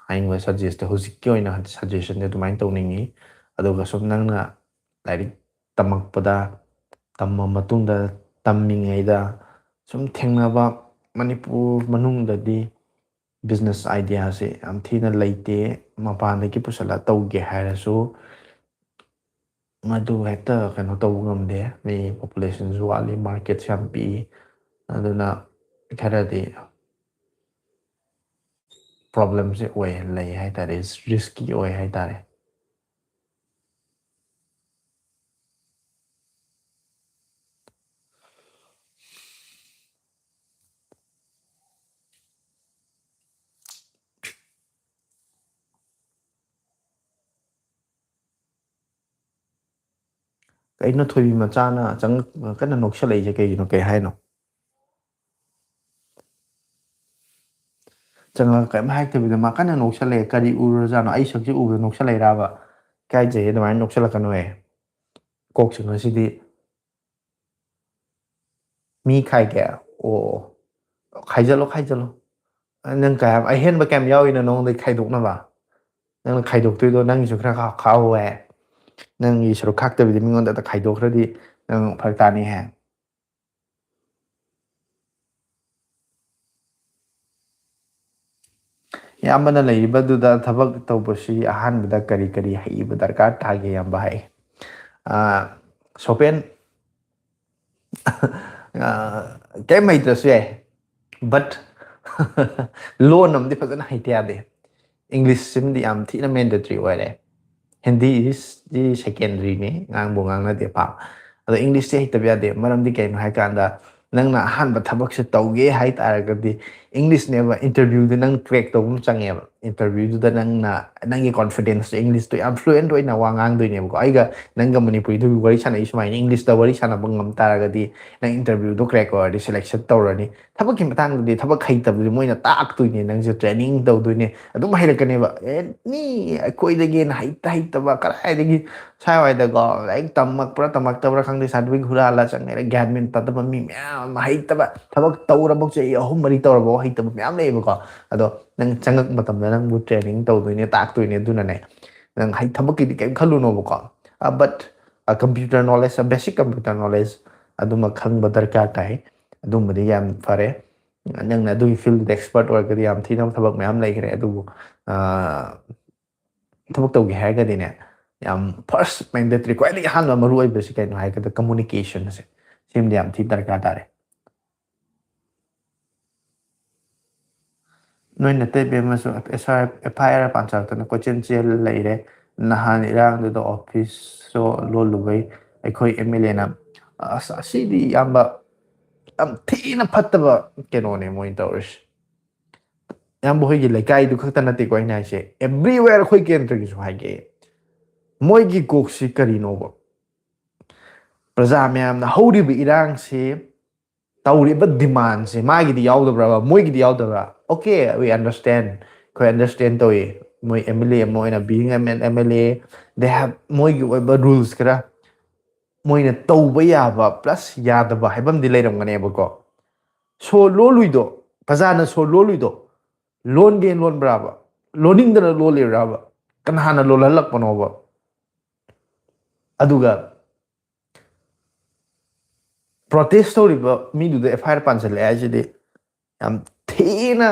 ꯍꯥꯏꯅꯤꯡꯕ ꯁꯖꯦꯁꯇ, ꯍꯧꯖꯤꯛꯀꯤ ꯑꯣꯏꯅ ꯁꯖꯦꯁꯟꯁꯦ ꯑꯗꯨꯃꯥꯏꯅ ꯇꯧꯅꯤꯡꯉꯤ꯫ ꯑꯗꯨꯒ ꯁꯨꯝ ꯅꯪꯅ ꯂꯥꯏꯔꯤꯛ ꯇꯝꯃꯛꯄꯗ, ꯇꯝꯃ ꯃꯇꯨꯡꯗ, ꯇꯝꯃꯤꯉꯩꯗ ꯁꯨꯝ ꯊꯦꯡꯅꯕ, ꯃꯅꯤꯄꯨꯔ ꯃꯅꯨꯡꯗꯗꯤ ꯕꯤꯖꯤꯅꯦꯁ ꯑꯥꯏꯗꯤꯌꯥꯁꯦ ꯌꯥꯝ ꯊꯤꯅ ꯂꯩꯇꯦ꯫ ꯃꯄꯥꯟꯗꯒꯤ ꯄꯨꯁꯜꯂ ꯇꯧꯒꯦ ꯍꯥꯏꯔꯁꯨ ꯃꯗꯨ ꯍꯦꯛꯇ ꯀꯩꯅꯣ ꯇꯧꯕ ꯉꯝꯗꯦ꯫ ꯃꯤ ꯄꯣꯄꯨꯂꯦꯁꯟꯁꯨ ꯋꯥꯠꯂꯤ, ꯃꯥꯔꯀꯦꯠꯁꯨ ꯌꯥꯝ ꯄꯤꯛꯏ꯫ ꯑꯗꯨꯅ ꯈꯔꯗꯤ ꯄ꯭ꯔꯣꯕ꯭ꯂꯦꯝꯁꯦ ꯑꯣꯏ, ꯂꯩ ꯍꯥꯏꯇꯥꯔꯦ, ꯔꯤꯁꯀꯤ ꯑꯣꯏ ꯍꯥꯏꯇꯥꯔꯦ꯫ ꯀꯩꯅꯣ ꯊꯣꯏꯕꯤ ꯃꯆꯥꯅ ꯆꯪꯉꯛ-, ꯀꯟꯅ ꯅꯣꯛꯁꯜꯂꯛꯏꯁꯦ ꯀꯩꯒꯤꯅꯣ? ꯀꯩ ꯍꯥꯏꯅꯣ? ꯆꯪꯉꯒ ꯀꯔꯤꯝ ꯍꯥꯏꯔꯛꯇꯕꯤꯗ ꯃꯥ ꯀꯟꯅ ꯅꯣꯛꯁꯜꯂꯛꯑꯦ꯫ ꯀꯔꯤ ꯎꯔꯨꯔꯖꯥꯠꯅꯣ? ꯑꯩ ꯁꯛꯁꯤ ꯎꯕꯗ ꯅꯣꯛꯁꯜꯂꯛꯏꯔꯕ? ꯏꯀꯥꯏꯖꯩꯌꯦ, ꯑꯗꯨꯃꯥꯏꯅ ꯅꯣꯛꯁꯜꯂꯛꯀꯅꯨꯍꯦ꯫ ꯀꯣꯛ ꯆꯤꯡꯉꯁꯤꯗꯤ ꯃꯤ ꯈꯥꯏꯒꯦ? ꯑꯣ, ꯈꯥꯏꯖꯜꯂꯣ, ꯈꯥꯏꯖꯜꯂꯣ꯫ ꯅꯪ ꯀꯌꯥꯝ, ꯑꯍꯦꯟꯕ ꯀꯌꯥꯝ ꯌꯥꯎꯔꯤꯅꯣ ꯅꯉꯣꯟꯗ ꯈꯥꯏꯗꯣꯛꯅꯕ? ꯅꯪꯅ ꯈꯥꯏꯗꯣꯛꯇꯣꯏꯗꯣ ꯅꯪꯒꯤꯁꯨ ꯈꯔ ꯈꯥ-, ꯈꯥꯛꯍꯧ ꯍꯥꯏ꯫ ꯅꯪꯒꯤ ꯁꯔꯨꯛ ꯈꯥꯛꯇꯕꯤꯗ ꯃꯤꯉꯣꯟꯗ ꯑꯗ ꯈꯥꯏꯗꯣꯛꯈ꯭ꯔꯗꯤ ꯅꯪ ꯐꯔꯛ ꯇꯥꯅꯤ ꯍꯥꯏ꯫ ꯏꯌꯥꯝꯕꯅ ꯂꯩꯔꯤꯕꯗꯨꯗ ꯊꯕꯛ ꯇꯧꯕꯁꯤ ꯑꯍꯥꯟꯕꯗ ꯀꯔꯤ ꯀꯔꯤ ꯍꯩꯕ ꯗꯔꯀꯥꯔ ꯇꯥꯒꯦ, ꯏꯌꯥꯝꯕ? ꯍꯥꯏ꯫ ꯑꯥ, ꯁꯣꯄꯦꯟ, ꯑꯥ, ꯀꯩꯝ ꯍꯩꯇ꯭ꯔꯁꯨ ꯌꯥꯏ, but ꯂꯣꯟ ꯑꯃꯗꯤ ꯐꯖꯅ ꯍꯩꯇ ꯌꯥꯗꯦ꯫ ꯏꯪꯂꯤꯁ ꯁꯤꯃꯗꯤ ꯌꯥꯝ ꯊꯤꯅ ꯃꯦꯟꯗꯦꯇ꯭ꯔꯤ ꯑꯣꯏꯔꯦ꯫ ꯍꯤꯟꯗꯤ ꯏꯁꯇꯤ ꯁꯦꯀꯦꯟꯗꯔꯤꯅꯤ, ꯉꯥꯡꯕꯨ ꯉꯥꯡꯅꯗꯦ ꯄꯥꯛ꯫ ꯑꯗꯣ ꯏꯪꯂꯤꯁꯇꯤ ꯍꯩꯇꯕ ꯌꯥꯗꯦ꯫ ꯃꯔꯝꯗꯤ ꯀꯩꯅꯣ ꯍꯥꯏꯀꯥꯟꯗ, ꯅꯪꯅ ꯑꯍꯥꯟꯕ ꯊꯕꯛꯁꯦ ꯇꯧꯒꯦ ꯍꯥꯏ ꯇꯥꯔꯒꯗꯤ, ꯏꯪꯂꯤꯁꯅꯦꯕ ꯏꯟꯇꯔꯚ꯭ꯌꯨꯗ ꯅꯪ ꯀ꯭ꯔꯦꯛ ꯇꯧꯕ ꯑꯃ ꯆꯪꯉꯦꯕ꯫ ꯏꯟꯇꯔꯚ꯭ꯌꯨꯗꯨꯗ ꯅꯪꯅ, ꯅꯪꯒꯤ ꯀꯣꯟꯐꯤꯗꯦꯟꯁꯇꯣ, ꯏꯪꯂꯤꯁꯇꯣ ꯌꯥꯝ ꯐ꯭ꯂꯨꯑꯦꯟꯠ ꯑꯣꯏꯅ ꯋꯥ ꯉꯥꯡꯗꯣꯏꯅꯦꯕꯀꯣ꯫ ꯑꯩꯒ ꯅꯪꯒ ꯃꯅꯤꯄꯨꯔꯤꯗ ꯋꯥꯔꯤ ꯁꯥꯟꯅꯩ ꯁꯨꯃꯥꯏꯅ, ꯏꯪꯂꯤꯁꯇ ꯋꯥꯔꯤ ꯁꯥꯟꯅꯕ ꯉꯝ ꯇꯥꯔꯒꯗꯤ, ꯅꯪ ꯏꯟꯇꯔꯚ꯭ꯌꯨꯗꯣ ꯀ꯭ꯔꯦꯛ ꯑꯣꯏꯔꯗꯤ ꯁꯦꯂꯦꯛꯁꯟ ꯇꯧꯔꯅꯤ꯫ ꯊꯕꯛꯀꯤ ꯃꯇꯥꯡꯗꯗꯤ ꯊꯕꯛ ꯍꯩꯇꯕꯗꯤ ꯃꯣꯏꯅ ꯇꯥꯛꯇꯣꯏꯅꯦ, ꯅꯪꯁꯦ ꯇ꯭ꯔꯦꯅꯤꯡ ꯇꯧꯗꯣꯏꯅꯦ, ꯑꯗꯨꯝ ꯍꯩꯔꯛꯀꯅꯦꯕ꯫ ꯑꯦꯅꯤ ꯑꯩꯈꯣꯏꯗꯒꯤ ꯍꯦꯟꯅ ꯍꯩꯇ ꯍꯩꯇꯕ ꯀꯗꯥꯏꯗꯒꯤ ꯁ꯭ꯋꯥꯏꯋꯥꯏꯗꯀꯣ, ꯂꯥꯏꯔꯤꯛ ꯇꯝꯃꯛꯄ꯭ꯔꯥ ꯇꯝꯃꯛꯇꯕ꯭ꯔꯥ ꯈꯪꯗꯦ, ꯁꯥꯔꯇꯤꯐꯤꯀꯦꯠ ꯍꯨꯔꯥꯜꯂ ꯆꯪꯉꯦꯔ ꯒ꯭ꯌꯥꯟ ꯃꯦꯟ ꯇꯥꯗꯕ ꯃꯤ ꯃꯌꯥꯝ ꯑꯃ, ꯍꯩꯇꯕ, ꯊꯕꯛ ꯇꯧꯔꯕꯧ ꯆꯍꯤ ꯑꯍꯨꯝ ꯃꯔꯤ ꯇꯧꯔꯕꯧ ꯍꯩꯇꯕ ꯃꯌꯥꯝ ꯂꯩꯌꯦꯕꯀꯣ꯫ ꯑꯗꯣ ꯅꯪ ꯆꯪꯉꯛꯄ ꯃꯇꯝꯗ ꯅꯪꯕꯨ ꯇ꯭ꯔꯦꯅꯤꯡ ꯇꯧꯗꯣꯏꯅꯦ, ꯇꯥꯛꯇꯣꯏꯅꯦ꯫ ꯑꯗꯨꯅꯅꯦ, ꯅꯪ ꯍꯩ-, ꯊꯕꯛꯀꯤꯗꯤ ꯀꯩꯝ ꯈꯜꯂꯨꯅꯣꯕꯀꯣ꯫ ꯑ, but, ꯑ, computer knowledge, a basic computer knowledge ꯑꯗꯨꯃ ꯈꯪꯕ ꯗꯔꯀꯥꯔ ꯇꯥꯏ꯫ ꯑꯗꯨꯝꯕꯗꯤ ꯌꯥꯝ ꯐꯔꯦ꯫ ꯅꯪꯅ ꯑꯗꯨꯒꯤ ꯐꯤꯜꯗ ꯑꯦꯛꯁꯄꯔꯠ ꯑꯣꯏꯔꯒꯗꯤ ꯌꯥꯝ ꯊꯤꯅ ꯊꯕꯛ ꯃꯌꯥꯝ ꯂꯩꯈ꯭ꯔꯦ꯫ ꯑꯗꯨꯕꯨ, ꯑ, ꯊꯕꯛ ꯇꯧꯒꯦ ꯍꯥꯏꯔꯒꯗꯤꯅꯦ, ꯌꯥꯝ ꯐꯥꯔꯁ ꯃꯦꯟꯗꯦꯇ꯭ꯔꯤ, ꯈ꯭ꯋꯥꯏꯗꯒꯤ ꯑꯍꯥꯟꯕ ꯃꯔꯨ ꯑꯣꯏꯕꯁꯤ ꯀꯩꯅꯣ ꯍꯥꯏꯔꯒꯗ, ꯀꯝꯃꯨꯅꯤꯀꯦꯁꯟꯁꯦ꯫ ꯁꯤꯃꯗꯤ ꯌꯥꯝ ꯊꯤ ꯗꯔꯀꯥꯔ ꯇꯥꯔꯦ꯫ ꯅꯣꯏ ꯅꯇꯩ ꯕꯦꯝꯃꯁꯨ ꯑꯦꯐ ꯑꯥꯏ ꯑꯥꯔ ꯄꯥꯟꯖꯔꯛꯇꯅ ꯀꯣꯏꯆꯦꯟ ꯆꯦꯜ ꯂꯩꯔꯦ꯫ ꯅꯍꯥꯟ ꯏꯔꯥꯡꯗꯨꯗ ꯑꯣꯐꯤꯁꯁꯨ ꯂꯣꯜꯂꯨꯕꯩ ꯑꯩꯈꯣꯏ ꯑꯦꯝ ꯑꯦꯜ ꯑꯦꯅ, ꯑꯁ, ꯑꯁꯤꯗꯤ ꯏꯌꯥꯝꯕ ꯌꯥꯝ ꯊꯤꯅ ꯐꯠꯇꯕ ꯀꯩꯅꯣꯅꯦ ꯃꯣꯏꯅ ꯇꯧꯔꯤꯁꯦ꯫ ꯏꯌꯥꯝꯕ ꯍꯣꯏꯒꯤ ꯂꯩꯀꯥꯏꯗꯨ ꯈꯛꯇ ꯅꯠꯇꯦꯀꯣ ꯑꯩꯅ ꯍꯥꯏꯁꯦ, everywhere ꯑꯩꯈꯣꯏ ꯀꯦꯟꯗ꯭ꯔꯒꯤꯁꯨ ꯍꯥꯏꯒꯦ꯫ ꯃꯣꯏꯒꯤ ꯀꯣꯛꯁꯤ ꯀꯔꯤꯅꯣꯕ? ꯄ꯭ꯔꯖꯥ ꯃꯌꯥꯝꯅ ꯍꯧꯔꯤꯕ ꯏꯔꯥꯡꯁꯤ ꯇꯧꯔꯤꯕ demandꯁꯦ ꯃꯥꯒꯤꯗꯤ ꯌꯥꯎꯗꯕ꯭ꯔꯕ, ꯃꯣꯏꯒꯤꯗꯤ ꯌꯥꯎꯗꯕ꯭ꯔꯥ? Okay, we understand, ꯑꯩꯈꯣꯏ understand ꯇꯧꯏ꯫ ꯃꯣꯏ M L A ꯑꯃ ꯑꯣꯏꯅ, being an M L A, they have ꯃꯣꯏꯒꯤ ꯑꯣꯏꯕ rules ꯈꯔ, ꯃꯣꯏꯅ ꯇꯧꯕ ꯌꯥꯕ plus ꯌꯥꯗꯕ ꯍꯥꯏꯕ ꯑꯃꯗꯤ ꯂꯩꯔꯝꯒꯅꯦꯕꯀꯣ꯫ ꯁꯣ ꯂꯣꯜꯂꯨꯏꯗꯣ, ꯄ꯭ꯔꯖꯥꯅ ꯁꯣ ꯂꯣꯜꯂꯨꯏꯗꯣ ꯂꯣꯟꯒꯦ ꯂꯣꯟꯕ꯭ꯔꯥꯕ? ꯂꯣꯟꯅꯤꯡꯗꯅ ꯂꯣꯜꯂꯤꯕ꯭ꯔꯥꯕ? ꯀꯅꯥꯅ ꯂꯣꯜꯍꯜꯂꯛꯄꯅꯣꯕ? ꯑꯗꯨꯒ protest ꯇꯧꯔꯤꯕ ꯃꯤꯗꯨꯗ F I R ꯄꯥꯟꯁꯤꯜꯂꯛꯑꯦ ꯍꯥꯏꯁꯤꯗꯤ ꯌꯥꯝ ꯊꯤꯅ,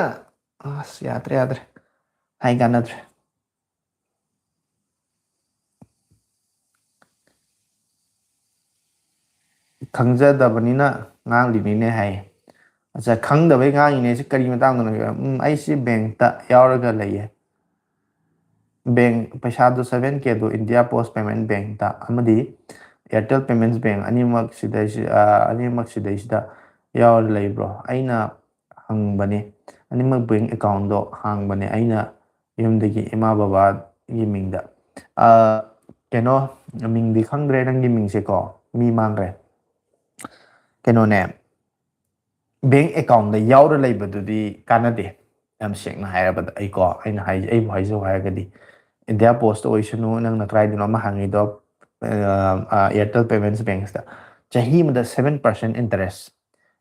ꯑꯁ, ꯌꯥꯗ꯭ꯔꯦ, ꯌꯥꯗ꯭ꯔꯦ, ꯍꯥꯏ ꯀꯥꯟꯅꯗ꯭ꯔꯦ꯫ ꯈꯪꯖꯗꯕꯅꯤꯅ ꯉꯥꯡꯂꯤꯅꯤꯅꯦ ꯍꯥꯏ꯫ ꯑꯠꯆꯥ, ꯈꯪꯗꯕꯩ ꯉꯥꯡꯉꯤꯅꯦ꯫ ꯁꯤ ꯀꯔꯤ ꯃꯇꯥꯡꯗꯅꯣ? ꯎꯝ, ꯑꯩꯁꯤ ꯕꯦꯡꯛꯇ ꯌꯥꯎꯔꯒ ꯂꯩꯌꯦ꯫ ꯕꯦꯡꯛ ꯄꯩꯁꯥꯗꯨ seven K ꯗꯨ India Post Payment Bankꯇ ꯑꯃꯗꯤ Airtel Payments Bank ꯑꯅꯤꯃꯛ ꯁꯤꯗꯩꯁꯤ-, ꯑ, ꯑꯅꯤꯃꯛ ꯁꯤꯗꯩꯁꯤꯗ ꯌꯥꯎꯔ ꯂꯩꯕ꯭ꯔꯣ? ꯑꯩꯅ ꯍꯪꯕꯅꯤ꯫ ꯑꯅꯤꯃꯛ ꯕꯦꯡꯛ ꯑꯦꯀꯥꯎꯟꯗꯣ ꯍꯥꯡꯕꯅꯦ ꯑꯩꯅ ꯌꯨꯝꯗꯒꯤ ꯏꯃꯥ ꯕꯕꯥꯒꯤ ꯃꯤꯡꯗ꯫ ꯑ, ꯀꯩꯅꯣ, ꯃꯤꯡꯗꯤ ꯈꯪꯗ꯭ꯔꯦ, ꯅꯪꯒꯤ ꯃꯤꯡꯁꯦꯀꯣ, ꯃꯤ ꯃꯥꯡꯈ꯭ꯔꯦ꯫ ꯀꯩꯅꯣꯅꯦ, ꯕꯦꯡꯛ ꯑꯦꯀꯥꯎꯟꯗ ꯌꯥꯎꯔ ꯂꯩꯕꯗꯨꯗꯤ ꯀꯥꯟꯅꯗꯦ꯫ ꯌꯥꯝ ꯁꯦꯡꯅ ꯍꯥꯏꯔꯕꯗ, ꯑꯩꯀꯣ, ꯑꯩꯅ ꯍꯥꯏ-, ꯑꯩꯕꯨ ꯍꯥꯏꯖꯧ ꯍꯥꯏꯔꯒꯗꯤ, India Post ꯑꯣꯏꯁꯅꯨ, ꯅꯪꯅ ꯀꯗꯥꯏꯗꯅꯣ ꯑꯃ ꯍꯥꯡꯉꯤꯗꯣ, ꯑ, ꯑ, Airtel Payments Bankꯁꯇ ꯆꯍꯤ ꯑꯃꯗ seven percent interest,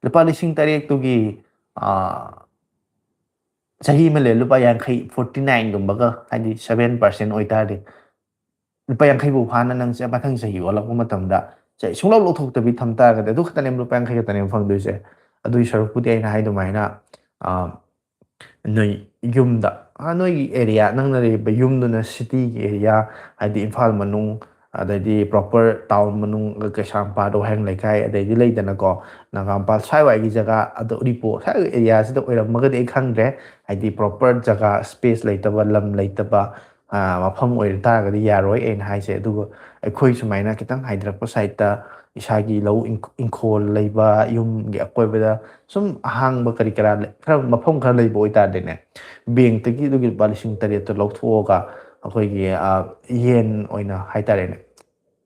ꯂꯨꯄꯥ ꯂꯤꯁꯤꯡ ꯇꯔꯦꯠꯇꯨꯒꯤ, ꯑ, ꯆꯍꯤ ꯑꯃ ꯂꯩ, ꯂꯨꯄꯥ ꯌꯥꯡꯈꯩ, forty nineꯒꯨꯝꯕꯒ, ꯍꯥꯏꯗꯤ seven percent ꯑꯣꯏꯇꯥꯔꯗꯤ, ꯂꯨꯄꯥ ꯌꯥꯡꯈꯩ ꯐꯥꯎ ꯐꯥꯅ ꯅꯪꯁꯦ ꯃꯊꯪ ꯆꯍꯤ ꯑꯣꯜꯂꯛꯄ ꯃꯇꯝꯗ ꯁꯦ ꯁꯨꯡꯂꯧ ꯂꯧꯊꯣꯛꯇꯕꯤ ꯊꯝ ꯇꯥꯔꯒꯗꯤ, ꯑꯗꯨ ꯈꯛꯇꯅꯦ, ꯂꯨꯄꯥ ꯌꯥꯡꯈꯩ ꯈꯛꯇꯅꯦ ꯐꯪꯗꯣꯏꯁꯦ꯫ ꯑꯗꯨꯒꯤ ꯁꯔꯨꯛꯄꯨꯗꯤ ꯑꯩꯅ ꯍꯥꯏ ꯑꯗꯨꯃꯥꯏꯅ, ꯑ, ꯅꯣꯏ ꯌꯨꯝꯗ, ꯑ, ꯅꯣꯏꯒꯤ area, ꯅꯪꯅ ꯂꯩꯔꯤꯕ ꯌꯨꯝꯗꯨꯅ cityꯒꯤ area, ꯍꯥꯏꯗꯤ ꯏꯝꯐꯥꯜ ꯃꯅꯨꯡ, ꯑꯗꯩꯗꯤ proper town ꯃꯅꯨꯡ, ꯀꯩꯁꯥꯝꯄꯥꯠ, ꯋꯥꯍꯦꯡ ꯂꯩꯀꯥꯏ, ꯑꯗꯩꯗꯤ ꯂꯩꯗꯅꯀꯣ, ꯅꯒꯥꯝꯄꯥꯜ ꯁ꯭ꯋꯥꯏꯋꯥꯏꯒꯤ ꯖꯒꯥ, ꯑꯗꯣ ꯎꯔꯤꯄꯣꯛ ꯁ꯭ꯋꯥꯏ areaꯁꯤꯗ ꯑꯣꯏꯔꯝꯃꯒꯗꯤ ꯑꯩ ꯈꯪꯗ꯭ꯔꯦ, ꯍꯥꯏꯗꯤ proper ꯖꯒꯥ, space ꯂꯩꯇꯕ, ꯂꯝ ꯂꯩꯇꯕ, ꯑ, ꯃꯐꯝ ꯑꯣꯏꯔ ꯇꯥꯔꯒꯗꯤ ꯌꯥꯔꯣꯏ ꯑꯩꯅ ꯍꯥꯏꯁꯦ꯫ ꯑꯗꯨꯒ ꯑꯩꯈꯣꯏ ꯁꯨꯃꯥꯏꯅ ꯈꯤꯇꯪ ꯍꯥꯏꯊꯔꯛꯄ sideꯇ ꯏꯁꯥꯒꯤ ꯂꯧ ꯏꯪ-, ꯏꯪꯈꯣꯜ ꯂꯩꯕ, ꯌꯨꯝꯒꯤ ꯑꯀꯣꯏꯕꯗ ꯁꯨꯝ ꯑꯍꯥꯡꯕ ꯀꯔꯤ ꯀꯔꯥ ꯂꯩ-, ꯈꯔ ꯃꯐꯝ ꯈꯔ ꯂꯩꯕ ꯑꯣꯏꯇꯥꯔꯗꯤꯅꯦ, bankꯇꯒꯤ ꯑꯗꯨꯒꯤ ꯂꯨꯄꯥ ꯂꯤꯁꯤꯡ ꯇꯔꯦꯠꯇꯣ ꯂꯧꯊꯣꯛꯑꯒ ꯑꯩꯈꯣꯏꯒꯤ, ꯑ, ꯌꯦꯟ ꯑꯣꯏꯅ ꯍꯥꯏꯇꯥꯔꯦꯅꯦ,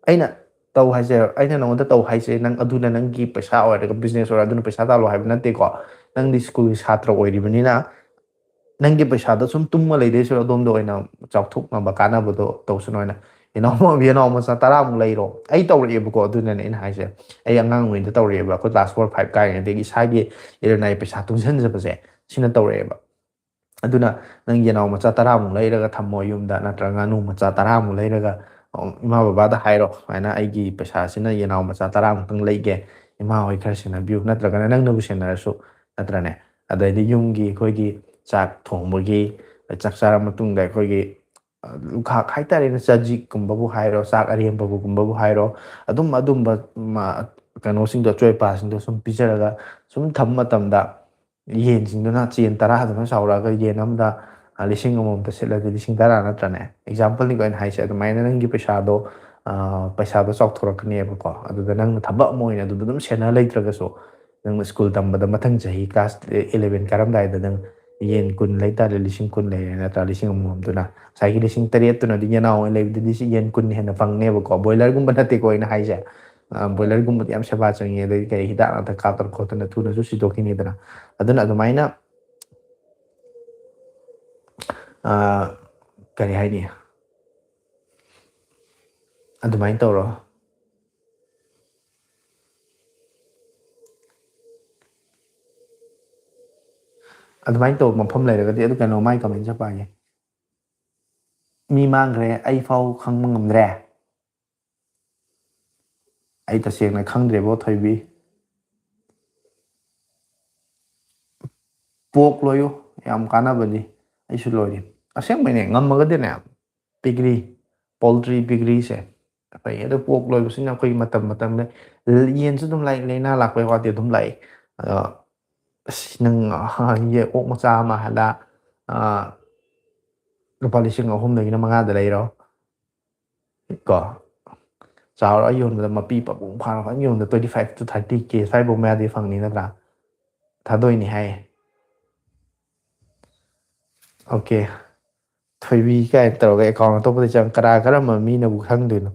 ꯑꯩꯅ ꯇꯧ ꯍꯥꯏꯁꯦ, ꯑꯩꯅ ꯅꯉꯣꯟꯗ ꯇꯧ ꯍꯥꯏꯁꯦ, ꯅꯪ ꯑꯗꯨꯅ ꯅꯪꯒꯤ ꯄꯩꯁꯥ ꯑꯣꯏꯔꯒ business ꯑꯣꯏꯔꯒ ꯑꯗꯨꯅ ꯄꯩꯁꯥ ꯇꯥꯜꯂꯣ ꯍꯥꯏꯕ ꯅꯠꯇꯦꯀꯣ꯫ ꯅꯪꯗꯤ ꯁ꯭ꯀꯨꯜꯒꯤ ꯁꯥꯇ꯭ꯔ ꯑꯣꯏꯔꯤꯕꯅꯤꯅ, ꯅꯪꯒꯤ ꯄꯩꯁꯥꯗꯣ ꯁꯨꯝ ꯇꯨꯝꯃ ꯂꯩꯗꯣꯏ ꯁꯔꯨꯛ ꯑꯗꯣꯝꯗ ꯑꯣꯏꯅ ꯆꯥꯎꯊꯣꯛꯅꯕ ꯀꯥꯟꯅꯕꯗꯣ ꯇꯧꯁꯅꯨ ꯍꯥꯏꯅ꯫ ꯌꯦꯅꯥꯎ, ꯌꯦꯅꯥꯎ ꯃꯆꯥ ꯇꯔꯥꯃꯨꯛ ꯂꯩꯔꯣ꯫ ꯑꯩ ꯇꯧꯔꯛꯑꯦꯕꯀꯣ, ꯑꯗꯨꯅꯅꯦ ꯑꯩꯅ ꯍꯥꯏꯁꯦ꯫ ꯑꯩ ꯑꯉꯥꯡ ꯑꯣꯏꯔꯤꯉꯩꯗ ꯇꯧꯔꯛꯑꯦꯕ, ꯑꯩꯈꯣꯏ class four five ꯀꯥꯏꯔꯤꯉꯩꯗꯒꯤ ꯏꯁꯥꯒꯤ ꯏꯔꯟ ꯅꯥꯏ ꯄꯩꯁꯥ ꯇꯨꯡꯁꯤꯟꯖꯕꯁꯦ, ꯁꯤꯅ ꯇꯧꯔꯛꯑꯦꯕ꯫ ꯑꯗꯨꯅ ꯅꯪ ꯌꯦꯅꯥꯎ ꯃꯆꯥ ꯇꯔꯥꯃꯨꯛ ꯂꯩꯔꯒ ꯊꯝꯃꯣ ꯌꯨꯝꯗ, ꯅꯠꯇ꯭ꯔꯒ ꯉꯥꯅꯨ ꯃꯆꯥ ꯇꯔꯥꯃꯨꯛ ꯂꯩꯔꯒ, ꯑ, ꯏꯃꯥ ꯕꯕꯥꯗ ꯍꯥꯏꯔꯣ, "ꯁꯨꯃꯥꯏꯅ ꯑꯩꯒꯤ ꯄꯩꯁꯥꯁꯤꯅ ꯌꯦꯅꯥꯎ ꯃꯆꯥ ꯇꯔꯥꯃꯨꯛꯇꯪ ꯂꯩꯒꯦ, ꯏꯃꯥ ꯍꯣꯏ ꯈꯔ ꯁꯦꯟꯅꯕꯤꯌꯨ", ꯅꯠꯇ꯭ꯔꯒꯅ ꯅꯪꯅꯕꯨ ꯁꯦꯟꯅꯔꯁꯨ, ꯅꯠꯇ꯭ꯔꯅꯦ? ꯑꯗꯩꯗꯤ ꯌꯨꯝꯒꯤ ꯑꯩꯈꯣꯏꯒꯤ ꯆꯥꯛ ꯊꯣꯡꯕꯒꯤ, ꯆꯥꯛ ꯆꯥꯔ ꯃꯇꯨꯡꯗ ꯑꯩꯈꯣꯏꯒꯤ, ꯑ, ꯂꯨꯈꯥꯛ ꯍꯥꯏꯇꯥꯔꯦꯅꯦ, ꯆꯖꯤꯛꯀꯨꯝꯕꯕꯨ ꯍꯥꯏꯔꯣ, ꯆꯥꯛ ꯑꯔꯦꯝꯕꯕꯨꯒꯨꯝꯕꯕꯨ ꯍꯥꯏꯔꯣ, ꯑꯗꯨꯝ ꯑꯗꯨꯝꯕ, ꯃ-, ꯀꯩꯅꯣꯁꯤꯡꯗꯣ, ꯑꯆꯣꯏ ꯑꯄꯥꯁꯤꯡꯗꯣ ꯁꯨꯝ ꯄꯤꯖꯔꯒ ꯁꯨꯝ ꯊꯝꯕ ꯃꯇꯝꯗ, ꯌꯦꯟꯁꯤꯡꯗꯨꯅ ꯆꯦꯟ ꯇꯔꯥꯗꯨꯅ ꯆꯥꯎꯔꯛꯑꯒ ꯌꯦꯟ ꯑꯃꯗ, ꯑ, ꯂꯤꯁꯤꯡ ꯑꯃꯃꯝꯇ ꯁꯤꯠꯂꯗꯤ ꯂꯤꯁꯤꯡ ꯇꯔꯥ ꯅꯠꯇ꯭ꯔꯅꯦ? Exampleꯅꯤꯀꯣ ꯑꯩꯅ ꯍꯥꯏꯁꯦ꯫ ꯑꯗꯨꯃꯥꯏꯅ ꯅꯪꯒꯤ ꯄꯩꯁꯥꯗꯣ, ꯑ, ꯄꯩꯁꯥꯗꯣ ꯆꯥꯎꯊꯣꯔꯛꯀꯅꯦꯕꯀꯣ꯫ ꯑꯗꯨꯗ ꯅꯪꯅ ꯊꯕꯛ ꯑꯃ ꯑꯣꯏꯅ ꯑꯗꯨꯗ ꯑꯗꯨꯝ ꯁꯦꯟꯅ ꯂꯩꯇ꯭ꯔꯒꯁꯨ, ꯅꯪꯅ ꯁ꯭ꯀꯨꯜ ꯇꯝꯕꯗ ꯃꯊꯪ ꯆꯍꯤ class eleven ꯀꯥꯔꯝꯗꯥꯏꯗ ꯅꯪ ꯌꯦꯟ ꯀꯨꯟ ꯂꯩꯇꯥꯔꯦ, ꯂꯤꯁꯤꯡ ꯀꯨꯟ ꯂꯩꯔꯦ ꯅꯠꯇ꯭ꯔꯥ? ꯂꯤꯁꯤꯡ ꯑꯃꯃꯝꯗꯨꯅ꯫ ꯉꯁꯥꯏꯒꯤ ꯂꯤꯁꯤꯡ ꯇꯔꯦꯠꯇꯨꯅꯗꯤ ꯌꯦꯅꯥꯎ ꯑꯣꯏꯅ ꯂꯩꯕꯗꯨꯗꯤ ꯁꯤ ꯌꯦꯟ ꯀꯨꯟ ꯍꯦꯟꯅ ꯐꯪꯅꯦꯕꯀꯣ꯫ Boilerꯒꯨꯝꯕ ꯅꯠꯇꯦꯀꯣ ꯑꯩꯅ ꯍꯥꯏꯁꯦ꯫ ꯑ, boilerꯒꯨꯝꯕꯗꯤ ꯌꯥꯝ ꯁꯦꯕꯥ ꯆꯪꯉꯤ, ꯑꯗꯩ ꯀꯩ ꯍꯤꯗꯥꯛ ꯂꯥꯡꯊꯛ ꯀꯥꯞꯇꯅ ꯈꯣꯠꯇꯅ ꯊꯨꯅꯁꯨ ꯁꯤꯗꯣꯛꯈꯤꯅꯤꯗꯅ꯫ ꯑꯗꯨꯅ ꯑꯗꯨꯃꯥꯏꯅ, ꯑ, ꯀꯔꯤ ꯍꯥꯏꯅꯤ? ꯑꯗꯨꯃꯥꯏꯅ ꯇꯧꯔꯣ꯫ ꯑꯗꯨꯃꯥꯏꯅ ꯇꯧꯕ ꯃꯐꯝ ꯂꯩꯔꯒꯗꯤ ꯑꯗꯨ ꯀꯩꯅꯣ ꯃꯥꯏ comment ꯄꯥꯒꯦ꯫ "ꯃꯤ ꯃꯥꯡꯈ꯭ꯔꯦ, ꯑꯩ ꯐꯥꯎ ꯈꯪꯕ ꯉꯝꯗ꯭ꯔꯦ꯫ ꯑꯩ ꯇꯁꯦꯡꯅ ꯈꯪꯗ꯭ꯔꯦꯕꯣ, ꯊꯣꯏꯕꯤ꯫ ꯄꯣꯛ ꯂꯣꯏꯌꯨ, ꯌꯥꯝ ꯀꯥꯟꯅꯕꯅꯤ꯫ ꯑꯩꯁꯨ ꯂꯣꯏꯔꯤ꯫ ꯑꯁꯦꯡꯕꯩꯅꯦ, ꯉꯝꯃꯒꯗꯤꯅꯦ, piggery, poultry piggeryꯁꯦ ꯐꯩ꯫ ꯑꯗꯣ ꯄꯣꯛ ꯂꯣꯏꯕꯁꯤꯅ ꯑꯩꯈꯣꯏꯒꯤ ꯃꯇꯝ ꯃꯇꯝꯗ ꯌꯦꯟꯁꯨ ꯑꯗꯨꯝ ꯂꯥꯛꯏ, ꯂꯥꯏꯅꯥ ꯂꯥꯛꯄꯩ ꯋꯥꯗꯤ ꯑꯗꯨꯝ ꯂꯥꯛꯏ꯫ ꯑꯗꯣ ꯑꯁ, ꯅꯪ, ꯑ, ꯌꯦ-, ꯑꯣꯛ ꯃꯆꯥ ꯑꯃ ꯍꯥꯏꯗ, ꯑ, ꯂꯨꯄꯥ ꯂꯤꯁꯤꯡ ꯑꯍꯨꯝꯗꯒꯤꯅ ꯃꯉꯥꯗ ꯂꯩꯔꯣ꯫ ꯀꯣ, ꯆꯥꯎꯔ ꯌꯣꯟꯕꯗ ꯃꯄꯤ ꯃꯄꯨꯡ ꯐꯥꯅ ꯐꯖꯅ ꯌꯣꯟꯕꯗ twenty five to thirty K ꯁ꯭ꯋꯥꯏꯐꯧ ꯃꯌꯥꯗꯤ ꯐꯪꯅꯤ ꯅꯠꯇ꯭ꯔꯥ? ꯊꯥꯗꯣꯛꯏꯅꯤ ꯍꯥꯏ꯫ OK꯫ ꯊꯣꯏꯕꯤ ꯀꯥꯏꯅ ꯇꯧꯔꯒ account ꯑꯇꯣꯞꯄꯗ ꯆꯪ-, ꯀꯅꯥ ꯀꯔꯝꯕ ꯃꯤꯅꯕꯨ ꯈꯪꯗꯣꯏꯅꯣ?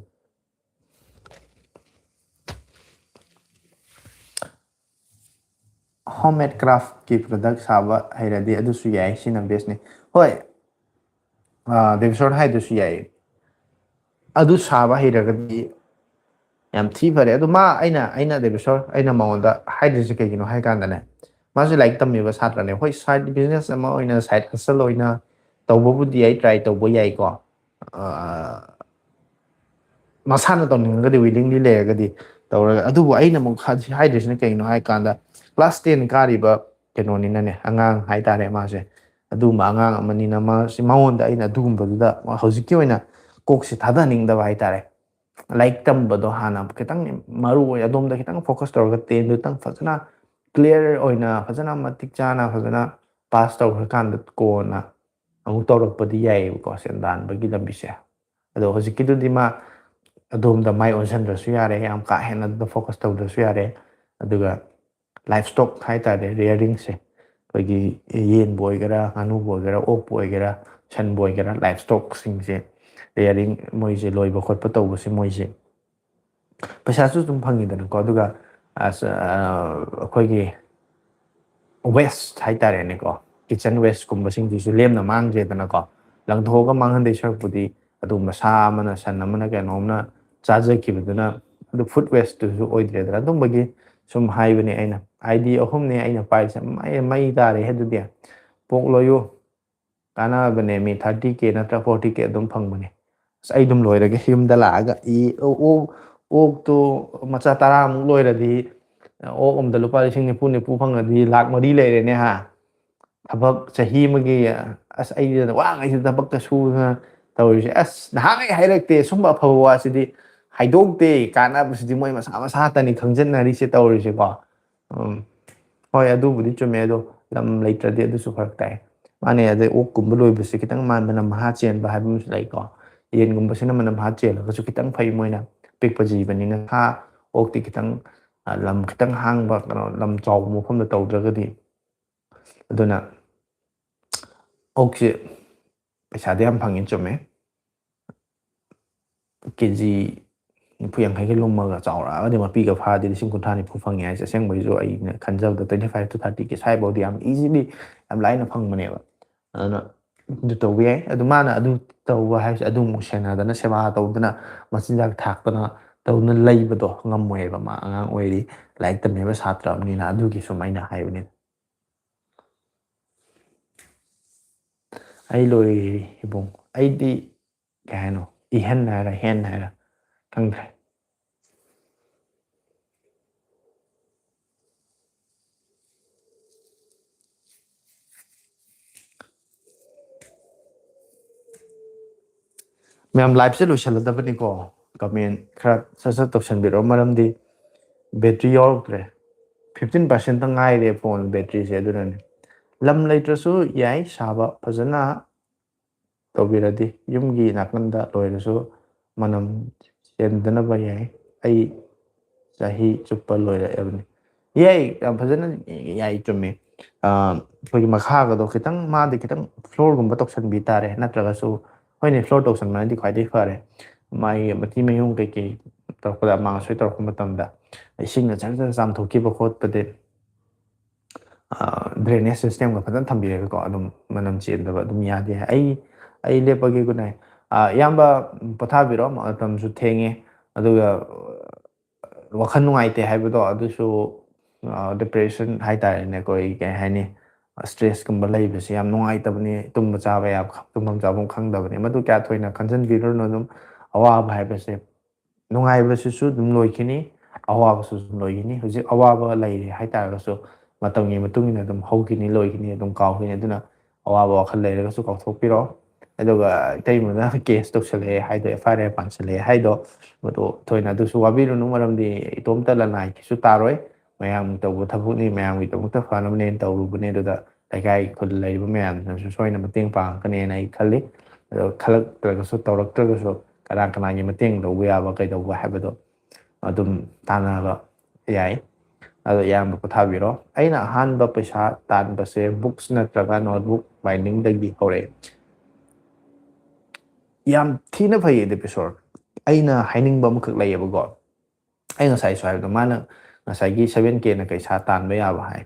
ꯍꯣꯝ ꯃꯦꯗ ꯀ꯭ꯔꯥꯐꯀꯤ ꯄ꯭ꯔꯗꯛ ꯁꯥꯕ ꯍꯩꯔꯗꯤ ꯑꯗꯨꯁꯨ ꯌꯥꯏ, ꯁꯤꯅ ꯕꯦꯁꯅꯤ꯫ ꯍꯣꯏ, ꯗꯦꯕꯤꯁꯣꯔ ꯍꯥꯏꯗꯨꯁꯨ ꯌꯥꯏ꯫ ꯑꯗꯨ ꯁꯥꯕ ꯍꯩꯔꯒꯗꯤ ꯌꯥꯝ ꯊꯤ ꯐꯔꯦ꯫ ꯑꯗꯨ ꯃꯥ, ꯑꯩꯅ ꯑꯩꯅ ꯗꯦꯕꯤꯁꯣꯔ, ꯑꯩꯅ ꯃꯉꯣꯟꯗ ꯍꯥꯏꯗ꯭ꯔꯤꯁꯦ ꯀꯩꯒꯤꯅꯣ ꯍꯥꯏ ꯀꯥꯟꯗꯅꯦ, ꯃꯥꯁꯨ ꯂꯥꯏꯔꯤꯛ ꯇꯝꯃꯤꯕ ꯁꯥꯇ꯭ꯔꯅꯦ꯫ ꯍꯣꯏ, ꯁꯥꯏꯠ ꯕꯤꯖꯤꯅꯦꯁ ꯑꯃ ꯑꯣꯏꯅ, ꯁꯥꯏꯠ ꯍꯁꯜ ꯑꯣꯏꯅ ꯇꯧꯕꯕꯨꯗꯤ ꯌꯥꯏ, ꯇ꯭ꯔꯥꯏ ꯇꯧꯕ ꯌꯥꯏꯀꯣ꯫ ꯑ, ꯃꯁꯥꯅ ꯇꯧꯅꯤꯡꯉꯒꯗꯤ, ꯋꯤꯂꯤꯡꯂꯤ ꯂꯩꯔꯒꯗꯤ ꯇꯧꯔꯒ꯫ ꯑꯗꯨꯕꯨ ꯑꯩꯅ ꯑꯃꯨꯛ ꯍꯥꯏ-, ꯍꯥꯏꯗ꯭ꯔꯤꯁꯤꯅ ꯀꯩꯒꯤꯅꯣ ꯍꯥꯏ ꯀꯥꯟꯗ, ꯀ꯭ꯂꯥꯁ ꯇꯦꯟ ꯀꯥꯔꯤꯕ ꯀꯩꯅꯣꯅꯤꯅꯅꯦ, ꯑꯉꯥꯡ ꯍꯥꯏꯇꯥꯔꯦ ꯃꯥꯁꯦ꯫ ꯑꯗꯨꯒꯨꯝꯕ ꯑꯉꯥꯡ ꯑꯃꯅꯤꯅ ꯃꯥꯁꯤ, ꯃꯉꯣꯟꯗ ꯑꯩꯅ ꯑꯗꯨꯒꯨꯝꯕꯗꯨꯗ ꯍꯧꯖꯤꯛꯀꯤ ꯑꯣꯏꯅ ꯀꯣꯛꯁꯦ ꯊꯥꯗꯍꯟꯅꯤꯡꯗꯕ ꯍꯥꯏꯇꯥꯔꯦ꯫ ꯂꯥꯏꯔꯤꯛ ꯇꯝꯕꯗꯣ ꯍꯥꯟꯅ ꯈꯤꯇꯪ ꯃꯔꯨ ꯑꯣꯏ, ꯑꯗꯣꯝꯗ ꯈꯤꯇꯪ ꯐꯣꯀꯁ ꯇꯧꯔꯒ, ꯇꯦꯟꯗꯨꯇꯪ ꯐꯖꯅ ꯀ꯭ꯂꯤꯌꯥꯔ ꯑꯣꯏꯅ, ꯐꯖꯅ ꯃꯇꯤꯛ ꯆꯥꯅ ꯐꯖꯅ ꯄꯥꯁ ꯇꯧꯈ꯭ꯔꯀꯥꯟꯗ ꯀꯣꯟꯅ ꯑꯃꯨꯛ ꯇꯧꯔꯛꯄꯗꯤ ꯌꯥꯏꯌꯦꯕꯀꯣ, ꯁꯦꯟ ꯇꯥꯟꯕꯒꯤ ꯂꯝꯕꯤꯁꯦ꯫ ꯑꯗꯣ ꯍꯧꯖꯤꯛꯀꯤꯗꯨꯗꯤ ꯃꯥ ꯑꯗꯣꯝꯗ ꯃꯥꯏ ꯑꯣꯟꯁꯤꯟꯗ꯭ꯔꯁꯨ ꯌꯥꯔꯦ, ꯌꯥꯝ ꯀꯥ ꯍꯦꯟꯅ ꯑꯗꯨꯗ ꯐꯣꯀꯁ ꯇꯧꯗ꯭ꯔꯁꯨ ꯌꯥꯔꯦ꯫ ꯑꯗꯨꯒ ꯂꯥꯏꯐ ꯁ꯭ꯇꯣꯛ ꯍꯥꯏꯇꯥꯔꯦ, ꯔꯤꯌꯔꯤꯡꯁꯦ, ꯑꯩꯈꯣꯏꯒꯤ ꯌꯦꯟꯕꯨ ꯑꯣꯏꯒꯦꯔꯥ, ꯉꯥꯅꯨꯕꯨ ꯑꯣꯏꯒꯦꯔꯥ, ꯑꯣꯛꯄꯨ ꯑꯣꯏꯒꯦꯔꯥ, ꯁꯟꯕꯨ ꯑꯣꯏꯒꯦꯔꯥ, ꯂꯥꯏꯐ ꯁ꯭ꯇꯣꯛꯁꯤꯡꯁꯦ, ꯔꯤꯌꯔꯤꯡ, ꯃꯣꯏꯁꯦ ꯂꯣꯏꯕ ꯈꯣꯠꯄ ꯇꯧꯕꯁꯦ, ꯃꯣꯏꯁꯦ ꯄꯩꯁꯥꯁꯨ ꯑꯗꯨꯝ ꯐꯪꯉꯤꯗꯅꯀꯣ꯫ ꯑꯗꯨꯒ ꯑꯁ, ꯑ, ꯑꯩꯈꯣꯏꯒꯤ ꯋꯦꯁ ꯍꯥꯏꯇꯥꯔꯦꯅꯦꯀꯣ, ꯀꯤꯠꯆꯟ ꯋꯦꯁꯀꯨꯝꯕꯁꯤꯡꯁꯤꯁꯨ ꯂꯦꯝꯅ ꯃꯥꯡꯗ꯭ꯔꯦꯗꯅꯀꯣ꯫ ꯂꯪꯊꯣꯛꯑꯒ ꯃꯥꯡꯍꯟꯗꯣꯏ ꯁꯔꯨꯛꯄꯨꯗꯤ, ꯑꯗꯨꯒꯨꯝꯕ ꯁꯥ ꯑꯃꯅ, ꯁꯟ ꯑꯃꯅ, ꯀꯩꯅꯣꯝꯅ ꯆꯥꯖꯈꯤꯕꯗꯨꯅ, ꯑꯗꯨ ꯐꯨꯗ ꯋꯦꯁꯇꯨꯁꯨ ꯑꯣꯏꯗ꯭ꯔꯦꯗꯅ꯫ ꯑꯗꯨꯝꯕꯒꯤ ꯁꯨꯝ ꯍꯥꯏꯕꯅꯦ ꯑꯩꯅ꯫ ꯑꯥꯏꯗꯤꯌꯥ ꯑꯍꯨꯝꯅꯦ ꯑꯩꯅ ꯄꯥꯏꯁꯦ꯫ ꯃꯩ, ꯃꯩ ꯇꯥꯔꯦ ꯑꯗꯨꯗꯤ꯫ ꯄꯣꯛ ꯂꯣꯏꯌꯨ, ꯀꯥꯟꯅꯕꯅꯦ꯫ ꯃꯤ ꯊꯥꯔꯇꯤ ꯀꯦ ꯅꯠꯇ꯭ꯔ ꯐꯣꯔꯇꯤ ꯀꯦ ꯑꯗꯨꯝ ꯐꯪꯕꯅꯦ꯫ ꯑꯁ, ꯑꯩ ꯑꯗꯨꯝ ꯂꯣꯏꯔꯒꯦ ꯌꯨꯝꯗ ꯂꯥꯛꯑꯒ꯫ ꯏ, ꯑꯣ-, ꯑꯣꯛ, ꯑꯣꯛꯇꯣ ꯃꯆꯥ ꯇꯔꯥꯃꯨꯛ ꯂꯣꯏꯔꯗꯤ, ꯑꯣꯛ ꯑꯃꯗ ꯂꯨꯄꯥ ꯂꯤꯁꯤꯡ ꯅꯤꯐꯨ, ꯅꯤꯐꯨ ꯐꯪꯉꯗꯤ ꯂꯥꯛ ꯃꯔꯤ ꯂꯩꯔꯦꯅꯦ, ꯍꯥ? ꯊꯕꯛ ꯆꯍꯤ ꯑꯃꯒꯤ, ꯑꯁ, ꯑꯩꯗꯤ ꯋꯥꯉꯩꯁꯤꯗ ꯊꯕꯛꯀ ꯁꯨꯗꯅ ꯇꯧꯔꯤꯁꯦ꯫ ꯑꯁ, ꯅꯍꯥꯟꯉꯩ ꯍꯥꯏꯔꯛꯇꯦ ꯁꯨꯝꯕ ꯑꯐꯕ ꯋꯥꯁꯤꯗꯤ, ꯍꯥꯏꯗꯣꯛꯇꯦ꯫ ꯀꯥꯟꯅꯕꯁꯤꯗꯤ ꯃꯣꯏ ꯃꯁꯥ ꯃꯁꯥ ꯉꯥꯛꯇꯅꯤ ꯈꯪꯖꯟꯅꯔꯤꯁꯦ ꯇꯧꯔꯤꯁꯦꯀꯣ꯫ ꯎꯝ꯫ ꯍꯣꯏ, ꯑꯗꯨꯕꯨꯗꯤ ꯆꯨꯝꯃꯦ, ꯑꯗꯣ ꯂꯝ ꯂꯩꯇ꯭ꯔꯗꯤ ꯑꯗꯨꯁꯨ ꯐꯔꯛ ꯇꯥꯏ꯫ ꯃꯥꯅꯦ, ꯑꯗꯩ ꯑꯣꯛꯀꯨꯝꯕ ꯂꯣꯏꯕꯁꯦ ꯈꯤꯇꯪ ꯃꯥ-, ꯃꯅꯝ ꯃꯍꯥ ꯆꯦꯟꯕ ꯍꯥꯏꯕ ꯑꯃꯁꯨ ꯂꯩꯀꯣ꯫ ꯌꯦꯟꯒꯨꯝꯕꯁꯤꯅ ꯃꯅꯝ ꯃꯍꯥ ꯆꯦꯜꯂꯒꯁꯨ ꯈꯤꯇꯪ ꯐꯩ, ꯃꯣꯏꯅ ꯄꯤꯛꯄ ꯖꯤꯕꯅꯤꯅ꯫ ꯁꯥ, ꯑꯣꯛꯇꯤ ꯈꯤꯇꯪ, ꯑ, ꯂꯝ ꯈꯤꯇꯪ ꯍꯥꯡꯕ, ꯀꯩꯅꯣ, ꯂꯝ ꯆꯥꯎꯕ ꯃꯐꯝꯗ ꯇꯧꯗ꯭ꯔꯒꯗꯤ꯫ ꯑꯗꯨꯅ ꯑꯣꯛꯁꯦ ꯄꯩꯁꯥꯗꯤ ꯌꯥꯝ ꯐꯪꯉꯤ, ꯆꯨꯝꯃꯦ꯫ ꯀꯦ ꯖꯤ ꯅꯤꯐꯨ ꯌꯥꯡꯈꯩꯒ ꯂꯨꯝꯃꯒ ꯆꯥꯎꯔꯛꯑꯒꯗꯤ ꯃꯄꯤꯒ ꯐꯥꯔꯗꯤ ꯂꯤꯁꯤꯡ ꯀꯨꯟꯊ꯭ꯔꯥ ꯅꯤꯐꯨ ꯐꯪꯉꯦ ꯍꯥꯏꯁꯦ꯫ ꯑꯁꯦꯡꯕꯩꯁꯨ ꯑꯩꯅ ꯈꯟꯖꯕꯗ twenty five to thirty K ꯁ꯭ꯋꯥꯏꯐꯥꯎꯗꯤ ꯌꯥꯝ easily, ꯌꯥꯝ ꯂꯥꯏꯅ ꯐꯪꯕꯅꯦꯕ꯫ ꯑꯗꯨꯅ ꯑꯗꯨ ꯇꯧꯕ ꯌꯥꯏ꯫ ꯑꯗꯨ ꯃꯥꯅ ꯑꯗꯨ ꯇꯧꯕ ꯍꯥꯏꯁꯦ, ꯑꯗꯨ ꯑꯃꯨꯛ ꯁꯦꯟꯅꯗꯅ, ꯁꯦꯕꯥ ꯇꯧꯗꯅ, ꯃꯆꯤꯟꯖꯥꯛ ꯊꯥꯛꯇꯅ ꯇꯧꯗꯅ ꯂꯩꯕꯗꯣ ꯉꯝꯃꯣꯏꯕ꯫ ꯃꯥ ꯑꯉꯥꯡ ꯑꯣꯏꯔꯤ, ꯂꯥꯏꯔꯤꯛ ꯇꯝꯃꯤꯕ ꯁꯥꯇ꯭ꯔ ꯑꯃꯅꯤꯅ꯫ ꯑꯗꯨꯒꯤ ꯁꯨꯝ ꯑꯩꯅ ꯍꯥꯏꯕꯅꯤꯗ꯫ ꯑꯩ ꯂꯣꯏꯔꯦ ꯏꯕꯨꯡ꯫ ꯑꯩꯗꯤ ꯀꯩ ꯍꯥꯏꯅꯣ, ꯏꯍꯟ ꯍꯥꯏꯔ ꯍꯦꯟ ꯍꯥꯏꯔ ꯈꯪꯗ꯭ꯔꯦ꯫ ꯃꯌꯥꯝ, live ꯁꯦ ꯂꯣꯏꯁꯜꯂꯗꯕꯅꯤꯀꯣ꯫ Comment ꯈꯔ ꯁꯠ ꯁꯠ ꯇꯧꯁꯟꯕꯤꯔꯛꯑꯣ, ꯃꯔꯝꯗꯤ battery ꯌꯥꯎꯔꯛꯇ꯭ꯔꯦ꯫ Fifteen percent ꯇ ꯉꯥꯏꯔꯦ phone battery ꯁꯦ, ꯑꯗꯨꯅꯅꯦ꯫ ꯂꯝ ꯂꯩꯇ꯭ꯔꯁꯨ ꯌꯥꯏ ꯁꯥꯕ, ꯐꯖꯅ ꯇꯧꯕꯤꯔꯗꯤ꯫ ꯌꯨꯝꯒꯤ ꯅꯥꯀꯟꯗ ꯂꯣꯏꯔꯁꯨ ꯃꯅꯝ ꯆꯦꯟꯗꯅꯕ ꯌꯥꯏ꯫ ꯑꯩ ꯆꯍꯤ ꯆꯨꯞꯄ ꯂꯣꯏꯔꯛꯑꯕꯅꯤ꯫ ꯌꯥꯏ, ꯌꯥꯝ ꯐꯖꯅ ꯌꯥꯏ, ꯆꯨꯝꯃꯤ꯫ ꯑꯥ, ꯑꯩꯈꯣꯏꯒꯤ ꯃꯈꯥꯒꯗꯣ ꯈꯤꯇꯪ, ꯃꯥꯗꯤ ꯈꯤꯇꯪ floor ꯒꯨꯝꯕ ꯇꯧꯁꯟꯕꯤ ꯇꯥꯔꯦ, ꯅꯠꯇ꯭ꯔꯒꯁꯨ, ꯍꯣꯏꯅꯦ, floor ꯇꯧꯁꯟꯕꯅꯗꯤ ꯈ꯭ꯋꯥꯏꯗꯒꯤ ꯐꯔꯦ꯫ ꯃꯥꯒꯤ ꯃꯊꯤ ꯃꯌꯨꯡ ꯀꯩꯀꯩ ꯇꯧꯔꯛꯄꯗ, ꯑꯃꯥꯡ ꯑꯁꯣꯏ ꯇꯧꯔꯛꯄ ꯃꯇꯝꯗ ꯏꯁꯤꯡꯅ ꯆꯔ ꯆꯔ ꯆꯥꯝꯊꯣꯛꯈꯤꯕ ꯈꯣꯠꯄꯗꯤ, ꯑꯥ, drainage system ꯒ ꯐꯖꯅ ꯊꯝꯕꯤꯔꯒꯀꯣ, ꯑꯗꯨꯝ ꯃꯅꯝ ꯆꯦꯟꯗꯕ ꯑꯗꯨꯝ ꯌꯥꯗꯦ꯫ ꯑꯩ, ꯑꯩ ꯂꯦꯞꯄꯒꯦ, good night꯫ ꯑꯥ, ꯏꯌꯥꯝꯕ, ꯄꯣꯊꯥꯕꯤꯔꯣ, ꯃꯇꯝꯁꯨ ꯊꯦꯡꯉꯦ꯫ ꯑꯗꯨꯒ, ꯋꯥꯈꯜ ꯅꯨꯡꯉꯥꯏꯇꯦ ꯍꯥꯏꯕꯗꯣ, ꯑꯗꯨꯁꯨ, ꯑꯥ, depression ꯍꯥꯏꯇꯥꯔꯦꯅꯦꯀꯣ, ꯑꯩ ꯀꯩ ꯍꯥꯏꯅꯤ, stress ꯀꯨꯝꯕ ꯂꯩꯕꯁꯦ ꯌꯥꯝ ꯅꯨꯡꯉꯥꯏꯇꯕꯅꯤ꯫ ꯇꯨꯝꯕ ꯆꯥꯕ ꯌꯥꯕ, ꯇꯨꯝꯐꯝ ꯆꯥꯐꯝ ꯈꯪꯗꯕꯅꯤ꯫ ꯃꯗꯨ ꯀꯌꯥ ꯊꯣꯏꯅ ꯈꯟꯖꯤꯟꯕꯤꯔꯨꯅꯨ꯫ ꯑꯗꯨꯝ ꯑꯋꯥꯕ ꯍꯥꯏꯕꯁꯦ, ꯅꯨꯡꯉꯥꯏꯕꯁꯤꯁꯨ ꯑꯗꯨꯝ ꯂꯣꯏꯈꯤꯅꯤ, ꯑꯋꯥꯕꯁꯨ ꯑꯗꯨꯝ ꯂꯣꯏꯈꯤꯅꯤ꯫ ꯍꯧꯖꯤꯛ ꯑꯋꯥꯕ ꯂꯩꯔꯦ ꯍꯥꯏꯇꯥꯔꯒꯁꯨ, ꯃꯇꯝꯒꯤ ꯃꯇꯨꯡ ꯏꯟꯅ ꯑꯗꯨꯝ ꯍꯧꯈꯤꯅꯤ, ꯂꯣꯏꯈꯤꯅꯤ, ꯑꯗꯨꯝ ꯀꯥꯎꯈꯤꯅꯤ꯫ ꯑꯗꯨꯅ ꯑꯋꯥꯕ ꯋꯥꯈꯜ ꯂꯩꯔꯒꯁꯨ ꯀꯥꯎꯊꯣꯛꯄꯤꯔꯣ꯫ ꯑꯗꯨꯒ ꯏꯇꯩꯃꯅ case ꯇꯧꯁꯜꯂꯛꯑꯦ ꯍꯥꯏꯗꯣ, F I R ꯄꯥꯟꯁꯜꯂꯛꯑꯦ ꯍꯥꯏꯗꯣ, ꯃꯗꯨ ꯊꯣꯏꯅ ꯑꯗꯨꯁꯨ ꯋꯥꯕꯤꯔꯨꯅꯨ, ꯃꯔꯝꯗꯤ ꯏꯇꯣꯝꯇ ꯂꯅꯥꯏꯒꯤꯁꯨ ꯇꯥꯔꯣꯏ꯫ ꯃꯌꯥꯝꯒꯤ ꯇꯧꯕ ꯊꯕꯛꯅꯤ, ꯃꯌꯥꯝꯒꯤꯗꯃꯛꯇ ꯐꯅꯕꯅꯦꯅ ꯇꯧꯔꯨꯕꯅꯦ꯫ ꯑꯗꯨꯗ ꯂꯩꯀꯥꯏ ꯈꯨꯜ ꯂꯩꯔꯤꯕ ꯃꯌꯥꯝꯁꯤꯅꯁꯨ ꯁꯣꯏꯅ ꯃꯇꯦꯡ ꯄꯥꯡꯉꯛꯀꯅꯦꯅ ꯑꯩ ꯈꯜꯂꯤ꯫ ꯑꯗꯣ ꯈꯜꯂꯛꯇ꯭ꯔꯒꯁꯨ, ꯇꯧꯔꯛꯇ꯭ꯔꯒꯁꯨ, ꯀꯅꯥ ꯀꯅꯥꯒꯤ ꯃꯇꯦꯡ ꯂꯧꯕ ꯌꯥꯕ, ꯀꯩꯗꯧꯕ ꯍꯥꯏꯕꯗꯣ ꯑꯗꯨꯝ ꯇꯥꯟꯅꯕ ꯌꯥꯏ꯫ ꯑꯗꯣ ꯏꯌꯥꯝꯕ ꯄꯣꯊꯥꯕꯤꯔꯣ꯫ ꯑꯩꯅ ꯑꯍꯥꯟꯕ ꯄꯩꯁꯥ ꯇꯥꯟꯕꯁꯦ books ꯅꯠꯇ꯭ꯔꯒ notebook binding ꯗꯒꯤ ꯍꯧꯔꯛꯑꯦ꯫ ꯌꯥꯝ ꯊꯤꯅ ꯐꯩꯌꯦ, ꯗꯤꯄꯦꯁꯣꯔ꯫ ꯑꯩꯅ ꯍꯥꯏꯅꯤꯡꯕ ꯑꯃꯈꯛ ꯂꯩꯌꯦꯕꯀꯣ꯫ ꯑꯩ ꯉꯁꯥꯏꯁꯨ ꯍꯥꯏꯕꯗꯣ, ꯃꯥꯅ ꯉꯁꯥꯏꯒꯤ ꯁꯚꯦꯟ ꯀꯦꯅ ꯀꯩꯁꯥ ꯇꯥꯟꯕ ꯌꯥꯕ ꯍꯥꯏ꯫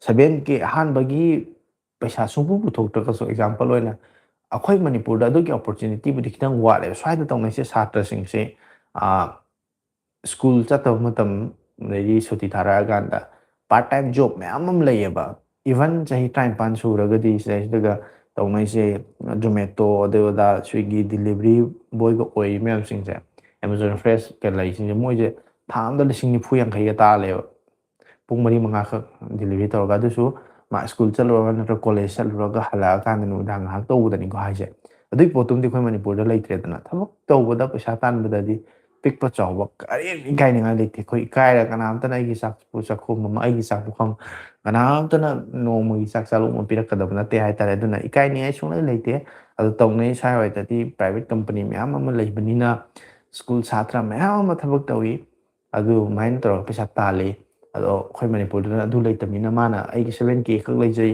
ꯁꯚꯦꯟ ꯀꯦ ꯑꯍꯥꯟꯕꯒꯤ ꯄꯩꯁꯥ ꯁꯨꯡꯄꯨ ꯄꯨꯊꯣꯛꯇ꯭ꯔꯒꯁꯨ, ꯑꯦꯛꯖꯥꯝꯄꯜ ꯑꯣꯏꯅ, ꯑꯩꯈꯣꯏ ꯃꯅꯤꯄꯨꯔꯗ ꯑꯗꯨꯒꯤ ꯑꯣꯄꯣꯔꯆꯨꯅꯤꯇꯤꯕꯨꯗꯤ ꯈꯤꯇꯪ ꯋꯥꯠꯂꯦꯕ꯫ ꯁ꯭ꯋꯥꯏꯗ ꯇꯧꯅꯩꯁꯦ ꯁꯥꯇ꯭ꯔꯁꯤꯡꯁꯦ, ꯑꯥ, ꯁ꯭ꯀꯨꯜ ꯆꯠꯇꯕ ꯃꯇꯝ, ꯑꯗꯩꯗꯤ ꯁꯨꯇꯤ ꯊꯥꯔꯛꯑꯀꯥꯟꯗ ꯄꯥꯔꯠ ꯇꯥꯏꯝ ꯖꯣꯕ ꯃꯌꯥꯝ ꯑꯃ ꯂꯩꯌꯦꯕ꯫ ꯏꯚꯟ ꯆꯍꯤ ꯇꯔꯥꯅꯤꯄꯥꯟ ꯁꯨꯔꯒꯗꯤ ꯁꯤꯗꯩꯁꯤꯗꯒ ꯇꯧꯅꯩꯁꯦ, ꯖꯣꯃꯦꯇꯣ, ꯑꯗꯨ ꯑꯗꯥ, ꯁ꯭ꯋꯤꯒꯤ ꯗꯤꯂꯤꯚꯔꯤ ꯕꯣꯏꯒ ꯑꯣꯏꯔꯤ ꯃꯌꯥꯝꯁꯤꯡꯁꯦ, ꯑꯦꯃꯥꯖꯣꯟ ꯐ꯭ꯔꯦꯁꯀ ꯂꯩꯁꯤꯡꯁꯦ, ꯃꯣꯏꯁꯦ ꯊꯥ ꯑꯃꯗ ꯂꯤꯁꯤꯡ ꯅꯤꯐꯨ ꯌꯥꯡꯈꯩꯒ ꯇꯥꯜꯂꯦꯕ, ꯄꯨꯡ ꯃꯔꯤ ꯃꯉꯥꯈꯛ ꯗꯤꯂꯤꯚꯔꯤ ꯇꯧꯔꯒ꯫ ꯑꯗꯨꯁꯨ ꯃꯥ ꯁ꯭ꯀꯨꯜ ꯆꯠꯂꯨꯔꯒ ꯅꯠꯇ꯭ꯔꯒ ꯀꯣꯂꯦꯖ ꯆꯠꯂꯨꯔꯒ ꯍꯜꯂꯛꯑꯀꯥꯟꯗ ꯅꯨꯃꯤꯗꯥꯡ ꯉꯥꯏꯍꯥꯛ ꯇꯧꯕꯗꯅꯤꯀꯣ ꯍꯥꯏꯁꯦ꯫ ꯑꯗꯨꯒꯤ ꯄꯣꯠꯇꯨꯝꯗꯤ ꯑꯩꯈꯣꯏ ꯃꯅꯤꯄꯨꯔꯗ ꯂꯩꯇ꯭ꯔꯦꯗꯅ꯫ ꯊꯕꯛ ꯇꯧꯕꯗ, ꯄꯩꯁꯥ ꯇꯥꯟꯕꯗꯗꯤ ꯄꯤꯛꯄ ꯆꯥꯎꯕ ꯀꯔꯤꯝ ꯏꯀꯥꯏꯅꯤꯡꯉꯥꯏ ꯂꯩꯇꯦ꯫ ꯑꯩꯈꯣꯏ ꯏꯀꯥꯏꯔ ꯀꯅꯥꯝꯇꯅ ꯑꯩꯒꯤ ꯆꯥꯛꯄꯨ ꯆꯥꯛꯈꯣꯝ ꯑꯃ, ꯑꯩꯒꯤ ꯆꯥꯛ ꯄꯨꯈꯝ, ꯀꯅꯥꯝꯇꯅ ꯅꯣꯡꯃꯒꯤ ꯆꯥꯛ ꯆꯥꯂꯨꯛ ꯑꯃ ꯄꯤꯔꯛꯀꯗꯕ ꯅꯠꯇꯦ ꯍꯥꯏꯇꯥꯔꯦ꯫ ꯑꯗꯨꯅ ꯏꯀꯥꯏꯅꯤꯡꯉꯥꯏ ꯁꯨꯡꯂꯩ ꯂꯩꯇꯦ꯫ ꯑꯗꯨ ꯇꯧꯅꯩ ꯁ꯭ꯋꯥꯏꯋꯥꯏꯗꯗꯤ ꯄ꯭ꯔꯥꯏꯚꯦꯠ ꯀꯝꯄꯅꯤ ꯃꯌꯥꯝ ꯑꯃ ꯂꯩꯕꯅꯤꯅ, ꯁ꯭ꯀꯨꯜ ꯁꯥꯇ꯭ꯔ ꯃꯌꯥꯝ ꯑꯃ ꯊꯕꯛ ꯇꯧꯏ꯫ ꯑꯗꯨꯃꯥꯏꯅ ꯇꯧꯔꯒ ꯄꯩꯁꯥ ꯇꯥꯜꯂꯤ꯫ ꯑꯗꯣ ꯑꯩꯈꯣꯏ ꯃꯅꯤꯄꯨꯔꯗꯅ ꯑꯗꯨ ꯂꯩꯇꯕꯅꯤꯅ ꯃꯥꯅ "ꯑꯩꯒꯤ ꯁꯚꯦꯟ ꯀꯦ ꯈꯛ ꯂꯩꯖꯩ"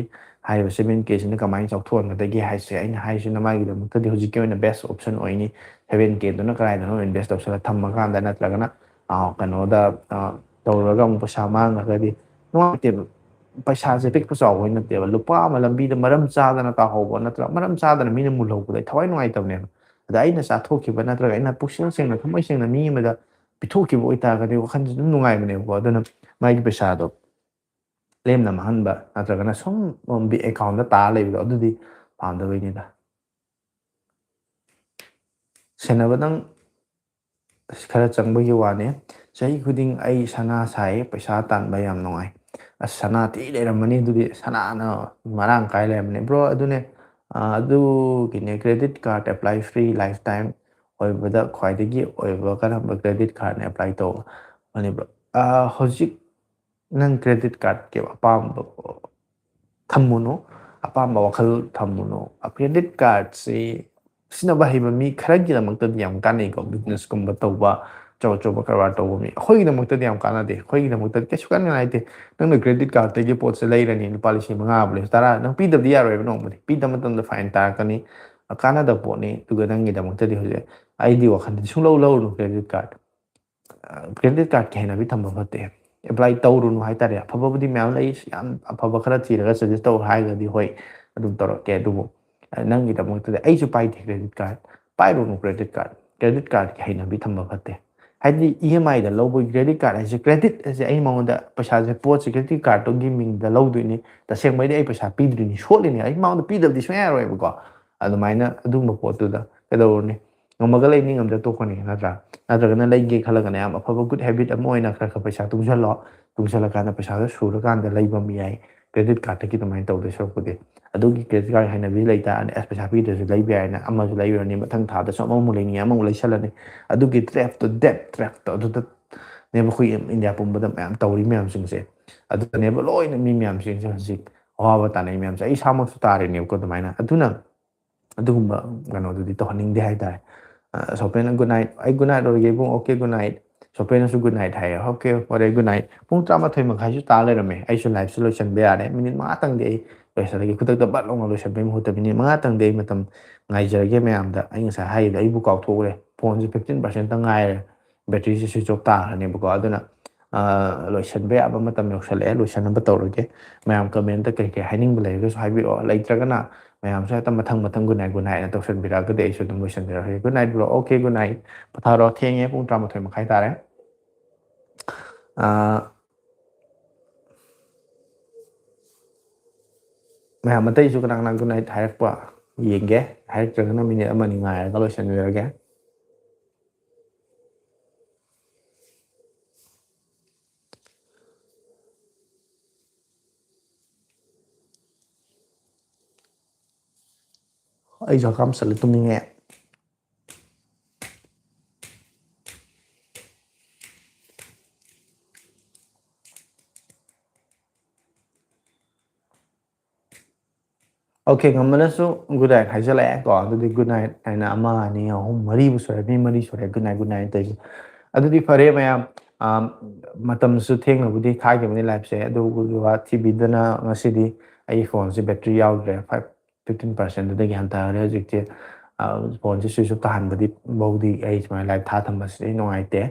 ꯍꯥꯏꯔꯤꯕ ꯁꯚꯦꯟ ꯀꯦꯁꯤꯅ ꯀꯃꯥꯏꯅ ꯆꯥꯎꯊꯣꯛꯍꯟꯒꯗꯒꯦ ꯍꯥꯏꯁꯦ, ꯑꯩꯅ ꯍꯥꯏꯔꯤꯁꯤꯅ ꯃꯥꯒꯤꯗꯃꯛꯇꯗꯤ ꯍꯧꯖꯤꯛꯀꯤ ꯑꯣꯏꯅ ꯕꯦꯁ ꯑꯣꯞꯁꯟ ꯑꯣꯏꯅꯤ꯫ ꯁꯚꯦꯟ ꯀꯦꯗꯨꯅ ꯀꯗꯥꯏꯗꯅꯣ ꯏꯟꯚꯦꯁ ꯇꯧꯁꯜꯂ ꯊꯝꯃꯀꯥꯟꯗ, ꯅꯠꯇ꯭ꯔꯒꯅ, ꯑ, ꯀꯩꯅꯣꯗ, ꯑ, ꯇꯧꯔꯒ ꯑꯃꯨꯛ ꯄꯩꯁꯥ ꯃꯥꯡꯉꯒꯗꯤ ꯅꯨꯡꯉꯥꯏꯇꯦꯕ꯫ ꯄꯩꯁꯥꯁꯦ ꯄꯤꯛꯄ ꯆꯥꯎꯕ ꯅꯠꯇꯦꯕ꯫ ꯂꯨꯄꯥ ꯑꯃ ꯂꯝꯕꯤꯗ ꯃꯔꯝ ꯆꯥꯗꯅ ꯇꯥꯍꯧꯕ ꯅꯠꯇ꯭ꯔꯒ ꯃꯔꯝ ꯆꯥꯗꯅ ꯃꯤꯅ ꯃꯨꯜꯍꯧꯕꯗ ꯑꯩ ꯊꯋꯥꯏ ꯅꯨꯡꯉꯥꯏꯇꯕꯅꯦꯕ꯫ ꯑꯗ ꯑꯩꯅ ꯆꯥꯊꯣꯛꯈꯤꯕ ꯅꯠꯇ꯭ꯔꯒ ꯑꯩꯅ ꯄꯨꯛꯆꯦꯜ ꯁꯦꯡꯅ, ꯊꯃꯣꯏ ꯁꯦꯡꯅ ꯃꯤ ꯑꯃꯗ ꯄꯤꯊꯣꯛꯈꯤꯕ ꯑꯣꯏꯇꯥꯔꯒꯗꯤ ꯋꯥꯈꯜꯁꯦ ꯑꯗꯨꯝ ꯅꯨꯡꯉꯥꯏꯕꯅꯦꯕꯀꯣ꯫ ꯑꯗꯨꯅ ꯃꯥꯒꯤ ꯄꯩꯁꯥꯗꯣ ꯂꯦꯝꯅ ꯃꯥꯡꯍꯟꯕ ꯅꯠꯇ꯭ꯔꯒꯅ ꯁꯨꯝ ꯑꯦꯀꯥꯎꯟꯗ ꯇꯥ ꯂꯩꯕꯗꯣ, ꯑꯗꯨꯗꯤ ꯄꯥꯝꯗꯕꯩꯅꯤꯗ꯫ ꯁꯦꯟꯅꯕꯗꯪ ꯈꯔ ꯆꯪꯕꯒꯤ ꯋꯥꯅꯦ꯫ ꯆꯍꯤ ꯈꯨꯗꯤꯡ ꯑꯩ ꯁꯅꯥ ꯁꯥꯏ, ꯄꯩꯁꯥ ꯇꯥꯟꯕ ꯌꯥꯝ ꯅꯨꯡꯉꯥꯏ꯫ ꯑꯁ, ꯁꯅꯥ ꯊꯤ ꯂꯩꯔꯝꯃꯅꯤ ꯑꯗꯨꯗꯤ, ꯁꯅꯥꯅ ꯃꯔꯥꯡ ꯀꯥꯏ ꯂꯩꯔꯝꯃꯅꯤ꯫ ꯕ꯭ꯔꯣ, ꯑꯗꯨꯅꯦ, ꯑ, ꯑꯗꯨꯒꯤꯅꯦ, credit card apply free life time ꯑꯣꯏꯕꯗ ꯈ꯭ꯋꯥꯏꯗꯒꯤ ꯑꯣꯏꯕ ꯀꯔꯝꯕ ꯀ꯭ꯔꯦꯗꯤꯠ ꯀꯥꯔꯠꯅ ꯑꯦꯄ꯭ꯂꯥꯏ ꯇꯧꯕ ꯐꯅꯤ, ꯕ꯭ꯔꯣ? ꯑ, ꯍꯧꯖꯤꯛ ꯅꯪ ꯀ꯭ꯔꯦꯗꯤꯠ ꯀꯥꯔꯠꯀꯤ ꯑꯄꯥꯝꯕ ꯊꯝꯃꯨꯅꯨ, ꯑꯄꯥꯝꯕ ꯋꯥꯈꯜ ꯊꯝꯃꯨꯅꯨ꯫ ꯀ꯭ꯔꯦꯗꯤꯠ ꯀꯥꯔꯠꯁꯤ ꯁꯤꯖꯤꯟꯅꯕ ꯍꯩꯕ ꯃꯤ ꯈꯔꯒꯤꯗꯃꯛꯇꯗꯤ ꯌꯥꯝ ꯀꯥꯟꯅꯩꯀꯣ, ꯕꯤꯖꯤꯅꯦꯁꯀꯨꯝꯕ ꯇꯧꯕ, ꯑꯆꯧ ꯑꯆꯧꯕ ꯀꯔꯕꯥꯔ ꯇꯧꯕ ꯃꯤ꯫ ꯑꯩꯈꯣꯏꯒꯤꯗꯃꯛꯇꯗꯤ ꯌꯥꯝ ꯀꯥꯟꯅꯗꯦ, ꯑꯩꯈꯣꯏꯒꯤꯗꯃꯛꯇꯗꯤ ꯀꯩꯁꯨ ꯀꯥꯟꯅꯉꯥꯏ ꯂꯩꯇꯦ꯫ ꯅꯪꯅ ꯀ꯭ꯔꯦꯗꯤꯠ ꯀꯥꯔꯠꯇꯒꯤ ꯄꯣꯠꯁꯦ ꯂꯩꯔꯅꯤ, ꯂꯨꯄꯥ ꯂꯤꯁꯤꯡ ꯃꯉꯥꯕꯨ ꯂꯩꯔꯁꯨ, ꯇꯔꯥ, ꯅꯪ ꯄꯤꯗꯕꯗꯤ ꯌꯥꯔꯣꯏꯕ ꯅꯣꯡꯃꯗꯤ꯫ ꯄꯤꯗꯕ ꯃꯇꯝꯗ ꯐꯥꯏꯟ ꯇꯥꯔꯛꯀꯅꯤ, ꯀꯥꯟꯅꯗꯕ ꯄꯣꯠꯅꯤ꯫ ꯑꯗꯨꯒ ꯅꯪꯒꯤꯗꯃꯛꯇꯗꯤ ꯍꯧꯖꯤꯛ ꯑꯩꯗꯤ ꯋꯥꯈꯜꯗꯗꯤ ꯁꯨꯡꯂꯧ ꯂꯧꯔꯨꯅꯨ credit card꯫ Credit cardꯀꯤ ꯍꯩꯅꯕꯤ ꯊꯝꯕ ꯐꯠꯇꯦ꯫ Apply ꯇꯧꯔꯨꯅꯨ ꯍꯥꯏꯇꯥꯔꯦ꯫ ꯑꯐꯕꯕꯨꯗꯤ ꯃꯌꯥꯝ ꯂꯩ, ꯌꯥꯝ ꯑꯐꯕ ꯈꯔ ꯊꯤꯔꯒ suggest ꯇꯧ ꯍꯥꯏꯔꯒꯗꯤ ꯍꯣꯏ, ꯑꯗꯨꯝ ꯇꯧꯔꯛꯀꯦ꯫ ꯑꯗꯨꯕꯨ ꯅꯪꯒꯤꯗꯃꯛꯇꯗꯤ ꯑꯩꯁꯨ ꯄꯥꯏꯗꯦ credit card꯫ ꯄꯥꯏꯔꯨꯅꯨ credit card꯫ Credit cardꯀꯤ ꯍꯩꯅꯕꯤ ꯊꯝꯕ ꯐꯠꯇꯦ꯫ ꯍꯥꯏꯗꯤ EMIꯗ ꯂꯧꯕꯒꯤ credit card ꯍꯥꯏꯁꯦ, credit ꯍꯥꯏꯁꯦ ꯑꯩ ꯃꯉꯣꯟꯗ ꯄꯩꯁꯥꯁꯦ, ꯄꯣꯠꯁꯦ credit cardꯇꯨꯒꯤ ꯃꯤꯡꯗ ꯂꯧꯗꯣꯏꯅꯤ, ꯇꯁꯦꯡꯕꯩꯗꯤ ꯑꯩ ꯄꯩꯁꯥ ꯄꯤꯗ꯭ꯔꯤꯅꯤ, ꯁꯣꯠꯂꯤꯅꯤ, ꯑꯩ ꯃꯉꯣꯟꯗ ꯄꯤꯗꯕꯗꯤ ꯁꯨꯡꯌꯥ ꯌꯥꯔꯣꯏꯕꯀꯣ꯫ ꯑꯗꯨꯃꯥꯏꯅ ꯑꯗꯨꯒꯨꯝꯕ ꯄꯣꯠꯇꯨꯗ ꯀꯩꯗꯧꯔꯨꯅꯤ? ꯉꯝꯃꯒ ꯂꯩꯅꯤ, ꯉꯝꯗ ꯇꯣꯛꯀꯅꯤ, ꯅꯠꯇ꯭ꯔꯥ? ꯅꯠꯇ꯭ꯔꯒꯅ ꯂꯩꯒꯦ ꯈꯜꯂꯒꯅ ꯌꯥꯝ ꯑꯐꯕ good habit ꯑꯃ ꯑꯣꯏꯅ ꯈꯔ ꯈꯔ ꯄꯩꯁꯥ ꯇꯨꯡꯁꯤꯜꯂꯣ꯫ ꯇꯨꯡꯁꯤꯜꯂꯀꯥꯟꯗ ꯄꯩꯁꯥꯗꯣ ꯁꯨꯔꯀꯥꯟꯗ ꯂꯩꯕ ꯑꯃ ꯌꯥꯏ꯫ Credit cardꯇꯒꯤ ꯑꯗꯨꯃꯥꯏꯅ ꯇꯧꯗꯣꯏ ꯁꯔꯨꯛꯄꯨꯗꯤ꯫ ꯑꯗꯨꯒꯤ credit card ꯍꯩꯅꯕꯤ ꯂꯩꯇꯥꯔꯗꯤ, ꯑꯁ, ꯄꯩꯁꯥ ꯄꯤꯗ꯭ꯔꯁꯨ ꯂꯩꯕ ꯌꯥꯏꯅ ꯑꯃꯁꯨ ꯂꯩꯔꯨꯔꯅꯤ, ꯃꯊꯪ ꯊꯥꯗꯁꯨ ꯑꯃꯃꯨꯛ ꯂꯩꯅꯤꯡꯉꯦ, ꯑꯃꯃꯨꯛ ꯂꯩꯁꯜꯂꯅꯤ꯫ ꯑꯗꯨꯒꯤ trapꯇꯣ, debt trapꯇꯣ, ꯑꯗꯨꯗꯅꯦꯕ ꯑꯩꯈꯣꯏ ꯏꯟꯗꯤꯌꯥ ꯄꯨꯝꯕꯗ ꯃꯌꯥꯝ ꯇꯧꯔꯤ ꯃꯌꯥꯝꯁꯤꯡꯁꯦ꯫ ꯑꯗꯨꯗꯅꯦꯕ ꯂꯣꯏꯅ ꯃꯤ ꯃꯌꯥꯝꯁꯤꯡꯁꯦ ꯍꯧꯖꯤꯛ ꯑꯋꯥꯕ ꯇꯥꯅꯩ ꯃꯌꯥꯝꯁꯦ꯫ ꯑꯩ ꯏꯁꯥꯃꯛꯁꯨ ꯇꯥꯔꯤꯅꯦꯕꯀꯣ ꯑꯗꯨꯃꯥꯏꯅ꯫ ꯑꯗꯨꯅ ꯑꯗꯨꯒꯨꯝꯕ ꯀꯩꯅꯣꯗꯨꯗꯤ ꯇꯧꯍꯟꯅꯤꯡꯗꯦ ꯍꯥꯏꯇꯥꯔꯦ꯫ ꯑ, ꯁꯣꯄꯦꯟꯅ good night, "ꯑꯩ good night ꯑꯣꯏꯔꯒꯦ ꯏꯕꯨꯡ, okay good night"꯫ ꯁꯣꯄꯦꯟꯅꯁꯨ good night ꯍꯥꯏꯌꯦ, "Okay, ꯍꯣꯔꯦꯟ good night"꯫ ꯄꯨꯡ ꯇꯔꯥꯃꯥꯊꯣꯏ ꯃꯈꯥꯏꯁꯨ ꯇꯥ ꯂꯩꯔꯝꯃꯦ꯫ ꯑꯩꯁꯨ liveꯁꯦ ꯂꯣꯏꯁꯤꯟꯕ ꯌꯥꯔꯦ꯫ ꯃꯤꯅꯤꯠ ꯃꯉꯥꯇꯪꯗꯤ ꯑꯩ ꯂꯣꯏꯁꯤꯜꯂꯒꯦ꯫ ꯈꯨꯗꯛꯇ ꯕꯠ ꯂꯥꯎꯅ ꯂꯣꯏꯁꯤꯟꯕꯒꯤ ꯃꯍꯨꯠꯇ ꯃꯤꯅꯤꯠ ꯃꯉꯥꯇꯪꯗꯤ ꯑꯩ ꯃꯇꯝ ꯉꯥꯏꯖꯔꯒꯦ ꯃꯌꯥꯝꯗ꯫ ꯑꯩ ꯉꯁꯥꯏ ꯍꯥꯏꯈꯤꯕꯗꯣ ꯑꯩꯕꯨ ꯀꯥꯎꯊꯣꯛꯎꯔꯦ꯫ Phoneꯁꯦ fifteen percentꯇ ꯉꯥꯏꯔꯦ꯫ Batteryꯁꯦ switch off ꯇꯥꯈ꯭ꯔꯅꯦꯕꯀꯣ꯫ ꯑꯗꯨꯅ, ꯑ, ꯂꯣꯏꯁꯤꯟꯕ ꯌꯥꯕ ꯃꯇꯝ ꯌꯧꯁꯜꯂꯛꯑꯦ, ꯂꯣꯏꯁꯤꯟꯅꯕ ꯇꯧꯔꯒꯦ꯫ ꯃꯌꯥꯝ commentꯇ ꯀꯩ ꯀꯩ ꯍꯥꯏꯅꯤꯡꯕ ꯂꯩꯔꯒꯁꯨ ꯍꯥꯏꯕꯤꯔꯛꯑꯣ, ꯂꯩꯇ꯭ꯔꯒꯅ ꯃꯌꯥꯝꯁꯨ ꯍꯦꯛꯇ ꯃꯊꯪ ꯃꯊꯪ good night, good night ꯍꯥꯏꯅ ꯇꯧꯁꯟꯕꯤꯔꯛꯑꯒꯗꯤ ꯑꯩꯁꯨ ꯑꯗꯨꯝ ꯂꯣꯏꯁꯤꯟꯖꯔꯛꯑꯒꯦ꯫ Good night bro, okay good night꯫ ꯄꯣꯊꯥꯔꯣ, ꯊꯦꯡꯉꯦ, ꯄꯨꯡ ꯇꯔꯥꯃꯥꯊꯣꯏ ꯃꯈꯥꯏ ꯇꯥꯔꯦ꯫ ꯑ, ꯃꯌꯥꯝ ꯑꯇꯩꯁꯨ ꯀꯅꯥ ꯀꯅꯥ good night ꯍꯥꯏꯔꯛꯄ ꯌꯦꯡꯒꯦ, ꯍꯥꯏꯔꯛꯇ꯭ꯔꯒꯅ ꯃꯤꯅꯤꯠ ꯑꯃꯅꯤ ꯉꯥꯏꯔꯒ ꯂꯣꯏꯁꯤꯟꯖꯔꯒꯦ꯫ ꯑꯩꯁꯨ ꯍꯀꯥꯝ ꯆꯜꯂꯦ, ꯇꯨꯝꯅꯤꯡꯉꯦ꯫ Okay, ꯉꯝꯕꯅꯁꯨ good night ꯍꯥꯏꯖꯜꯂꯛꯑꯦ ꯀꯣ꯫ ꯑꯗꯨꯗꯤ good night ꯍꯥꯏꯅ ꯑꯃ, ꯑꯅꯤ, ꯑꯍꯨꯝ, ꯃꯔꯤꯕꯨ ꯁꯨꯔꯦ, ꯃꯤ ꯃꯔꯤ ꯁꯨꯔꯦ good night, good night ꯇꯧꯔꯤꯁꯦ꯫ ꯑꯗꯨꯗꯤ ꯐꯔꯦ ꯃꯌꯥꯝ, ꯑꯥ, ꯃꯇꯝꯁꯨ ꯊꯦꯡꯅꯕꯨꯗꯤ ꯊꯥꯈꯤꯕꯅꯤ liveꯁꯦ, ꯑꯗꯨꯒ ꯋꯥ ꯊꯤꯕꯤꯗꯅ ꯉꯁꯤꯗꯤ ꯑꯩꯒꯤ phoneꯁꯦ battery ꯌꯥꯎꯗ꯭ꯔꯦ, five ꯐꯤꯐꯇꯤꯟ ꯄꯥꯔꯁꯦꯟꯗꯨꯗꯒꯤ ꯍꯟꯊꯈ꯭ꯔꯦ ꯍꯧꯖꯤꯛꯇꯤ꯫ ꯐꯣꯟꯁꯦ ꯁ꯭ꯋꯤꯆ ꯑꯣꯐ ꯇꯥꯍꯟꯕꯗꯤ ꯐꯥꯎꯗꯤ ꯑꯩ ꯁꯨꯃꯥꯏꯅ ꯂꯥꯏꯞ ꯊꯥ ꯊꯝꯕꯁꯤꯗꯤ ꯑꯩ ꯅꯨꯡꯉꯥꯏꯇꯦ꯫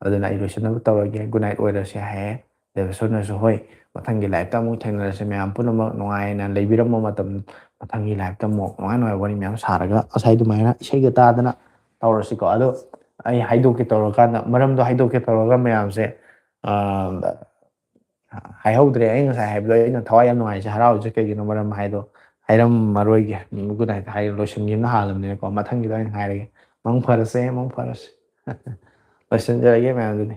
ꯑꯗꯨꯅ ꯑꯩ ꯂꯣꯏꯁꯤꯟꯅꯕ ꯇꯧꯔꯒꯦ꯫ ꯒꯨꯗ ꯅꯥꯏꯠ ꯑꯣꯏꯔꯁꯦ ꯍꯥꯏꯌꯦ꯫ ꯗꯦꯕꯁꯣꯟꯅꯁꯨ, "ꯍꯣꯏ, ꯃꯊꯪꯒꯤ ꯂꯥꯏꯞꯇ ꯑꯃꯨꯛ ꯊꯦꯡꯅꯔꯁꯦ꯫ ꯃꯌꯥꯝ ꯄꯨꯝꯅꯃꯛ ꯅꯨꯡꯉꯥꯏꯅ ꯂꯩꯕꯤꯔꯝꯕ ꯃꯇꯝ, ꯃꯊꯪꯒꯤ ꯂꯥꯏꯞꯇ ꯑꯃꯨꯛ ꯅꯨꯡꯉꯥꯏ ꯅꯨꯡꯉꯥꯏꯕ ꯋꯥꯔꯤ ꯃꯌꯥꯝ ꯁꯥꯔꯒ ꯉꯁꯥꯏ ꯑꯗꯨꯃꯥꯏꯅ ꯏꯁꯩꯒ ꯇꯥꯗꯅ ꯇꯧꯔꯁꯤꯀꯣ꯫" ꯑꯗꯣ ꯑꯩ ꯍꯥꯏꯗꯣꯛꯀꯦ ꯇꯧꯔꯀꯥꯟꯗ, ꯃꯔꯝꯗꯣ ꯍꯥꯏꯗꯣꯛꯀꯦ ꯇꯧꯔꯒ ꯃꯌꯥꯝꯁꯦ, ꯑ, ꯍꯥꯏꯍꯧꯗ꯭ꯔꯦ꯫ ꯑꯩ ꯉꯁꯥꯏ ꯍꯥꯏꯕꯗꯣ ꯑꯩꯅ ꯊꯋꯥꯏ ꯌꯥꯝ ꯅꯨꯡꯉꯥꯏꯖꯦ, ꯍꯔꯥꯎꯖꯦ ꯀꯩꯒꯤꯅꯣ? ꯃꯔꯝ ꯍꯥꯏꯗꯣ ꯍꯥꯏꯔꯝꯃꯔꯣꯏꯒꯦ꯫ ꯒꯨꯗ ꯅꯥꯏꯠ ꯍꯥꯏꯔ ꯂꯣꯏꯁꯤꯟꯈꯤꯕꯅ ꯍꯥꯜꯂꯕꯅꯤꯅꯀꯣ꯫ ꯃꯊꯪꯒꯤꯗ ꯑꯣꯏꯅ ꯍꯥꯏꯔꯒꯦ꯫ ꯃꯪ ꯐꯔꯁꯦ, ꯃꯪ ꯐꯔꯁꯦ꯫ ꯂꯣꯏꯁꯤꯟꯖꯔꯒꯦ ꯃꯌꯥꯝꯗꯨꯗꯤ꯫